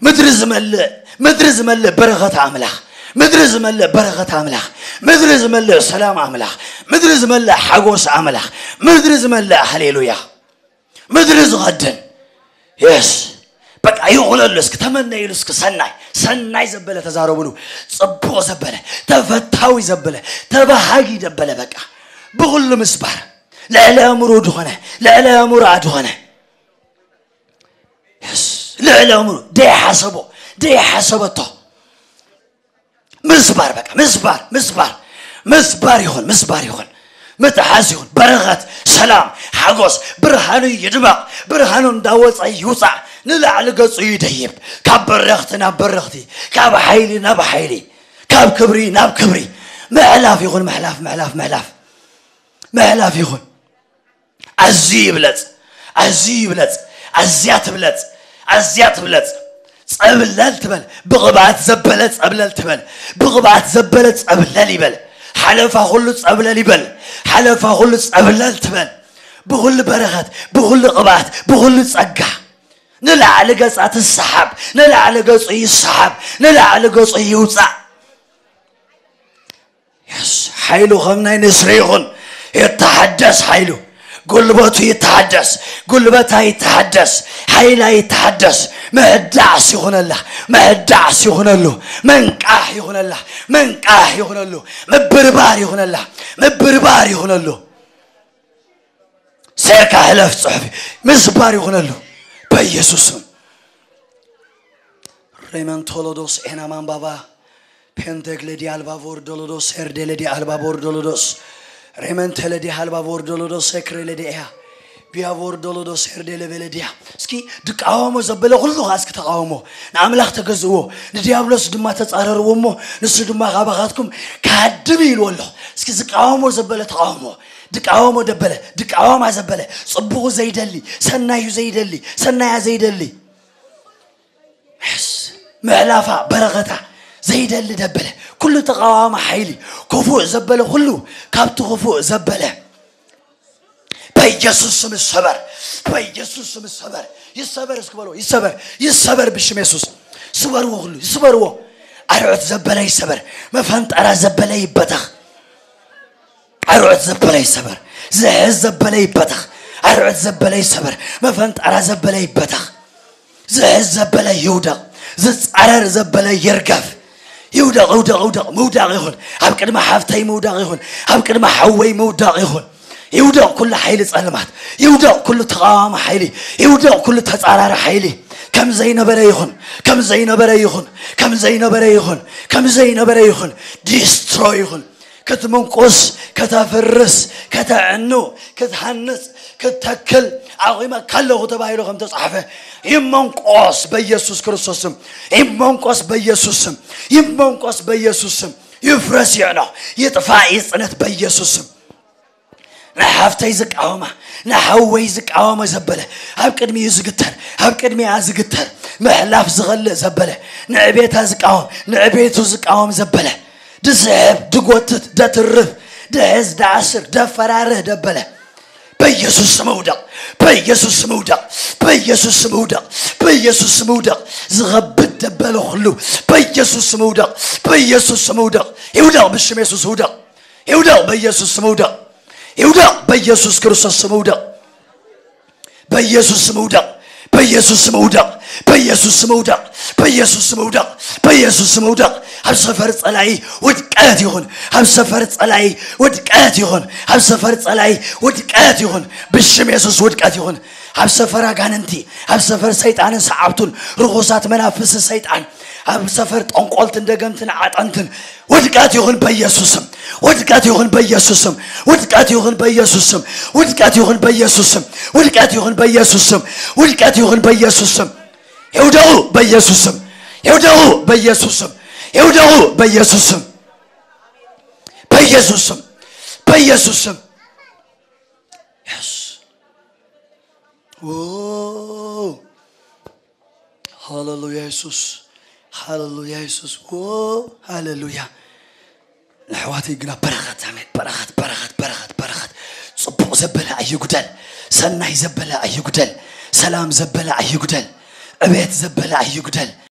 ምድሪ ዝመልእ፣ ምድሪ ዝመልእ በረኸት ኣምላኽ፣ ምድሪ ዝመልእ በረኸት ኣምላኽ፣ ምድሪ ዝመልእ ሰላም ኣምላኽ፣ ምድሪ ዝመልእ ሓጎስ ኣምላኽ፣ ምድሪ ዝመልእ ሃሌሉያ፣ ምድሪ ዝኸድን። የስ፣ በቃ ይኹነሉ። እስኪ ተመነይሉ። እስኪ ሰናይ፣ ሰናይ ዘበለ ተዛረብሉ። ጽቡቕ ዘበለ፣ ተፈታዊ ዘበለ፣ ተባሃጊ ዘበለ፣ በቃ ብኹሉ ምስባር፣ ልዕሊ ኣእምሮ ዝኾነ፣ ልዕሊ ኣእምሮኣ ዝኾነ፣ የስ፣ ልዕሊ ኣእምሮ ደይሓሰቦ፣ ደይሓሰበቶ። ምስባር በቃ፣ ምስባር፣ ምስባር፣ ምስባር ይኹን፣ ምስባር ይኹን። ምጥሓስ ይኹን። በረኸት፣ ሰላም፣ ሓጎስ፣ ብርሃኑ ይድመቕ። ብርሃኑ እንዳወጸ ይውጻእ። ንላዕሊ ገጹ ይደይብ። ካብ በረኽቲ ናብ በረኽቲ፣ ካብ ሓይሊ ናብ ሓይሊ፣ ካብ ክብሪ ናብ ክብሪ። ምሕላፍ ይኹን፣ ምሕላፍ፣ ምሕላፍ፣ ምሕላፍ። ምሕላፍ ይኹን። ኣዝዩ ይብለጽ፣ ኣዝዩ ይብለጽ። ኣዝያ ትብለጽ፣ ኣዝያ ትብለጽ። ጸብለል ትበል። ብቕብኣት ዘበለ ጸብለል ትበል። ብቕብኣት ዘበለ ጸብለል ይበል። ሓለፋ ኩሉ ጸብለል ይበል። ሓለፋ ኩሉ ጸብለል ትበል። ብኹሉ በረኸት፣ ብኹሉ ቅብኣት፣ ብኹሉ ጸጋ ንላዕሊ ገጻ ትሰሓብ። ንላዕሊ ገጹ ይሰሓብ። ንላዕሊ ገጹ ይውጻእ። የስ፣ ሓይሉ ከም ናይ ንስሪ ይኹን። ይተሓደስ ሓይሉ። ጉልበቱ ይተሓደስ። ጉልበታ ይተሓደስ። ሓይላ ይተሓደስ። ምህዳስ ይኹነላ። ምህዳስ ይኹነሉ። መንቃሕ ይኹነላ። መንቃሕ ይኹነሉ። ምብርባር ይኹነላ። ምብርባር ይኹነሉ። ሴርካ ሕለፍ ጽሑፍ ምስባር ይኹነሉ በኢየሱስ ስም። ሬመንቶሎዶስ ኤና ማንባባ ፔንቴግለዲ ኣልባ ቮርዶሎዶስ ሄርዴለዲ ኣልባ ቮርዶሎዶስ ሬመንቴለዲ ኣልባ ቮርዶሎዶስ ሴክሬለዲ ኤያ ቢያ ቮርዶሎዶስ ሄርዴለ ቤለዲያ። እስኪ ድቃወሞ ዘበለ ኩሉ ኸዓ እስኪ ተቃወሞ። ንኣምላኽ ተገዝእዎ፣ ንዲያብሎስ ድማ ተጻረርዎ እሞ ንሱ ድማ ካባኻትኩም ክሃድም ኢልዎ ኣሎ። እስኪ ዝቃወሞ ዘበለ ተቃወሞ። ድቃወሞ ደበለ፣ ድቃወማ ዘበለ፣ ጽቡቑ ዘይደሊ፣ ሰናዩ ዘይደሊ፣ ሰናያ ዘይደሊ፣ ሕስ፣ ምሕላፋ በረኸታ ዘይደሊ ደበለ፣ ኩሉ ተቃዋሚ ሓይሊ፣ ክፉእ ዘበለ ኩሉ ካብቲ ክፉእ ዘበለ በኢየሱስ ስም ይሰበር፣ በኢየሱስ ስም ይሰበር፣ ይሰበር እስኪ በሎ፣ ይሰበር፣ ይሰበር ብሽም የሱስ። ስበርዎ፣ ኩሉ ይስበርዎ። ኣርዑት ዘበለ ይሰበር፣ መፈንጠራ ዘበለ ይበተኽ። ኣርዑት ዘበለ ይሰበር፣ ዝሕዝ ዘበለ ይበተኽ። ኣርዑት ዘበለ ይሰበር፣ መፈንጠራ ዘበለ ይበተኽ። ዝሕዝ ዘበለ ይውደቕ፣ ዝጻረር ዘበለ ይርገፍ። ይውደቕ፣ ይውደቕ፣ ይውደቕ። ምውዳቕ ይኹን፣ ኣብ ቅድሚ ሓፍተይ ምውዳቕ ይኹን፣ ኣብ ቅድሚ ሓወይ ምውዳቕ ይኹን። ይውደቕ ኩሉ ሓይሊ ጸልማት፣ ይውደቕ ኩሉ ተቓዋሚ ሓይሊ፣ ይውደቕ ኩሉ ተጻራሪ ሓይሊ። ከም ዘይነበረ ይኹን፣ ከም ዘይነበረ ይኹን፣ ከም ዘይነበረ ይኹን፣ ከም ዘይነበረ ይኹን። ዲስትሮይ ይኹን። ክትምንቁስ፣ ከተፍርስ፣ ከተዕኑ፣ ክትሃንጽ፣ ክትተክል ኣቑመካ ኣለኹ ተባሂሉ ከም ተጻሕፈ ይመንቆስ በኢየሱስ ክርስቶስ ስም። ይመንቆስ በኢየሱስ ስም። ይመንቆስ በኢየሱስ ስም። ይፍረስ ይዕኖ፣ ይጥፋእ ይጽነት በኢየሱስ ስም። ንሓፍተይ ዝቃወማ፣ ንሓወይ ዝቃወሞ ዘበለ፣ ኣብ ቅድሚኡ ዝግተር፣ ኣብ ቅድሚኣ ዝግተር፣ ምሕላፍ ዝኸልእ ዘበለ፣ ንዕቤታ ዝቃወም፣ ንዕቤቱ ዝቃወም ዘበለ፣ ድስሕብ፣ ድጎትት፣ ደትርፍ፣ ድሕዝ፣ ደኣስር፣ ደፈራርህ ደበለ፣ በኢየሱስ ስም ውደቕ፣ በኢየሱስ ስም ውደቕ፣ በኢየሱስ ስም ውደቕ፣ በኢየሱስ ስም ውደቕ። ዝኸብድ ደበለ ኩሉ በኢየሱስ ስም ውደቕ፣ በኢየሱስ ስም ውደቕ። ይውደቕ፣ ብሽም የሱስ ውደቕ። ይውደቕ፣ በኢየሱስ ስም ውደቕ። ይውደቕ፣ በኢየሱስ ክርስቶስ ስም ውደቕ። በኢየሱስ ስም ውደቕ፣ በኢየሱስ ስም ውደቕ፣ በኢየሱስ ስም ውደቕ፣ በኢየሱስ ስም ውደቕ፣ በኢየሱስ ስም ውደቕ። ኣብ ሰፈር ጸላኢ ውድቀት ይኹን፣ ኣብ ሰፈር ጸላኢ ውድቀት ይኹን፣ ኣብ ሰፈር ጸላኢ ውድቀት ይኹን። ብሽም የሱስ ውድቀት ይኹን። ኣብ ሰፈር ኣጋንንቲ፣ ኣብ ሰፈር ሰይጣንን ሰዓብቱን፣ ርኹሳት መናፍስቲ ሰይጣን፣ ኣብ ሰፈር ጠንቆልትን ደገምትን ዓጠንትን ውድቀት ይኹን በኢየሱስ ስም። ውድቀት ይኹን በኢየሱስ ስም። ውድቀት ይኹን በኢየሱስ ስም። ውድቀት ይኹን በኢየሱስ ስም። ውድቀት ይኹን በኢየሱስ ስም። ውድቀት ይኹን በኢየሱስ ስም። ይውደቑ በኢየሱስ ስም። ይውደቑ በኢየሱስ ስም። ይውደቑ በኢየሱስ ስም። በኢየሱስ ስም። በኢየሱስ ስም። የስ። ዎ። ሃሌሉያ የሱስ። ሃሌሉያ የሱስ። ዎ። ሃሌሉያ። ንኣሕዋተይ ግና በረኸት፣ ኣሜን። በረኸት፣ በረኸት፣ በረኸት፣ በረኸት። ጽቡቕ ዘበለ ኣይጉደል። ሰናይ ዘበለ ኣይጉደል። ሰላም ዘበለ ኣይጉደል። ዕቤት ዘበለ ኣይጉደል።